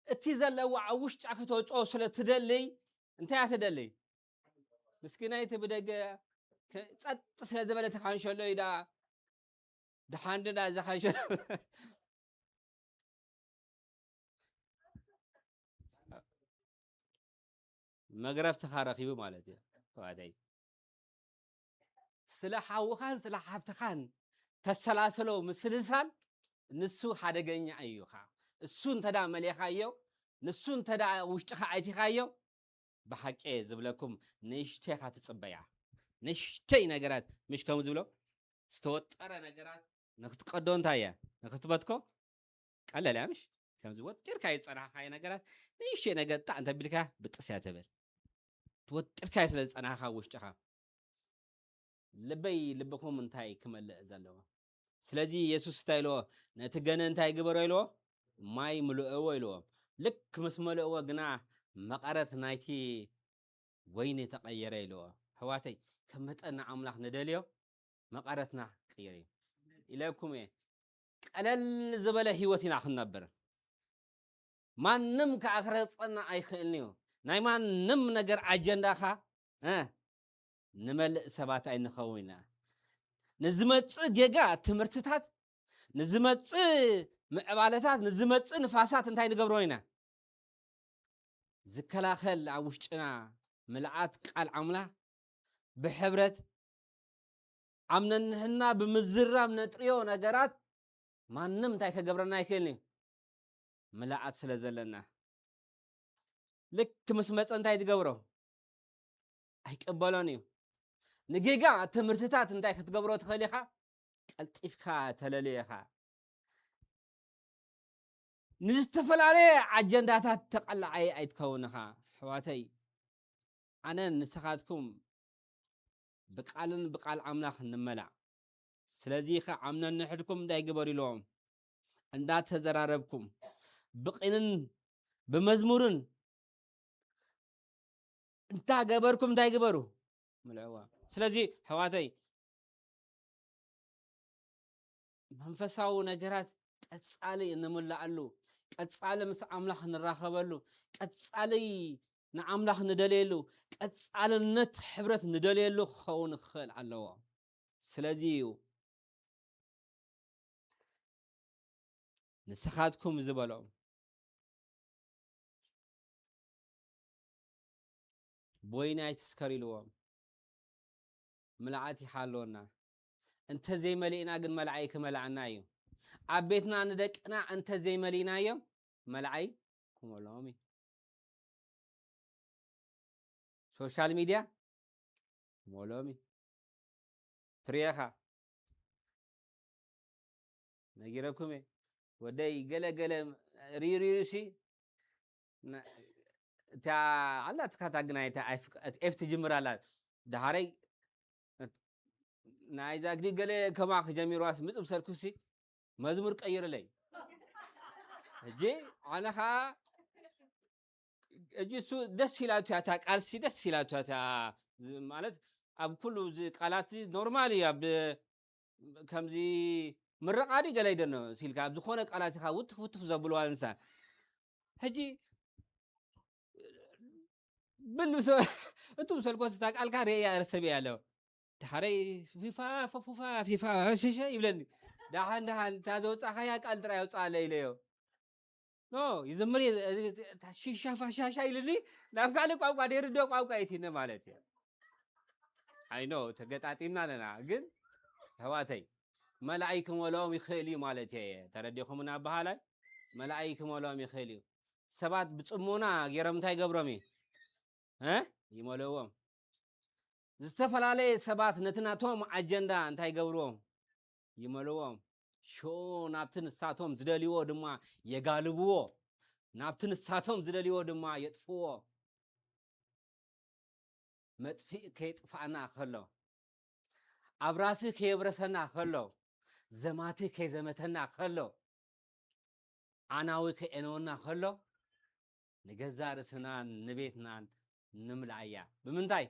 እቲ ዘለዎ ኣብ ውሽጣ ክተውፅኦ ስለ ትደልይ፣ እንታይ እያ ትደልይ? ምስኪናይቲ ብደገ ከ-፣ ጸጥ ስለ ዝበለ ተኻንሸሎ ኢዳ፣ ደሓን ድና እዛ ካንሸሎ መግረፍትኻ ረኺቡ ማለት እዩ። ተባዕታይ፣ ስለ ሓውኻን ስለ ሓፍትኻን ተሰላስሎ ምስልሳል፣ ንሱ ሓደገኛ እዩ። እሱ እንተ ደኣ መሊእኻዮ፣ ንሱ እንተ ደኣ ውሽጥኻ ኣይቲኻዮ፣ ብሓቂ እየ ዝብለኩም፣ ንእሽተይ ኢኻ ትጽበያ። ንእሽተይ ነገራት፣ ምሽ ከም ዝብሎ፣ ዝተወጠረ ነገራት ንኽትቀዶ እንታይ እያ? ንኽትበትኮ ቀለል እያ፣ ምሽ? ከምዚ ወጢርካ ዝጸናሕካዮ ነገራት፣ ንእሽተይ ነገር ጣዕ እንተ ቢልካ ብጥስ እያ ትብል። ትወጢርካዮ ስለ ዝጸናሕካ ውሽጥኻ። ልበይ ልብኹም እንታይ ክመልእ ዘለዎ? ስለዚ የሱስ እንታይ ኢልዎ? ነቲ ገነ እንታይ ግበሮ ኢልዎ? ማይ ምልእዎ ኢልዎ። ልክ ምስ መልእዎ ግና መቐረት ናይቲ ወይኒ ተቐየረ ኢልዎ። ኣሕዋተይ፣ ከም መጠን ንኣምላኽ ንደልዮ፣ መቐረትና ክቕየር እዩ ኢለኩም እየ። ቀለል ዝበለ ህይወት ኢና ክንነብር። ማንም ከዓ ክረግጸና ኣይኽእልን እዩ። ናይ ማንም ነገር ኣጀንዳኻ፣ እ፣ ንመልእ ሰባት ኣይንኸውን ኢና። ንዝመጽእ ጌጋ ትምህርትታት፣ ንዝመጽእ ምዕባለታት፣ ንዝመጽእ ንፋሳት እንታይ ንገብሮ ኢና? ዝከላኸል ኣብ ውሽጥና ምልኣት ቃል ኣምላኽ ብሕብረት ኣብ ነንሕና ብምዝራብ ነጥርዮ ነገራት ማንም እንታይ ከገብረና ኣይክእልን እዩ። ምልኣት ስለ ዘለና ልክ ምስ መጸ እንታይ ትገብሮ? ኣይቀበሎን እዩ። ንጌጋ ትምህርትታት እንታይ ክትገብሮ ትኽእል ኢኻ? ቀልጢፍካ ተለልዮ ኢኻ። ንዝተፈላለየ ኣጀንዳታት ተቐላዓይ ኣይትከውን ኢኻ። ኣሕዋተይ፣ ኣነን ንስኻትኩም ብቃልን ብቃል ኣምላኽ ንመላእ። ስለዚ ኸ ኣብ ነንሕድኩም እንታይ ግበሩ ኢልዎም? እንዳተዘራረብኩም ብቕንን ብመዝሙርን እንዳ ገበርኩም እንታይ ግበሩ? ምልእዋ። ስለዚ ኣሕዋተይ፣ መንፈሳዊ ነገራት ቀጻሊ እንምልኣሉ፣ ቀጻሊ ምስ ኣምላኽ ንራኸበሉ፣ ቀጻሊ ንኣምላኽ ንደልየሉ፣ ቀጻልነት ሕብረት ንደልየሉ ክኸውን ክኽእል ኣለዎ። ስለዚ እዩ ንስኻትኩም ዝበሎም ብወይኒ ኣይትስከር ኢልዎም። ምልኣት ይሓልወና። እንተ ዘይመሊእና ግን መልኣይ ክመልኣና እዩ። ኣብ ቤትና ንደቅና እንተ ዘይመሊእናዮም መልኣይ ክመልኦም እዩ። ሶሻል ሚድያ ክመልኦም እዩ። ትሪኤኻ ነጊረኩም እየ። ወደይ ገለ ገለ ሪሪሲ እታ ኣላ ትካታ ግና እታ ኤፍ ትጅምር ኣላ። ደሓረይ ናይ ዛግዲ ገለ ከማ ክጀሚርዋስ ምጽእ ምሰልኩሲ መዝሙር ቀይርለይ። ሕጂ ኣነ ኸዓ ሕጂ እሱ ደስ ኢላቱ እያ እታ ቃልሲ ደስ ኢላቱ እያ እታ ዝ-፣ ማለት ኣብ ኩሉ እዚ ቃላት እዚ ኖርማል እዩ። ኣብ ከምዚ ምርቓ ድዩ ገለ ይደኖ ሲልካ ኣብ ዝኾነ ቃላት ኢኻ ውትፍ ውትፍ ዘብልዋ እንሳ። ሕጂ ብል ምስ-፣ እቱ ምሰልኮ እታ ቃልካ ርእያ ረሰብ እያ ኣለዎ። ደሓረይ ፊፋ ፉፉፋ ፊፋ ሽሸ ይብለኒ። ደሓን ደሓን እታ ዘውፃእኻያ ቃል ጥራይ ኣውፅኣለ ኢለዮ። ኖ ይዝምር እየ፣ እዚ፣ እዚ፣ እታ ሽሻ ፋሻሻ ኢልኒ ናብ ካልእ ቋንቋ ደይርዶ ቋንቋ የትነ ማለት እዩ። ኣይ ኖ ተገጣጢምና ኣለና፣ ግን ኣሕዋተይ መልኣይ ክመልኦም ይኽእል እዩ ማለት እየ። ተረዲኹምና ኣበሃላይ? መልኣይ ክመልኦም ይኽእል እዩ። ሰባት ብጽሞና ገይሮም እንታይ ይገብሮም እዩ? እ? ይመልእዎም። ዝተፈላለየ ሰባት ነቲ ናቶም ኣጀንዳ እንታይ ይገብርዎም? ይመልእዎም። ሽዑ ናብቲ ንሳቶም ዝደልይዎ ድማ የጋልብዎ። ናብቲ ንሳቶም ዝደልይዎ ድማ የጥፍዎ። መጥፊእ ከየጥፋእና ከሎ፣ ኣብራሲ ከየብረሰና ከሎ፣ ዘማቲ ከይዘመተና ከሎ፣ ዓናዊ ከየነወና ከሎ፣ ንገዛእ ርእስናን ንቤትናን ንምልኣያ። ብምንታይ?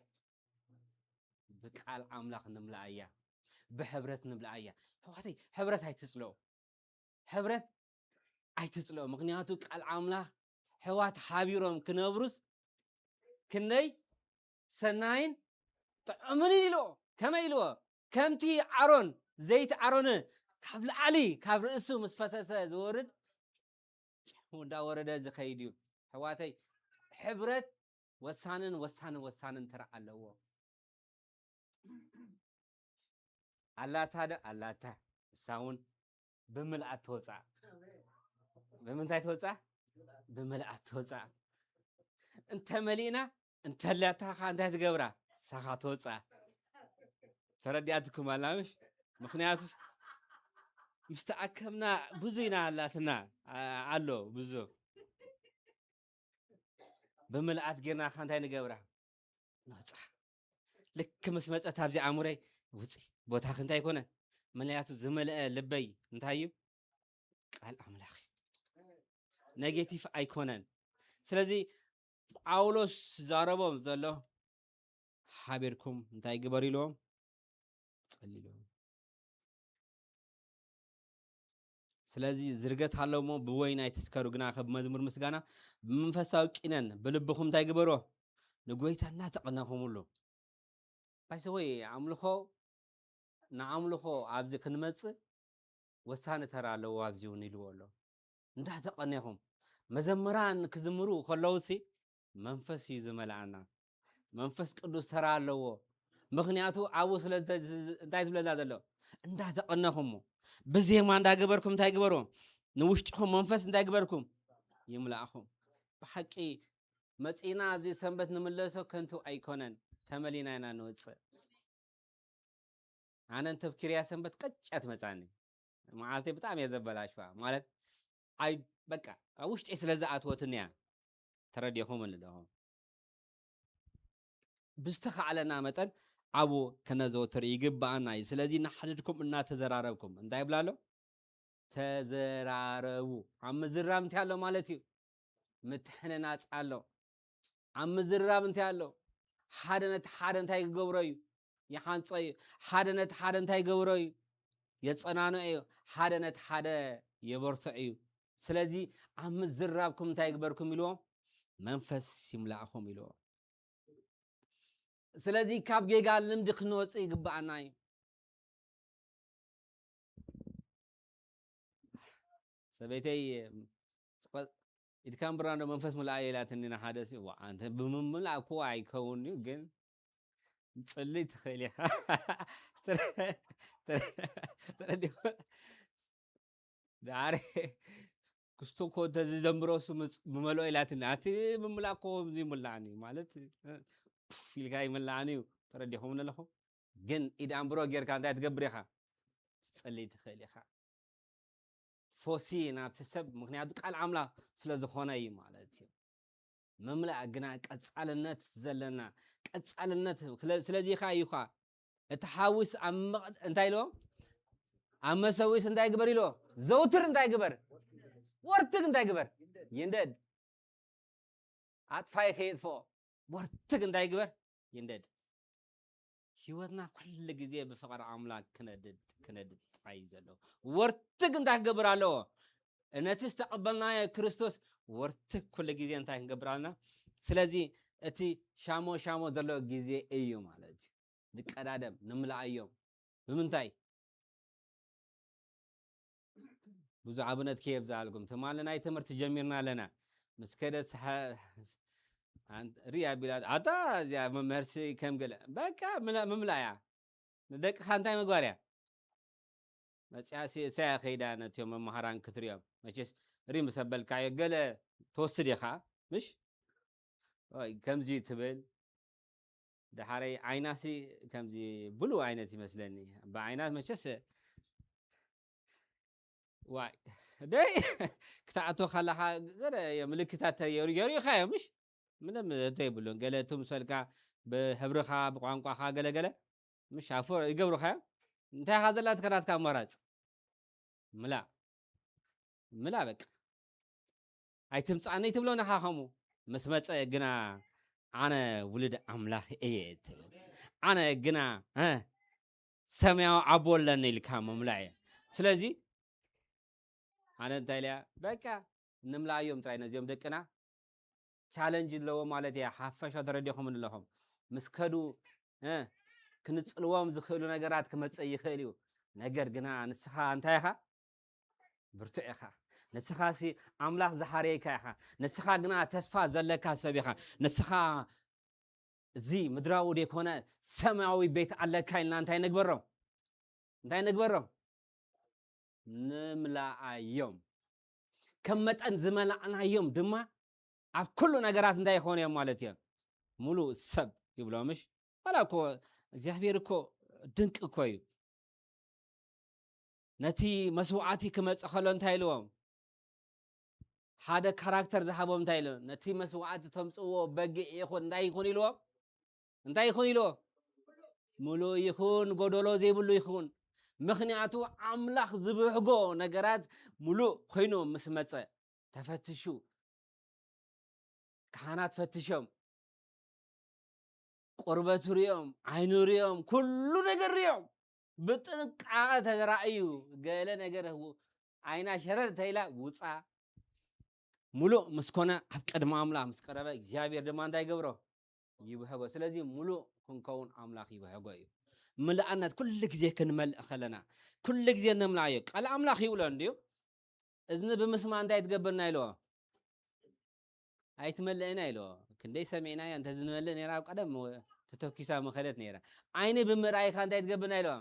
ብቃል ኣምላኽ ንምልኣያ። ብሕብረት ንምልኣያ። ኣሕዋተይ፣ ሕብረት ኣይትጽልኦ። ሕብረት ኣይትጽልኦ። ምኽንያቱ ቃል ኣምላኽ ኣሕዋት ሓቢሮም ክነብሩስ ክንደይ ሰናይን ጥዑምን ኢልዎ። ከመይ ኢልዎ? ከምቲ ኣሮን፣ ዘይቲ ኣሮን ካብ ላዕሊ ካብ ርእሱ ምስ ፈሰሰ ዝወርድ እንዳወረደ ዝኸይድ እዩ። ኣሕዋተይ፣ ሕብረት ወሳንን ወሳንን ወሳንን ተራ ኣለዎ። ኣላታ ዶ ኣላታ፣ እሳ እውን ብምልኣት ትወፃእ። ብምንታይ ትወፃእ? ብምልኣት ትወፃእ። እንተመሊእና፣ እንተላታ ኸዓ እንታይ ትገብራ? ንሳኻ ትወፃእ። ተረዲኣትኩም ኣላ ምሽ? ምኽንያቱ ምስ ተኣከብና ብዙ ኢና ኣላትና፣ ኣ-፣ ኣሎ ብዙ። ብምልኣት ጌርና ኸዓ እንታይ ንገብራ? ንወፃ። ልክ ምስ መፀት ኣብዚ ኣእምሮይ፣ ውፂ፣ ቦታኺ እንታይ ኣይኮነን። ምኽንያቱ ዝመልአ ልበይ እንታይ እዩ? ቃል ኣምላኽ እዩ። ኔጌቲቭ ኣይኮነን። ስለዚ ጳውሎስ ዝዛረቦም ዘሎ ሓቢርኩም እንታይ ግበሩ ኢልዎም? ጸልዩ ኢልዎም። ስለዚ ዝርገት ኣሎ እሞ ብወይኒ ኣይትስከሩ፣ ግናኸ ብመዝሙር ምስጋና ብመንፈሳዊ ቂነን ብልብኹም እንታይ ግበርዎ? ንጎይታ እናተቐነኹምሉ። ባይሰወይ ኣምልኾ፣ ንኣምልኾ ኣብዚ ክንመጽእ ወሳኒ ተራ ኣለዎ ኣብዚ እውን ኢልዎ ኣሎ። እንዳተቐኔኹም መዘምራን ክዝምሩ ከለውሲ መንፈስ እዩ ዝመልኣና። መንፈስ ቅዱስ ተራ ኣለዎ። ምኽንያቱ ኣብኡ ስለ ዝተ-፣ ዝ-፣ ዝ-፣ እንታይ ዝብለና ዘሎ? እንዳተቐነኹም እሞ ብዜማ እንዳገበርኩም እንታይ ግበሩ? ንውሽጥኹም መንፈስ እንታይ ግበርኩም? ይምላእኹም። ብሓቂ መጺእና ኣብዚ ሰንበት ንምለሶ ከንቱ ኣይኮነን። ተመሊና ኢና ንወጽእ። ኣነ እንተብኪርያ ሰንበት ቀጭ እያ ትመጻኒ። መዓልተይ ብጣዕሚ እየ ዘበላሽዋ። ማለት፣ ኣይ፣ በቃ፣ ኣብ ውሽጠይ ስለ ዝኣትወትኒ እያ። ተረዲኹም ኣለኹም። ብዝተኻዕለና መጠን ኣብኡ ከነዘውትር ይግብኣና እዩ። ስለዚ ንሓድሕድኩም እናተዘራረብኩም፣ እንታይ ይብላ ኣሎ? ተዘራረቡ። ኣብ ምዝራብ እንታይ ኣሎ ማለት እዩ? ምትሕንናጽ ኣሎ። ኣብ ምዝራብ እንታይ ኣሎ? ሓደ ነቲ ሓደ እንታይ ክገብሮ እዩ? ይሓንጾ እዩ። ሓደ ነቲ ሓደ እንታይ ይገብሮ እዩ? የጸናንዖ እዩ። ሓደ ነቲ ሓደ የበርትዖ እዩ። ስለዚ ኣብ ምዝራብኩም እንታይ ይግበርኩም ኢልዎ? መንፈስ ይምላእኹም ኢልዎ። ስለዚ ካብ ጌጋ ልምዲ ክንወጽእ ይግብኣና እዩ። ሰበይተይ፣ ጽቐ-፣ ኢድካ እምብራ እንዶ መንፈስ ሙሉኣ ኢላትኒ ንሓደ ሲ፣ ዋ፣ ኣንተ ብምምላእ እኮ ኣይከውን እዩ፣ ግን ጽልይ ትኽእል ኢኻ። ተረ-፣ ተረ-፣ ተረዲኹ። ዳዕሪ ክስቶ እኮ እንተዝዘምሮ እሱ ምጽ-፣ ምመልኦ ኢላትኒ። ኣቲ ምምላእ እኮ ከምዚ ይምላእኒ ማለት፣ እ፣ ፑፍ ኢልካ ይምላእኒ እዩ። ተረዲኹም ኣለኹም? ግን ኢድ ኣምብሮ ጌርካ እንታይ ትገብር ኢኻ? ትጸልይ ትኽእል ኢኻ። ፎሲ ናብቲ ሰብ፣ ምኽንያቱ ቃል ኣምላኽ ስለ ዝኾነ እዩ ማለት እዩ። ምምላእ ግና ቀጻልነት ዘለና፣ ቀጻልነት ስለ-፣ ስለዚ ኸኣ እዩ ኸኣ እቲ ሓዊስ ኣብ መቕ-፣ እንታይ ኢልዎ? ኣብ መሰዊስ እንታይ ግበር ኢልዎ? ዘውትር እንታይ ግበር? ወርትግ እንታይ ግበር? ይንደድ። ኣጥፋይ ከየጥፍኦ። ወርትግ እንታይ ግበር? ይንደድ። ህይወትና ኩሉ ግዜ ብፍቕሪ ኣምላክ ክነድድ፣ ክነድድ ጥራይ እዩ ዘለዎ። ወርትግ እንታይ ክገብር ኣለዎ? ነቲ ዝተቐበልናዮ ክርስቶስ ወርትግ ኩሉ ግዜ እንታይ ክንገብር ኣለና? ስለዚ እቲ ሻሞ ሻሞ ዘለዎ ግዜ እዩ ማለት እዩ። ንቀዳደም፣ ንምልኣዮም። ብምንታይ? ብዙ ኣብነት ከየብዝሃልኩም። ትማሊ ናይ ትምህርቲ ጀሚርና ኣለና። ምስ ከደት ሰሓ-፣ ኣን-፣ ሪኣ ቢላ፣ ኣታ እዚኣ መምህርሲ ከም ገለ። በቃ ምላ-፣ ምምላእ እያ። ንደቅኻ እንታይ ምግባር እያ? መጽያ ሲ-፣ እሳያ ከይዳ ነቲኦም መማህራን ክትሪኦም። መቸስ ሪ ምስ ኣበልካዮ ገለ ትወስድ ኢኻ፣ ምሽ? ኦይ፣ ከምዚ ትብል። ደሓረይ ዓይናሲ ከምዚ ብሉ ዓይነት ይመስለኒ። ብዓይናት መቸስ ዋይ፣ ደይ ክትኣቶ ከለኻ ገለ ምልክታት የሩ-፣ የርእዩኻ እዮም፣ ምሽ? ምንም እንተይብሉን። ገለ ትምሰልካ ብሕብርኻ፣ ብቋንቋኻ ገለ ገለ፣ ምሽ ኣፎ ይገብሩኻ እዮም። እንታይ ኢኻ ዘላትካ ናትካ ኣማራጽ? ምላእ። ምላእ በቃ። ኣይትምጻእኒ ትብሎ ንኻ ከምኡ። ምስ መጸ ግና ኣነ ውሉድ ኣምላኽ እየ ትብል። ኣነ ግና፣ እ፣ ሰማያዊ ኣቦ ኣለኒ ኢልካ ምምላእ እየ። ስለዚ ኣነ እንታይ ኢለያ? በቃ ንምልኣዮም ጥራይ ነዚኦም ደቅና። ቻለንጅ ኣለዎ ማለት እያ። ሓፈሻ ተረዲኹም ኣለኹም። ምስ ከዱ እ፣ ክንጽልዎም ዝኽእሉ ነገራት ክመጽእ ይኽእል እዩ። ነገር ግና ንስኻ እንታይ ኢኻ? ብርቱዕ ኢኻ። ንስኻ ሲ ኣምላኽ ዝሓረየካ ኢኻ። ንስኻ ግና ተስፋ ዘለካ ሰብ ኢኻ። ንስኻ እዚ ምድራዊ ደይኮነ ሰማያዊ ቤት ኣለካ ኢልና እንታይ ንግበሮም? እንታይ ንግበሮም? ንምልኣዮም። ከም መጠን ዝመላእናዮም ድማ ኣብ ኩሉ ነገራት እንታይ ይኾኑ እዮም ማለት እዮም? ሙሉእ ሰብ ይብሎ። ምሽ ዋላ እኮ እግዚኣብሔር እኮ ድንቅ እኮ እዩ። ነቲ መስዋዕቲ ክመጽእ ከሎ እንታይ ኢልዎም? ሓደ ካራክተር ዝሃቦም እንታይ ኢሉ? ነቲ መስዋዕቲ ተምጽእዎ በጊዕ ይኹን እንታይ ይኹን ኢልዎም? እንታይ ይኹን ኢልዎ? ምሉእ ይኹን፣ ጎደሎ ዘይብሉ ይኹን። ምኽንያቱ ኣምላኽ ዝብህጎ ነገራት ምሉእ ኮይኑ ምስ መጸ፣ ተፈትሹ፣ ካህናት ፈትሾም፣ ቆርበቱ ሪኦም፣ ዓይኑ ሪኦም፣ ኩሉ ነገር ሪኦም፣ ብጥንቃቐ ተራእዩ፣ ገለ ነገር ው-፣ ዓይና ሸረር ተይላ ውፃ። ሙሉእ ምስ ኮነ ኣብ ቅድሚ ኣምላኽ ምስ ቀረበ፣ እግዚኣብሔር ድማ እንታይ ይገብሮ? ይብህጎ። ስለዚ ሙሉእ ክንከውን ኣምላኽ ይብህጎ እዩ። ምልኣነት ኩሉ ግዜ ክንመልእ ከለና፣ ኩሉ ግዜ ነምላእዮ። ቃል ኣምላኽ ይብሎ እንድዩ፣ እዝኒ ብምስማዕ እንታይ ትገብርና ኢልዎ? ኣይትመልእና ኢልዎ። ክንደይ ሰሚዕናዮ፣ እንተዝንመልእ ነይራ ኣብ ቀደም ተተኪሳ ምኸደት ነይራ። ዓይኒ ብምርኣይካ እንታይ ትገብርና ኢልዎ?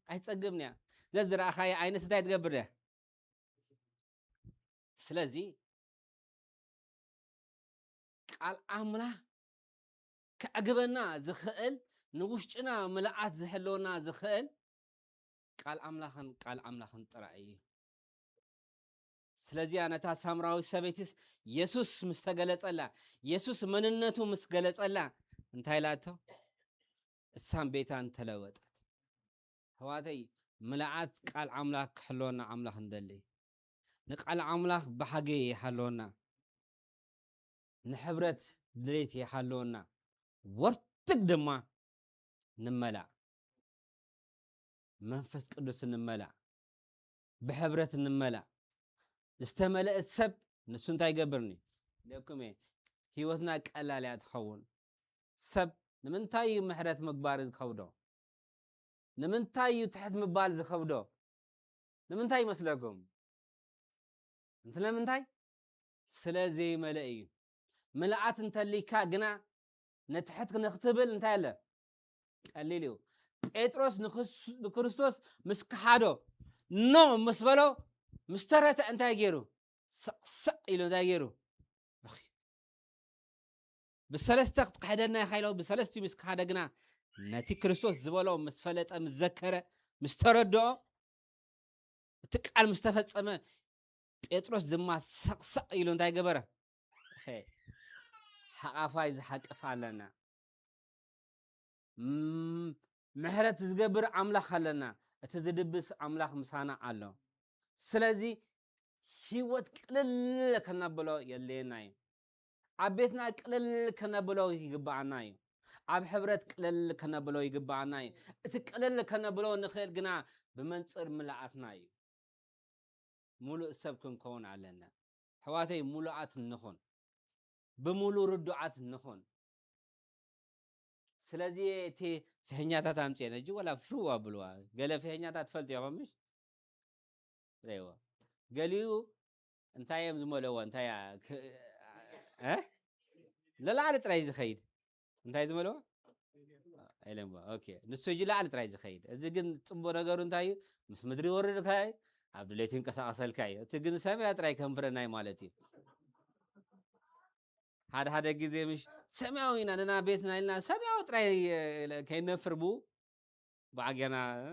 ኣይትጸግብን እያ። ዘዝረኣኻዮ ዓይንስ እንታይ ትገብር እያ? ስለዚ ቃል ኣምላኽ ከዕግበና ዝኽእል፣ ንውሽጥና ምልኣት ዝሕልወና ዝኽእል ቃል ኣምላኽን ቃል ኣምላኽን ጥራይ እዩ። ስለዚያ ነታ ሳምራዊት ሰበይትስ የሱስ ምስ ተገለጸላ፣ የሱስ መንነቱ ምስ ገለጸላ እንታይ ኢላቶ? እሳን ቤታን ተለወጠት። ኣሕዋተይ፣ ምልኣት ቃል ኣምላኽ ክሕልወና ኣምላኽ ንደሊ። ንቃል ኣምላኽ ብሓገ ይሓልወና። ንሕብረት ድሌት ይሓልወና። ወርትግ ድማ ንመላእ። መንፈስ ቅዱስ ንመላእ። ብሕብረት ንመላእ። ዝተመለአ ሰብ ንሱ እንታይ ይገብርኒ? ኢለኩም እየ። ህይወትና ቀላል እያ ትኸውን። ሰብ ንምንታይ እዩ ምሕረት ምግባር ዝኸብዶ? ንምንታይ እዩ ትሕት ምባል ዝኸብዶ? ንምንታይ ይመስለኩም? ስለምንታይ? ስለ ዘይመለእ እዩ። ምልኣት እንተሊካ ግና ንትሕት ንክትብል እንታይ ኣለ? ቀሊል እዩ። ጴጥሮስ ንክስ-፣ ንክርስቶስ ምስ ከሓዶ፣ ኖ ምስ በሎ፣ ምስ ተረተ እንታይ ገይሩ? ሰቕ ሰቕ ኢሉ እንታይ ገይሩ? ብሰለስተ ክትክሕደና ኢኻ ኢሎ፣ ብሰለስቲኡ ምስ ከሓደ ግና ነቲ ክርስቶስ ዝበሎ ምስ ፈለጠ፣ ምስ ዘከረ፣ ምስ ተረድኦ፣ እቲ ቃል ምስ ተፈጸመ፣ ጴጥሮስ ድማ ሰቕ ሰቕ ኢሉ እንታይ ገበረ? ኸ-፣ ሓቓፋይ ዝሓቅፍ ኣለና። ም-፣ ምሕረት ዝገብር ኣምላኽ ኣለና። እቲ ዝድብስ ኣምላኽ ምሳና ኣሎ። ስለዚ ህይወት ቅልል ከነብሎ የድልየና እዩ። ኣብ ቤትና ቅልል ከነብሎ ይግብኣና እዩ። ኣብ ሕብረት ቅልል ከነብሎ ይግብኣና እዩ። እቲ ቅልል ከነብሎ ንኽእል ግና ብመንጽር ምልኣትና እዩ። ሙሉእ ሰብ ክንከውን ኣለና። ኣሕዋተይ፣ ሙሉኣት ንኹን። ብምሉእ ርዱዓት ንኹን። ስለዚ እቲ ፍሕኛታት ኣምፅኤን፣ ሕጂ ወላ ፍርው ኣብልዋ። ገለ ፍሕኛታት ትፈልጡ ኢኹም፣ ምሽ? ረይዎ። ገሊኡ እንታይ እዮም ዝመልእዎ? እንታይ እያ? ክ-፣ እ? ንላዕሊ ጥራይ ዝኸይድ። እንታይ ዝመልእዎ? ኤለምባ። ኦኬ። ንሱ ሕጂ ላዕሊ ጥራይ ዝኸይድ። እዚ ግን ጽቡቕ ነገሩ እንታይ እዩ? ምስ ምድሪ ይወርድካ እዩ፣ ኣብ ድሌቱ ይንቀሳቐሰልካ እዩ። እቲ ግን ሰማያ ጥራይ ከንፍረናይ ማለት እዩ። ሓደ ሓደ ግዜ ምሽ ሰማያዊ ኢና፣ ንና ቤትና ኢልና ሰማያዊ ጥራይ፣ እ፣ ከይነፍር ብኡ ብዓጌና፣ እ፣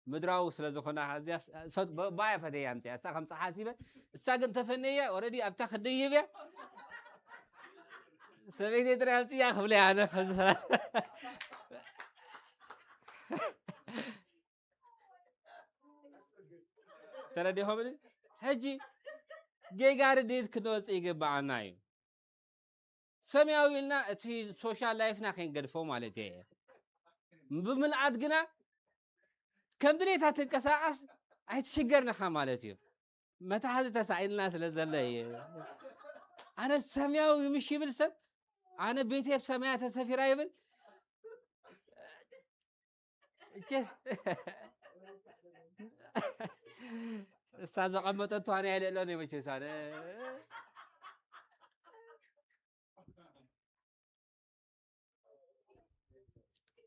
ምድራዊ ስለ ዝኾነ፣ እዚኣ ስ-፣ ፈት-፣ ብ-፣ ባያ ፈተያ ኣምፅያ። እሳ ከም ፀሓ ሓሲበ፣ እሳ ግን ተፈነየ፣ ኦረዲ ኣብታ ክድይብ እያ። ሰበይተይ ጥራይ ኣምፅያ ክብለያ ኣነ ከምዚ ፈላት። ተረዲኹምኒ? ሕጂ ጌጋ ርድኢት ክንወፅእ ይግብኣና እዩ። ሰማያዊ ኢልና እቲ ሶሻል ላይፍና ከይንገድፎ ማለት እየ። ብምልኣት ግና ከም ድሌታ ትንቀሳቐስ ኣይትሽገርንኻ ማለት እዩ። መታሕዚ ተሳኢልና ስለ ዘሎ እዩ። ኣነ ሰማያዊ ምሽ ይብል ሰብ፣ ኣነ ቤቴ ኣብ ሰማያ ተሰፊራ ይብል። እቼስ እሳ ዘቐመጠቶ ኣነ ኣይልእሎን እየ መቼስ ኣነ።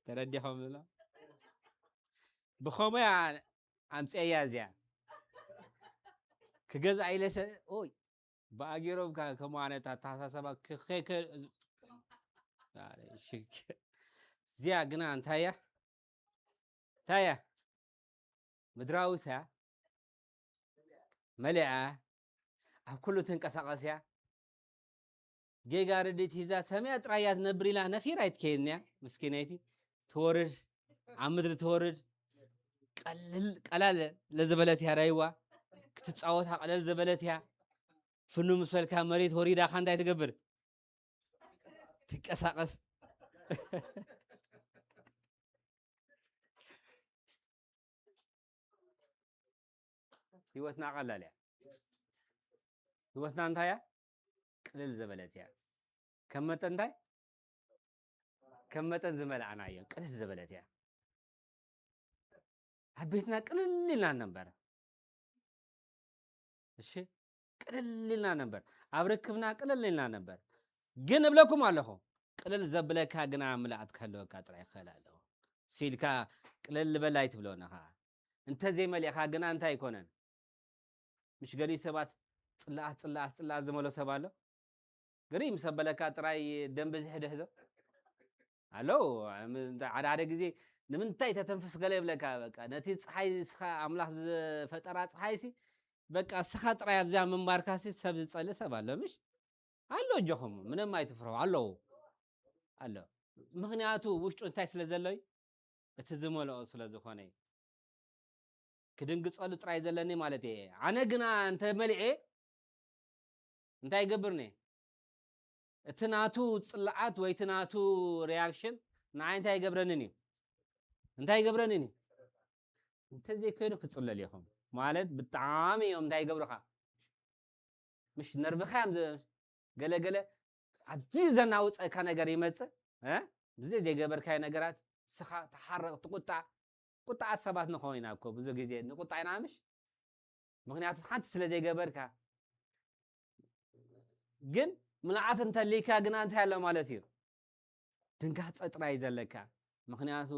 ተረዲኹም ብሎ ብኸመይ ኣምፅኤያ እዚኣ ክገዝኣ ኢለሰ ኦይ ብኣጌሮም ከምኡ ዓይነት ኣተሓሳሰባ ክኸይከ እዚኣ ግና እንታይ እያ እንታይ እያ ምድራዊት እያ መሊኣ ኣብ ኩሉ ትንቀሳቐስ እያ ጌጋ ርድኢት ሒዛ ሰማያ ጥራይ እያ ትነብር ኢላ ነፊራ ኣይትከይድን እያ ምስኪነይቲ ትወርድ ኣብ ምድሪ ትወርድ ቀልል ቀላል ለዝበለት እያ ራይዋ ክትፃወታ ቀለል ዝበለት እያ ፍኑ ምስ በልካ መሬት ወሪዳ ካ እንታይ ትገብር ትንቀሳቐስ ህይወትና ቀላል እያ ህይወትና እንታይ እያ ቅልል ዝበለት እያ ከም መጠን እንታይ ከም መጠን ዝመልኣና እዮ ቅልል ዝበለት እያ ኣብ ቤትና ቅልል ኢልና ነበር እሺ ቅልል ኢልና ነበር ኣብ ርክብና ቅልል ኢልና ነበር ግን እብለኩም ኣለኹ ቅልል ዘብለካ ግና ምልኣት ክህልወካ ጥራይ ይኽእል ኣለዎ ሲልካ ቅልል በል ኣይትብሎን ኢኻ እንተዘይመሊእኻ ግና እንታይ ኣይኮነን ምሽ ገሊኡ ሰባት ፅላኣት ፅላኣት ፅላኣት ዝመሎ ሰብ ኣሎ ግሪም ሰብ በለካ ጥራይ ደም በዚሕ ድሕዞ ኣለዉ ሓደ ሓደ ግዜ ንምንታይ ተተንፍስ ገለ ይብለካ በቃ ነቲ ፀሓይ ስኻ ኣምላኽ ዝፈጠራ ፀሓይ ሲ በቃ ስኻ ጥራይ ኣብዚኣ ምንባርካ ሲ ሰብ ዝፀልእ ሰብ ኣሎ ምሽ ኣሎ እጆኹም ምንም ኣይትፍርሑ ኣለዉ ኣሎ ምኽንያቱ ውሽጡ እንታይ ስለ ዘሎ እዩ እቲ ዝመልኦ ስለ ዝኾነ እዩ ክድንግፀሉ ጥራይ ዘለኒ ማለት እየ ኣነ ግና እንተ መሊኤ እንታይ ይገብርኒ እቲ ናቱ ፅልዓት ወይ እቲ ናቱ ሪያክሽን ንዓይ እንታይ ይገብረንን እዩ እንታይ ይገብረንን እዩ እንተዘይኮይኑ ክፅለል ኢኹም ማለት ብጣዕሚ እዮም እንታይ ይገብሩኻ ምሽ ነርብኻ እዮም ገለገለ ኣዝዩ ዘናውፀካ ነገር ይመፅእ ብዘይ ዘይገበርካዮ ነገራት ስኻ ተሓረቕ ትቁጣዕ ቁጣዓት ሰባት ንኸውን ኢና እኮ ብዙ ግዜ ንቁጣዕ ኢና ምሽ ምክንያቱ ሓንቲ ስለ ዘይገበርካ ግን ምልዓት እንተሊካ ግና እንታይ ኣሎ ማለት እዩ ድንጋፀ ጥራይ ዘለካ ምክንያቱ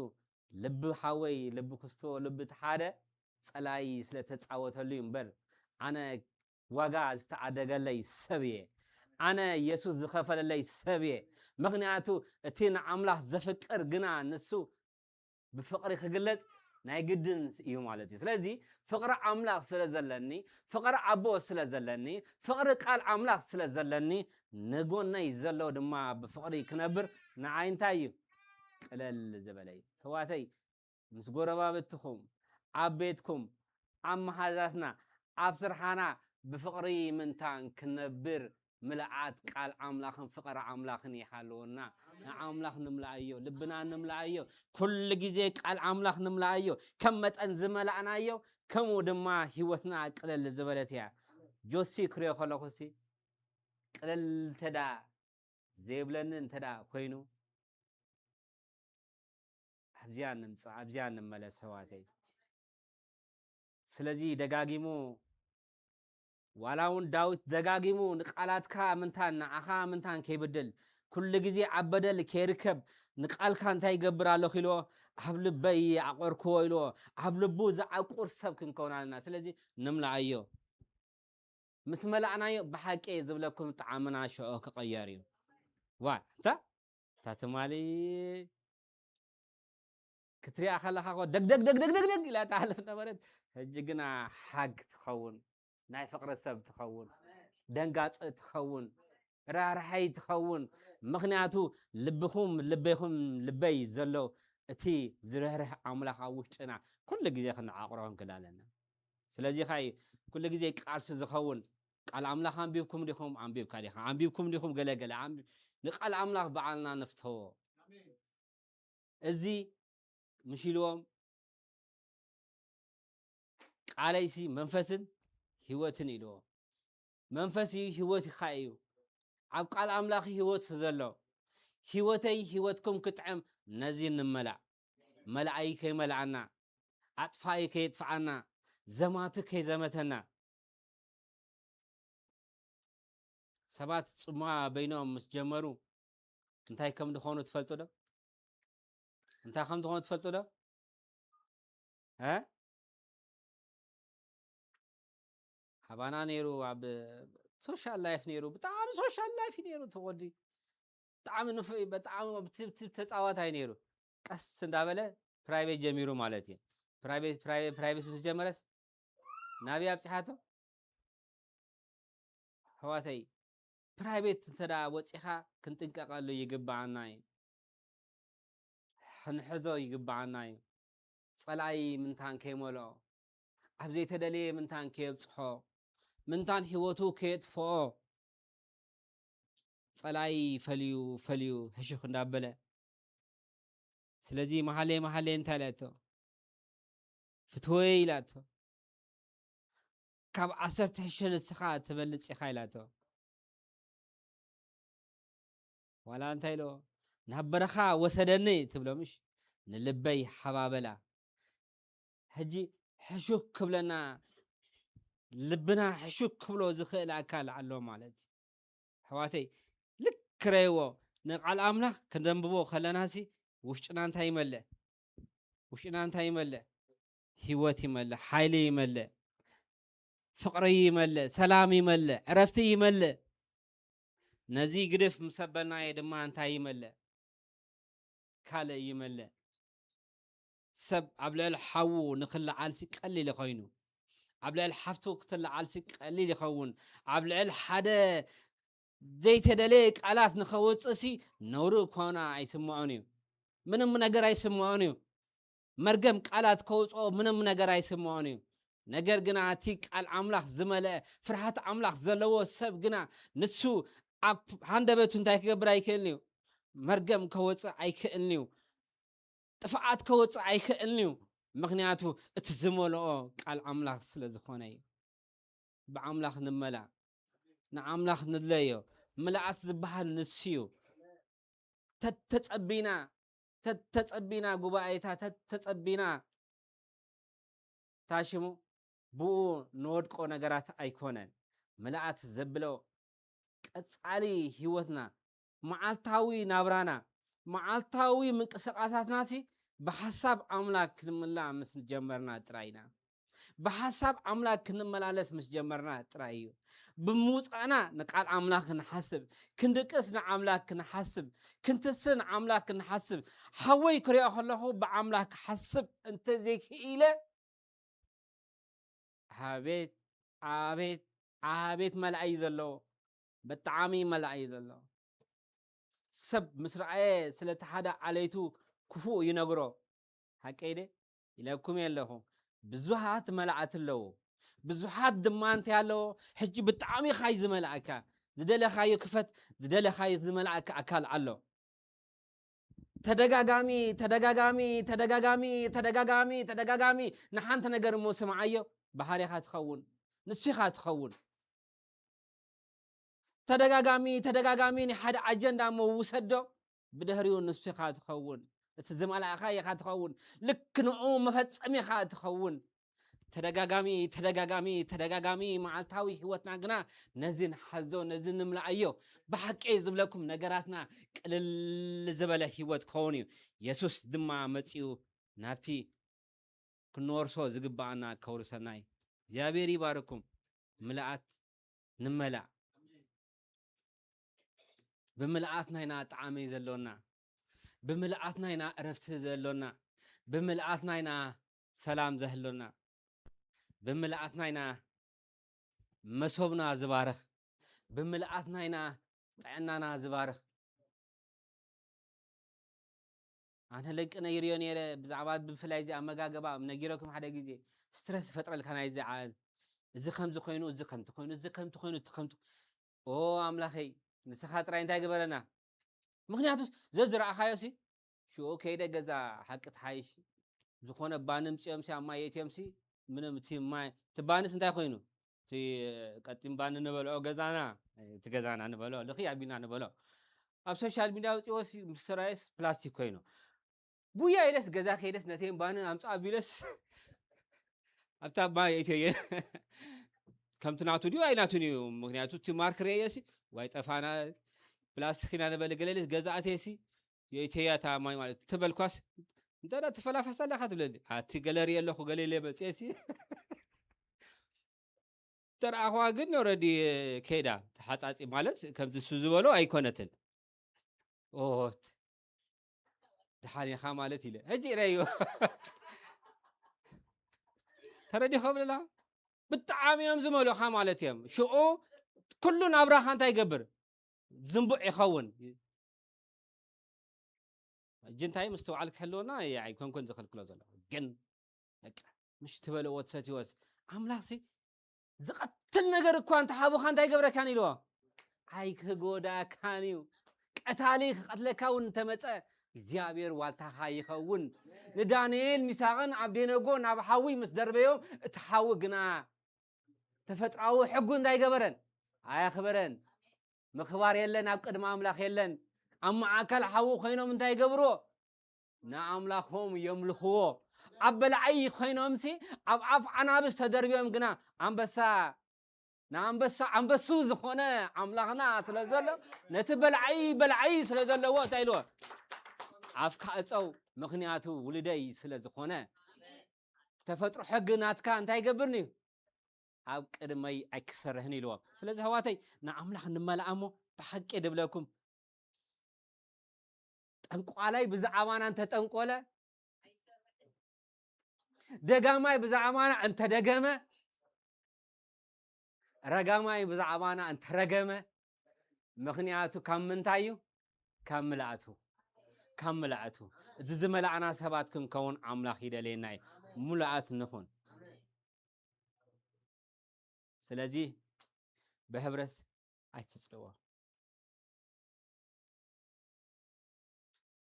ልቢ ሓወይ ልቢ ክስቶ ልቢ ተሓደ ፀላይ ስለ ተፃወተሉ እዩ እምበር ኣነ ዋጋ ዝተዓደገለይ ሰብ እየ ኣነ የሱስ ዝኸፈለለይ ሰብ እየ ምክንያቱ እቲ ንኣምላኽ ዘፍቅር ግና ንሱ ብፍቕሪ ክግለጽ ናይ ግድን እዩ ማለት እዩ ስለዚ ፍቕሪ ኣምላኽ ስለ ዘለኒ ፍቕሪ ኣቦ ስለ ዘለኒ ፍቕሪ ቃል ኣምላኽ ስለ ዘለኒ ንጎነይ ዘሎ ድማ ብፍቕሪ ክነብር ንዓይ እንታይ እዩ ቅለል ዝበለ እዩ ህዋተይ ምስ ጎረባብትኹም ኣብ ቤትኩም ኣብ መሓዛትና ኣብ ስርሓና ብፍቕሪ ምንታን ክነብር ምልኣት ቃል ኣምላኽን ፍቕሪ ኣምላኽን ይሃልወና ንኣምላኽ ንምልኣዮ ልብና ንምልኣዮ ኩሉ ግዜ ቃል ኣምላኽ ንምልኣዮ ከም መጠን ዝመላእናዮ ከምኡ ድማ ህይወትና ቅልል ዝበለት እያ ጆሲ ክሪኦ ከለኹሲ ቅልል ተዳ ዘይብለኒ እንተዳ ኮይኑ ኣብዚኣ ንምፃእ ኣብዚኣ ንመለስ ህዋተይ ስለዚ ደጋጊሙ ዋላ እውን ዳዊት ደጋጊሙ ንቃላትካ ምንታን ንዓኻ ምንታን ከይብድል ኩሉ ግዜ ኣብ በደል ከይርከብ ንቃልካ እንታይ ይገብር ኣለኹ ኢልዎ ኣብ ልበይ ኣቆርክዎ ኢልዎ ኣብ ልቡ ዝዓቁር ሰብ ክንከውን ኣለና ስለዚ ንምልኣዮ ምስ መላእናዮ ብሓቂ ዝብለኩም ጣዕምና ሽዑ ክቐየር እዩ ዋ እንታ እታ ትማሊ ክትሪኣ ከለኻ ኮ ደግደግ ደግደግ ደግደግ ኢላ ትሓልፍ ነበረት ሕጂ ግና ሓግ ትኸውን ናይ ፍቕሪ ሰብ ትኸውን ደንጋፂ ትኸውን ራርሐይ ትኸውን ምኽንያቱ ልብኹም ልበይኹም ልበይ ዘሎ እቲ ዝርህርህ ኣምላኽ ኣብ ውሽጥና ኩሉ ግዜ ክንዓቕሮ ክንክእል ኣለና ስለዚ ኻይ ኩሉ ግዜ ቃልሲ ዝኸውን ቃል ኣምላኽ ኣንቢብኩም ዲኹም ኣንቢብካ ዲኻ ኣንቢብኩም ዲኹም ገለገለ ንቃል ኣምላኽ በዓልና ንፍተዎ እዚ ምሽ ኢልዎም ቃለይሲ መንፈስን ህይወትን ኢልዎ። መንፈስ እዩ፣ ህይወት ኸኣ እዩ። ኣብ ቃል ኣምላኽ ህይወት ዘሎ። ህይወተይ ህይወትኩም ክጥዕም ነዚ ንመላእ። መልኣይ ከይመልኣና፣ ኣጥፋኢ ከየጥፍኣና፣ ዘማቲ ከይዘመተና። ሰባት ጽምዋ በይኖም ምስ ጀመሩ እንታይ ከም ዝኾኑ ትፈልጡ ዶ? እንታይ ከም ዝኾኑ ትፈልጡ ዶ? እ? ኣባና ነይሩ፣ ኣብ ሶሻል ላይፍ ነይሩ፣ ብጣዕሚ ሶሻል ላይፍ ነይሩ፣ ተወዲ ብጣዕሚ ንፉዕ፣ ብጣዕሚ ብትብትብ ተጻዋታይ ነይሩ። ቀስ እንዳበለ ፕራይቬት ጀሚሩ ማለት እዩ። ፕራይቬት፣ ፕራይቬት፣ ፕራይቬት ምስ ጀመረስ ናብይ ኣብጽሓቶ? ኣሕዋተይ፣ ፕራይቬት እንተ ደኣ ወጺኻ ክንጥንቀቐሉ ይግብኣና እዩ። ክንሕዞ ይግብኣና እዩ። ጸላኢ ምንታን ከይመልኦ፣ ኣብ ዘይተደለየ ምንታን ከየብጽሖ፣ ምንታን ህይወቱ ከየጥፍኦ፣ ጸላኢ ፈልዩ፣ ፈልዩ፣ ህሽኽ እንዳበለ። ስለዚ መሃሌ፣ መሃሌ እንታይ ኢላቶ? ፍትወይ ኢላቶ። ካብ ዓሰርተ ሽሕ ንስኻ ትበልጽ ኢኻ ኢላቶ። ዋላ እንታይ ኢሎ? ናብ በረኻ ወሰደኒ ትብሎ ምሽ? ንልበይ ሓባበላ። ሕጂ ሕሹክ ክብለና፣ ልብና ሕሹክ ክብሎ ዝኽእል ኣካል ኣሎ ማለት እዩ። ኣሕዋተይ፣ ልክ ክረይዎ፣ ንቃል ኣምላኽ ክንደንብቦ ከለናሲ ውሽጥና እንታይ ይመልእ? ውሽጥና እንታይ ይመልእ? ህይወት ይመልእ፣ ሓይሊ ይመልእ፣ ፍቕሪ ይመልእ፣ ሰላም ይመልእ፣ ዕረፍቲ ይመልእ። ነዚ ግድፍ ምስ ኣበልናዮ ድማ እንታይ ይመልእ? ካልእ ይመልእ። ሰብ ኣብ ልዕሊ ሓዉ ንኽለዓልሲ ቀሊል ኮይኑ፣ ኣብ ልዕሊ ሓፍቱ ክትለዓልሲ ቀሊል ይኸውን። ኣብ ልዕሊ ሓደ ዘይተደለየ ቃላት ንኸወፅእሲ ነውሪ ኮና ኣይስምዖን እዩ። ምንም ነገር ኣይስምዖን እዩ። መርገም ቃላት ከውፅኦ ምንም ነገር ኣይስምዖን እዩ። ነገር ግና እቲ ቃል ኣምላኽ ዝመልአ፣ ፍርሃት ኣምላኽ ዘለዎ ሰብ ግና ንሱ ኣብ ሃንደበቱ እንታይ ክገብር ኣይክእልን እዩ? መርገም ከወፅእ ኣይክእልን እዩ። ጥፍኣት ከወፅእ ኣይክእልን እዩ። ምኽንያቱ እቲ ዝመልኦ ቃል ኣምላኽ ስለ ዝኾነ እዩ። ብኣምላኽ ንመላእ፣ ንኣምላኽ ንድለዮ። ምልኣት ዝበሃል ንሱ እዩ። ተተጸቢና፣ ተተጸቢና ጉባኤታ፣ ተተጸቢና ታሽሙ ብኡ ንወድቆ ነገራት ኣይኮነን። ምልኣት ዘብሎ ቀጻሊ ህይወትና፣ መዓልታዊ ናብራና፣ መዓልታዊ ምንቅስቓሳትናሲ ብሓሳብ ኣምላኽ ክንምላእ ምስ ጀመርና ጥራይ ኢና። ብሓሳብ ኣምላኽ ክንመላለስ ምስ ጀመርና ጥራይ እዩ። ብምውጻእና ንቃል ኣምላኽ ክንሓስብ፣ ክንድቅስ ንኣምላኽ ክንሓስብ፣ ክንትስእ ንኣምላኽ ክንሓስብ፣ ሓወይ ክሪኦ ከለኹ ብኣምላኽ ክሓስብ እንተዘይክኢለ፣ ኣቤት፣ ኣቤት፣ ኣቤት መላእ እዩ ዘለዎ። ብጣዕሚ መላእ እዩ ዘለዎ። ሰብ ምስ ረኣየ ስለቲ ሓደ ዓለይቱ ክፉእ ይነግሮ። ሓቀይ ደ ኢለኩም ኣለኹ። ብዙሃት መላእቲ ኣለዉ። ብዙሓት ድማ እንታይ ኣለዎ? ሕጂ ብጣዕሚ ኢኻ እዩ ዝመልኣካ። ዝደለኻዮ ክፈት፣ ዝደለኻዮ ዝመልኣካ ኣካል ኣሎ። ተደጋጋሚ፣ ተደጋጋሚ፣ ተደጋጋሚ፣ ተደጋጋሚ፣ ተደጋጋሚ ንሓንቲ ነገር እሞ ስምዓዮ፣ ባህሪኻ ትኸውን። ንሱ ኢኻ ትኸውን። ተደጋጋሚ፣ ተደጋጋሚ ናይ ሓደ ኣጀንዳ እሞ ውሰዶ፣ ብድሕሪኡ ንሱ ኢኻ ትኸውን። እቲ ዝመልኣኻ ኢኻ ትኸውን። ልክ ንኡ መፈጸሚ ኢኻ ትኸውን። ተደጋጋሚ፣ ተደጋጋሚ፣ ተደጋጋሚ መዓልታዊ ህይወትና ግና ነዚ ንሓዞ፣ ነዚ ንምልኣዮ። ብሓቂ ዝብለኩም ነገራትና ቅልል ዝበለ ህይወት ክኸውን እዩ። የሱስ ድማ መጺኡ ናብቲ ክንወርሶ ዝግብኣና ከውርሰና እዩ። እግዚኣብሔር ይባርኩም። ምልኣት ንመላእ። ብምልኣትና ኢና ጣዕሚ ዘሎና። ብምልኣትና ኢና ዕረፍቲ ዘሎና። ብምልኣትና ኢና ሰላም ዘህሎና። ብምልኣትና ኢና መሶብና ዝባርኽ። ብምልኣትና ኢና ጥዕናና ዝባርኽ። ኣነ ለንቂ ነይርዮ ነይረ ብዛዕባ ብፍላይ እዚ ኣመጋገባ ነጊረኩም ሓደ ግዜ ስትረስ ይፈጥረልካ ናይዚ ዓል። እዚ ከምዚ ኮይኑ፣ እዚ ከምቲ ኮይኑ፣ እዚ ከምቲ ኮይኑ፣ እቲ ከምቲ፣ ኦ ኣምላኸይ፣ ንስኻ ጥራይ እንታይ ግበረና። ምኽንያቱስ ዘዝረኣኻዮ ሲ ሽኡ ከይደ ገዛ ሓቂ ትሓይሽ። ዝኾነ ባኒ ምጽኦም ሲ ኣብ ማይ የእትዮም ሲ ምንም እቲ ማይ፣ እቲ ባንስ እንታይ ኮይኑ? እቲ ቀጢን ባኒ ንበልዖ ገዛና፣ እቲ ገዛና ንበልዖ፣ ልኽይ ኣቢልና ንበልዖ። ኣብ ሶሻል ሚድያ ኣውፂዎ ሲ-፣ ምስ ሰራየስ ፕላስቲክ ኮይኑ። ቡያ ኢለስ ገዛ ከይደስ ነተን ባኒ ኣምፃ ኣቢለስ ኣብታ ማይ ኣይተየ። ከምቲ ናቱ ድዩ ኣይናቱን እዩ። ምክንያቱ እቲ ማርክ ርእየ ሲ፣ ዋይ ጠፋና፣ ፕላስቲክ ኢና ንበል ገለ ኢለስ ገዛ ኣትየ ሲ፣ የእተያ እታ ማይ ማለት ተበልኳስ፣ እንተ ደኣ ትፈላፈስ ኣለኻ ትብለኒ። ኣቲ ገለ ርእየ ኣለኹ፣ ገለ ኢለ መፅየ ሲ። ተረኣኽዋ ግን ኦረዲ ከይዳ ተሓጻጺ ማለት ከምዚ እሱ ዝበሎ ኣይኮነትን። ኦት፣ ደሓን ኢኻ ማለት ኢለ። ሕጂ ረዮ። ተረዲኾም ኣለኻ? ብጣዕሚ እዮም ዝመልኡኻ ማለት እዮም። ሽዑ ኩሉ ናብራኻ እንታይ ይገብር? ዝንቡዕ ይኸውን። ሕጂ እንታይ ምስትውዓል ክህልወና እየ ኣይኮንኩን ዝኽልክሎ ዘለኹ። ግን በቃ ምሽ ትበልዎ ትሰትይዎስ ኣምላኽሲ ዝቐትል ነገር እኳ እንተሓቡኻ እንታይ ይገብረካን ኢልዎ? ኣይክጎዳእካን እዩ። ቀታሊ ክቐትለካ እውን እንተመጸ እግዚኣብሔር ዋልታኻ ይኸውን። ንዳንኤል ሚሳቕን ኣብዴነጎ ናብ ሓዊ ምስ ደርበዮም እቲ ሓዊ ግና ተፈጥራዊ ሕጉ እንታይ ገበረን? ኣያኽበረን። ምኽባር የለን፣ ኣብ ቅድሚ ኣምላኽ የለን። ኣብ ማእከል ሓዊ ኮይኖም እንታይ ይገብርዎ? ንኣምላኾም የምልኽዎ። ኣብ በላዓይ ኮይኖምሲ ኣብ ኣፍ ኣናብስ ተደርብዮም ግና ኣንበሳ፣ ንኣንበሳ ኣንበሱ ዝኾነ ኣምላኽና ስለ ዘሎ ነቲ በላዓይ በላዓይ ስለ ዘለዎ እንታይ ኢልዎ? ኣፍካ እፀው፣ ምኽንያቱ ውልደይ ስለ ዝኾነ። ተፈጥሮ ሕጊ ናትካ እንታይ ይገብርኒ እዩ? ኣብ ቅድመይ ኣይክሰርህን ኢልዎ። ስለዚ ኣሕዋተይ ንኣምላኽ ንመልኣ እሞ ብሓቂ ድብለኩም ጠንቋላይ ብዛዕባና እንተጠንቆለ፣ ደጋማይ ብዛዕባና እንተደገመ፣ ረጋማይ ብዛዕባና እንተረገመ፣ ምኽንያቱ ካብ ምንታይ እዩ? ካብ ምልኣቱ፣ ካብ ምልኣቱ። እቲ ዝመላእና ሰባት ክንከውን ኣምላኽ ይደልየና እዩ። ሙሉኣት ንኹን። ስለዚ ብህብረት ኣይትጽልዎ።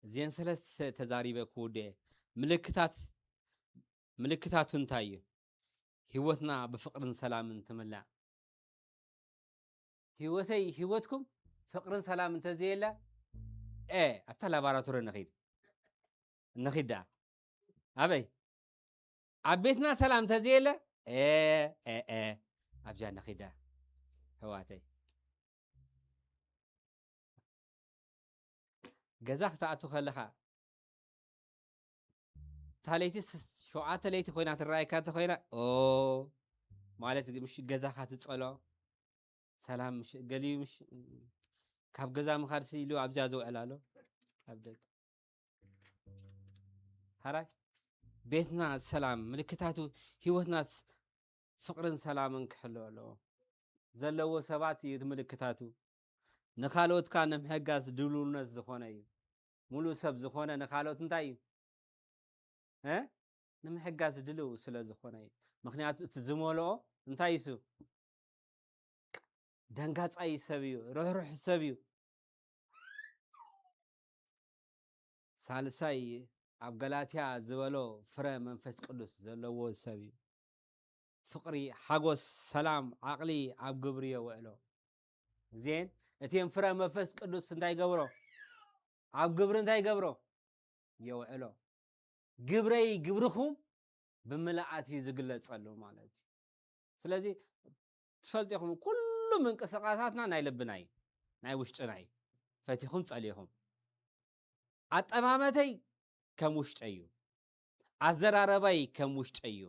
እዚአን ሰለስተ ተዛሪበ ክውድእ። ምልክታት፣ ምልክታቱ እንታይ እዩ? ህይወትና ብፍቕርን ሰላምን ትምላእ። ህይወተይ፣ ህይወትኩም ፍቕርን ሰላም እንተዘየለ፣ ኤ፣ ኣብታ ላባራቶሪ ንኺድ። ንኺድ ደኣ። ኣበይ? ኣብ ቤትና ሰላም እንተዘየለ፣ ኤ፣ ኤ፣ ኤ፣ ኣብዛ ንኺድ ደኣ። ኣሕዋተይ። ገዛ ክትኣቱ ከለኻ፣ እታ ለይቲ ስ-፣ ሸውዓተ ለይቲ ኮይና ትረኣየካ እንተኾይና፣ ኦ፣ ማለት ምሽ ገዛኻ ትጸሎ፣ ሰላም ምሽ፣ ገሊኡ ምሽ፣ ካብ ገዛ ምኻድሲ ኢሉ ኣብዚኣ ዝውዕል ኣሎ፣ ኣብ ደገ። ሓራይ፣ ቤትና ሰላም፣ ምልክታቱ ህይወትናስ ፍቕርን ሰላምን ክሕልው ኣለዎ። ዘለዎ ሰባት እዩ እቲ ምልክታቱ። ንኻልኦትካ ንምሕጋዝ ድልውነት ዝኾነ እዩ። ሙሉእ ሰብ ዝኾነ ንኻልኦት እንታይ እዩ? እ? ንምሕጋዝ ድልው ስለ ዝኾነ እዩ። ምኽንያቱ እቲ ዝመልኦ እንታይ እዩ እሱ? ደንጋጻይ ሰብ እዩ፣ ርሕሩሕ ሰብ እዩ። ሳልሳይ ኣብ ገላትያ ዝበሎ ፍረ መንፈስ ቅዱስ ዘለዎ ሰብ እዩ። ፍቕሪ፣ ሓጎስ፣ ሰላም፣ ዓቕሊ ኣብ ግብሪ የውዕሎ። እዚኤን እቲኤን ፍረ መንፈስ ቅዱስ እንታይ ይገብሮ? ኣብ ግብሪ እንታይ ይገብሮ? የውዕሎ። ግብረይ ግብርኹም ብምልኣት እዩ ዝግለጸሉ ማለት እዩ። ስለዚ ትፈልጡ ኢኹም፣ ኩሉ ምንቅስቓሳትና ናይ ልብና እዩ፣ ናይ ውሽጥና እዩ። ፈቲኹም ጸሊኹም። ኣጠማመተይ ከም ውሽጠይ እዩ። ኣዘራረባይ ከም ውሽጠይ እዩ።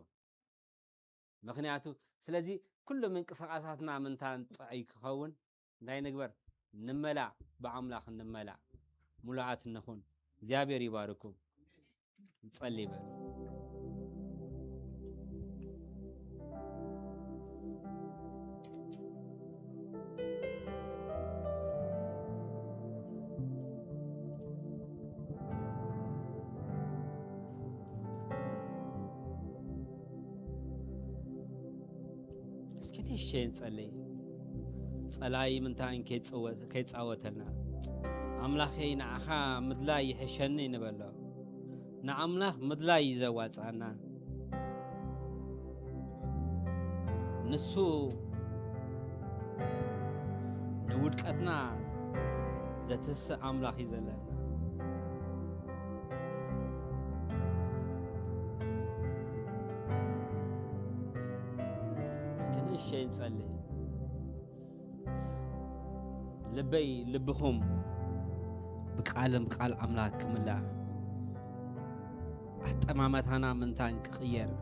ምኽንያቱ፣ ስለዚ ኩሉ ምንቅስቓሳትና ምንታን ጥዑይ ክኸውን እንታይ ንግበር? ንመላ፣ ብኣምላኽ ንመላ። ሙሉኣት ንኹን። እግዚኣብሔር ይባርኩም። ንጸሊ በሉ። እስኪ ንእሽተይ ንጸልይ። ጸላኢ ምንታይን ከይጸወ-፣ ከይጻወተልና። ኣምላኸይ ንዓኻ ምድላይ ይሕሸኒ ንበሎ። ንኣምላኽ ምድላይ እዩ ዘዋጽኣና። ንሱ ንውድቀትና ዘትስእ ኣምላኽ እዩ ዘለና። እስኪ ንእሽተይ ንጸሊ። ልበይ ልብኹም ብቃልን ብቃል ኣምላኽ ክምላእ፣ ኣጠማመታና ምንታን ክቕየር፣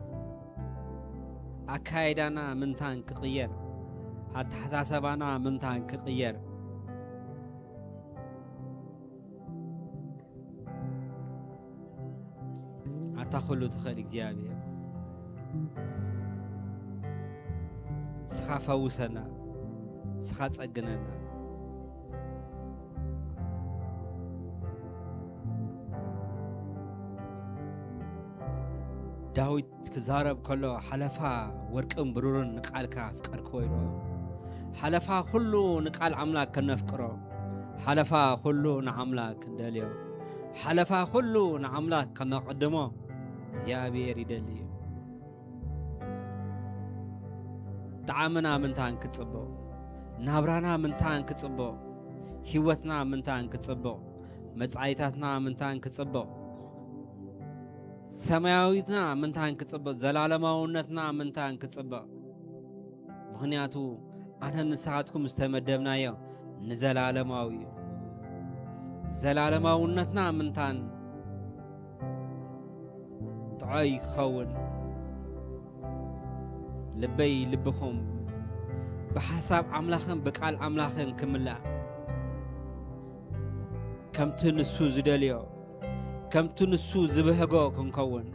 ኣካይዳና ምንታን ክቕየር፣ ኣተሓሳሰባና ምንታን ክቕየር፣ ኣታ ኩሉ ትኽእል እግዚኣብሔር፣ ንስኻ ፈውሰና፣ ንስኻ ጸግነና። ዳዊት ክዛረብ ከሎ፣ ሓለፋ ወርቅን ብሩርን ንቃልካ ኣፍቀርክዎ ኢሉ። ሓለፋ ኩሉ ንቃል ኣምላክ ከነፍቅሮ፣ ሓለፋ ኩሉ ንኣምላክ ክንደልዮ፣ ሓለፋ ኩሉ ንኣምላክ ከነቐድሞ እግዚኣብሔር ይደሊ እዩ። ጣዕምና ምንታን ክጽብቕ፣ ናብራና ምንታን ክጽብቕ፣ ህይወትና ምንታን ክጽብቕ፣ መጻኢታትና ምንታን ክጽብቕ፣ ሰማያዊትና ምንታን ክጽብቕ፣ ዘላለማውነትና ምንታን ክጽብቕ። ምኽንያቱ ኣነ ንስኻትኩም ዝተመደብናዮ ንዘላለማዊ እዩ። ዘላለማውነትና ምንታን ጥዑይ ክኸውን፣ ልበይ ልብኹም ብሓሳብ ኣምላኽን ብቃል ኣምላኽን ክምላእ፣ ከምቲ ንሱ ዝደልዮ፣ ከምቲ ንሱ ዝበህጎ ክንከውን።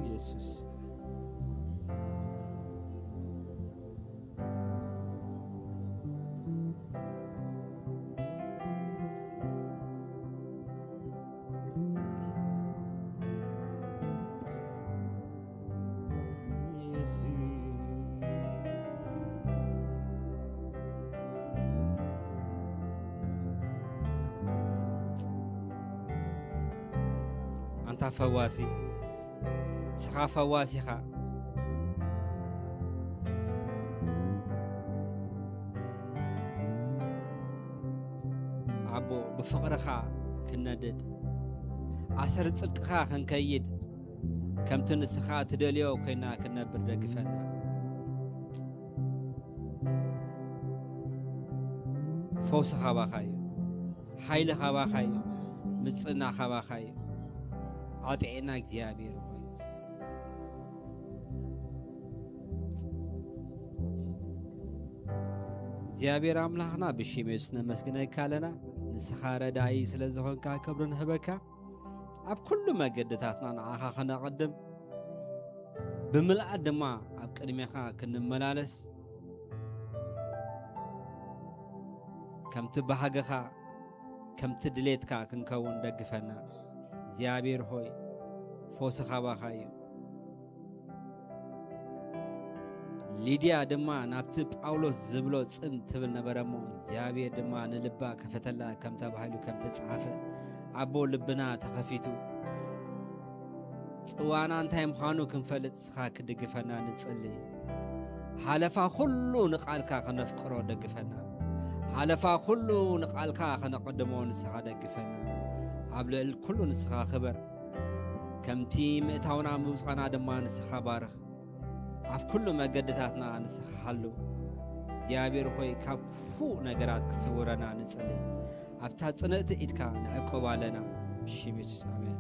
የሱስ። ኣንታ ፈዋሲ፣ ንስኻ ፈዋሲ ኢኻ። ኣቦ፣ ብፍቕርኻ ክንነድድ፣ ኣሰር ጽድቅኻ ክንከይድ፣ ከምቲ ንስኻ ትደልዮ ኮይና ክንነብር ደግፈና። ፈውሲ ካባኻ እዩ። ሓይሊ ካባኻ እዩ። ምጽና ካባኻ እዩ። ኣጥዕና እግዚኣብሔር ሆይ። እግዚኣብሔር ኣምላኽና ብሽም የሱስ ነመስግነካ ኣለና። ንስኻ ረዳኢ ስለ ዝኾንካ ክብሪ ንህበካ። ኣብ ኩሉ መገድታትና ንዓኻ ከነቐድም፣ ብምልኣት ድማ ኣብ ቅድሜኻ ክንመላለስ፣ ከምቲ ባህግኻ፣ ከምቲ ድሌትካ ክንከውን ደግፈና። እግዚኣብሔር ሆይ፣ ፈውሲ ካባኻ እዩ። ሊድያ ድማ ናብቲ ጳውሎስ ዝብሎ ጽን ትብል ነበረ እሞ፣ እግዚኣብሔር ድማ ንልባ ከፈተላ፣ ከም ተባሂሉ ከም ተጻሓፈ፣ ኣቦ ልብና ተኸፊቱ፣ ጽዋና እንታይ ምዃኑ ክንፈልጥ ንስኻ ክድግፈና ንጽሊ። ሓለፋ ኩሉ ንቓልካ ከነፍቅሮ ደግፈና። ሓለፋ ኩሉ ንቓልካ ከነቐድሞ ንስኻ ደግፈና። ኣብ ልዕሊ ኩሉ ንስኻ ክበር። ከምቲ ምእታውና ምውጻና ድማ ንስኻ ባርኽ። ኣብ ኩሉ መገድታትና ንስኻ ሓሉ። እግዚኣብሔር ሆይ፣ ካብ ክፉእ ነገራት ክስውረና ንጽሊ። ኣብታ ጽንዕቲ ኢድካ ንዕቅብ ኣለና። ብሽም የሱስ ኣሜን።